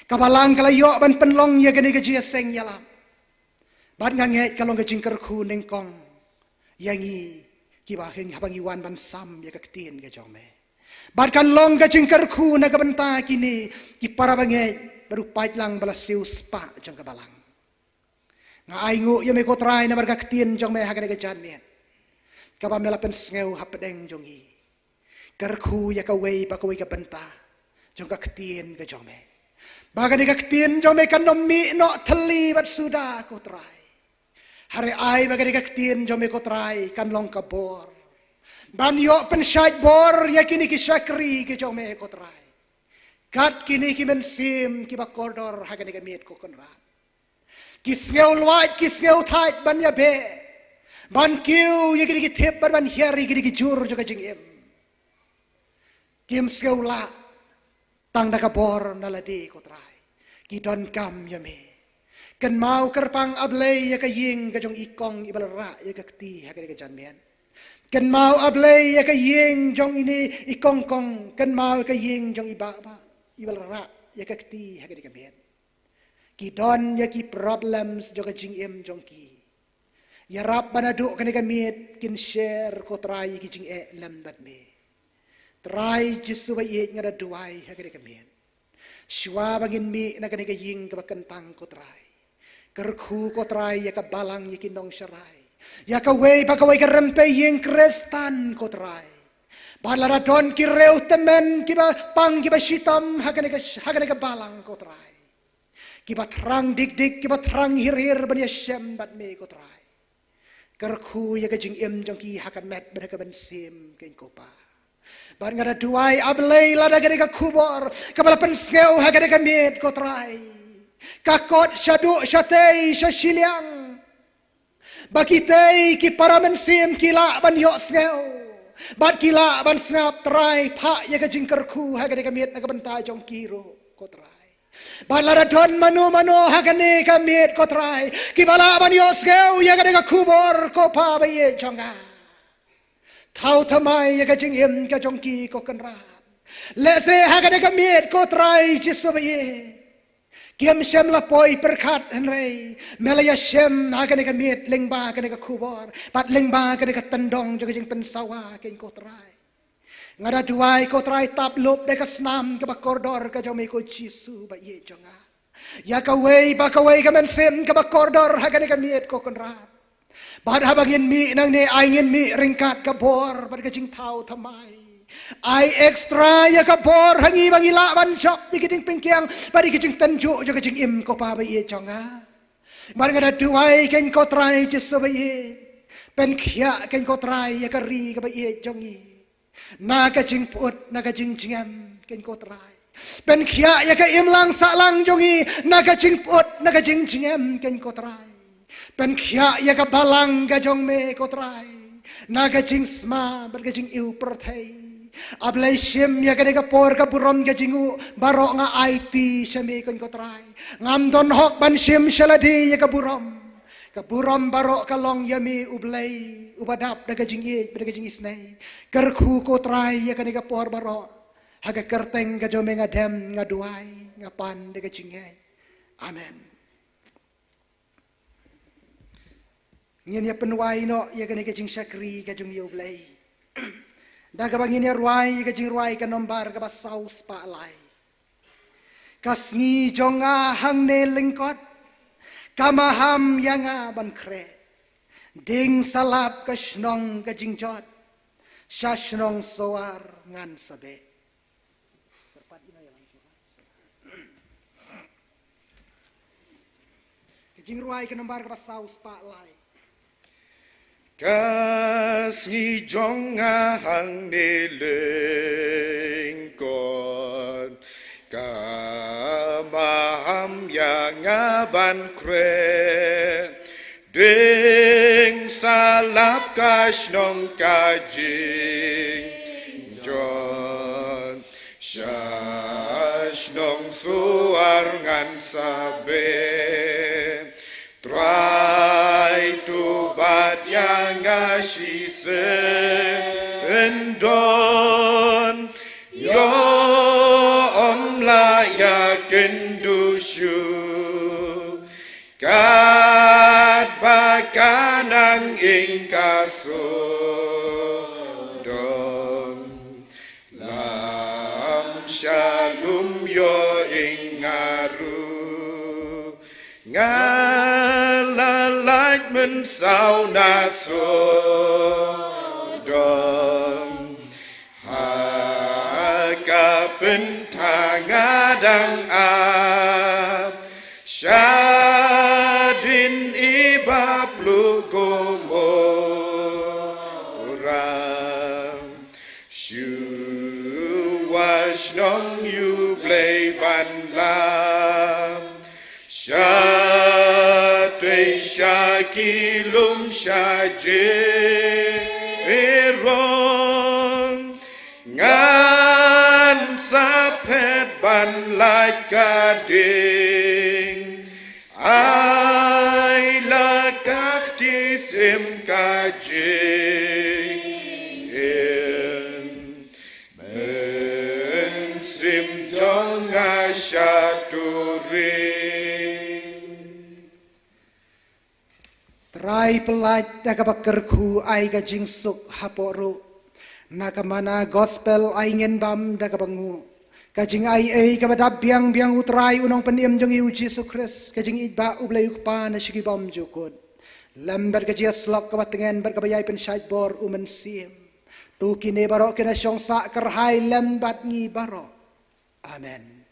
ka balang ka la ïoh ban pynlong ïa kane ka jingïaseng ïalam. Bad nga ngeit ka long ka jingkyrkhu nyngkong ïa ngi kiba hing haba ngi wan ban sam ïa ka ktien ka jong me. Bad kan long ka jingkyrkhu na ka bynta kine ki para bangeit bad u paidlang ba la siew spah jong ka balang. Nga ainguh ïa me ko Trai namar ka ktien jong me ha kane ka janmiet, kaba me la pynsngew hapdeng jong ngi. Kyrkhu ïa kawei pa kawei ka bynta jong ka ktien ka jong me, ba kane ka ktien jong me kan ym mih noh thylli bad suda ko Trai. Hynrei ai ba kane ka ktien jong me ko Trai kan long ka bor ban ïoh pynshait bor ïa kine ki shakri ki jong me ko Trai, kat kine ki mynsiem kiba kordor ha kane ka miet ko Kynrad. Ki sngew lwait, ki sngew thait ban ïabeh, ban kiew ïa kine ki thep bad ban hiar ïa kine ki jur jong ka jingim. Kim sngew lah tang da ka bor na lade ko Trai. Ki donkam ïa me. Kynmaw kyrpang, A Blei, ïa ka ïing ka jong i kong iba la rah ïa ka kti ha kane ka janmiet. Kynmaw, A Blei, ïa ka ïing jong ine i kong kong. Kynmaw ïa ka ïing jong i bah bah iba la rah ïa ka kti ha kane ka miet. Ki don ïa ki problems jong ka jingim jong ki. Ïarap ba naduh kane ka miet kin share ko Trai ïa ki jingeh lem bad me. Trai Jisu ba ïeit, nga da duwai ha kane ka miet, shuwa ba ngin mih na kane ka ïing kaba kyntang ko Trai, kyrkhu ko Trai ïa ka balang, ïa ki nongsharai, ïa kawei pa kawei ka rympei ïing Khristan ko Trai. Bad lada don ki riew tymmen kiba pang kiba shitom ha kane ka, ha kane ka balang ko Trai, kiba thrang dik dik, kiba thrang hir hir ban ïashem bad me ko Trai, kyrkhu ïa ka jingim jong ki ha ka met bad ha ka mynsiem, keiñ ko Pa. Bad nga da duwai, A Blei, lada kane ka khubor kaba la pynsngew ha kane ka miet ko Trai ka kot shaduh shatei sha shiliang, ba kitei ki para mynsiem ki lah ban ïohsngew bad ki lah ban sngap, Trai, phah ïa ka jingkyrkhu ha kane ka miet na ka bynta jong ki ruh ko Trai. Bad lada don mano mano ha kane ka miet ko Trai kiba lah ban ïohsngew ïa kane ka khubor ko Pa ba ïeit jong nga, thaw thymmai ïa ka jingim ka jong ki ko Kynrad. Lehse ha kane ka miet ko Trai Jisu ba ïeit, kim shym la poi pyrkhat, hynrei me la ïashem ha kane ka miet lyngba kane ka khubor bad lyngba kane ka tyndong jong ka jingpynsawa, keiñ ko Trai. Nga da duwai ko Trai, tap lup da ka snam kaba kordor ka jong me ko Jisu ba ïeit jong nga, ïa kawei pa kawei ka mynsiem kaba kordor ha kane ka miet ko Kynrad. Bad haba ngin mih nangne, ai ngin mih ryngkat ka bor bad ka jingthaw thymmai. Ai extra ïa ka bor ha ngi ba ngi lah ban jop ïa ki jingpynkhiang bad ïa ki jingtynjuh jong ka jingim ko Pa ba ïeit jong nga. Bad nga da duwai, keiñ ko Trai Jisu ba ïeit, pynkhiah, keiñ ko Trai, ïa ka ri kaba ïeit jong ngi na ka jingpyut, na ka jingjngem, keiñ ko Trai. Pynkhiah ïa ka imlang sahlang jong ngi na ka jingpyut, na ka jingjngem, keiñ ko Trai. Pynkhiah ïa ka balang ka jong me ko Trai na ka jingsma bad ka jingïohi pyrthei. A Blei, shim ïa kane ka por ka burom ka jingnguh baroh nga aiti sha me, keiñ ko Trai. Ngam don hok ban shim sha lade ïa ka burom. Ka burom baroh ka long ïa me U Blei, uba dap da ka jingïeit bad da ka jingisynei. Kyrkhu ko Trai ïa kane ka por baroh. Ha ka kyrteng ka jong me nga dem, nga duwai, nga pan da ka jingngeit. Amen. Ngin ïa pynwai noh ïa kane ka jingshakri ka jong ïa U Blei da kaba ngin ïa rwai ïa ka jingrwai ka nombar kaba saw spah lai. Ka sngi jong nga hangne lyngkot, ka maham ïa nga ban khreh. Ding sa lap ka shnong ka jingjot, sha shnong Sowar ngan sa beh. Ka jingrwai ka nombar kaba saw spah lai. Ka sngi jong nga hangne lyngkot, ka maham ïa nga ban khreh. Ding sa lap ka shnong ka jingjot, sha shnong Sowar ngan sa beh. Trai to bat ïa nga shisien, don ïoh ym lah ïakynduh shuh. Katba ka nang ïing ka sawdong, lam shalum ïoh ïing nga ruh. Nga la lait mynsaw na sawdong, ha ka pynthang nga dang ap shadien i bapluh Gomorrah. Shu wa shnong ïa U Blei ban lap, shatei sha ki lum sha Jericho. Ngan sa phet ban lait ka ding, ai la ka kti sim ka jingim. Mynsiem jong nga sha turing. Trai pyllait da kaba kyrkhu, ai ka jingsuk hapoh ruh. Na ka mana gospel ai ngin bam da kaba nguh. Ka jingai ei kaba dap biang biang U Trai U Nongpynim jong ngi U Jisu Khrist, ka jingïeit ba U Blei U Kpa na sha ki bymjukut, lem bad ka jingïasyllok kaba tngen bad kaba ïai pynshait bor U Mynsiem. To kine baroh kin ïa shong sah kyrhai lem bad ngi baroh. Amen.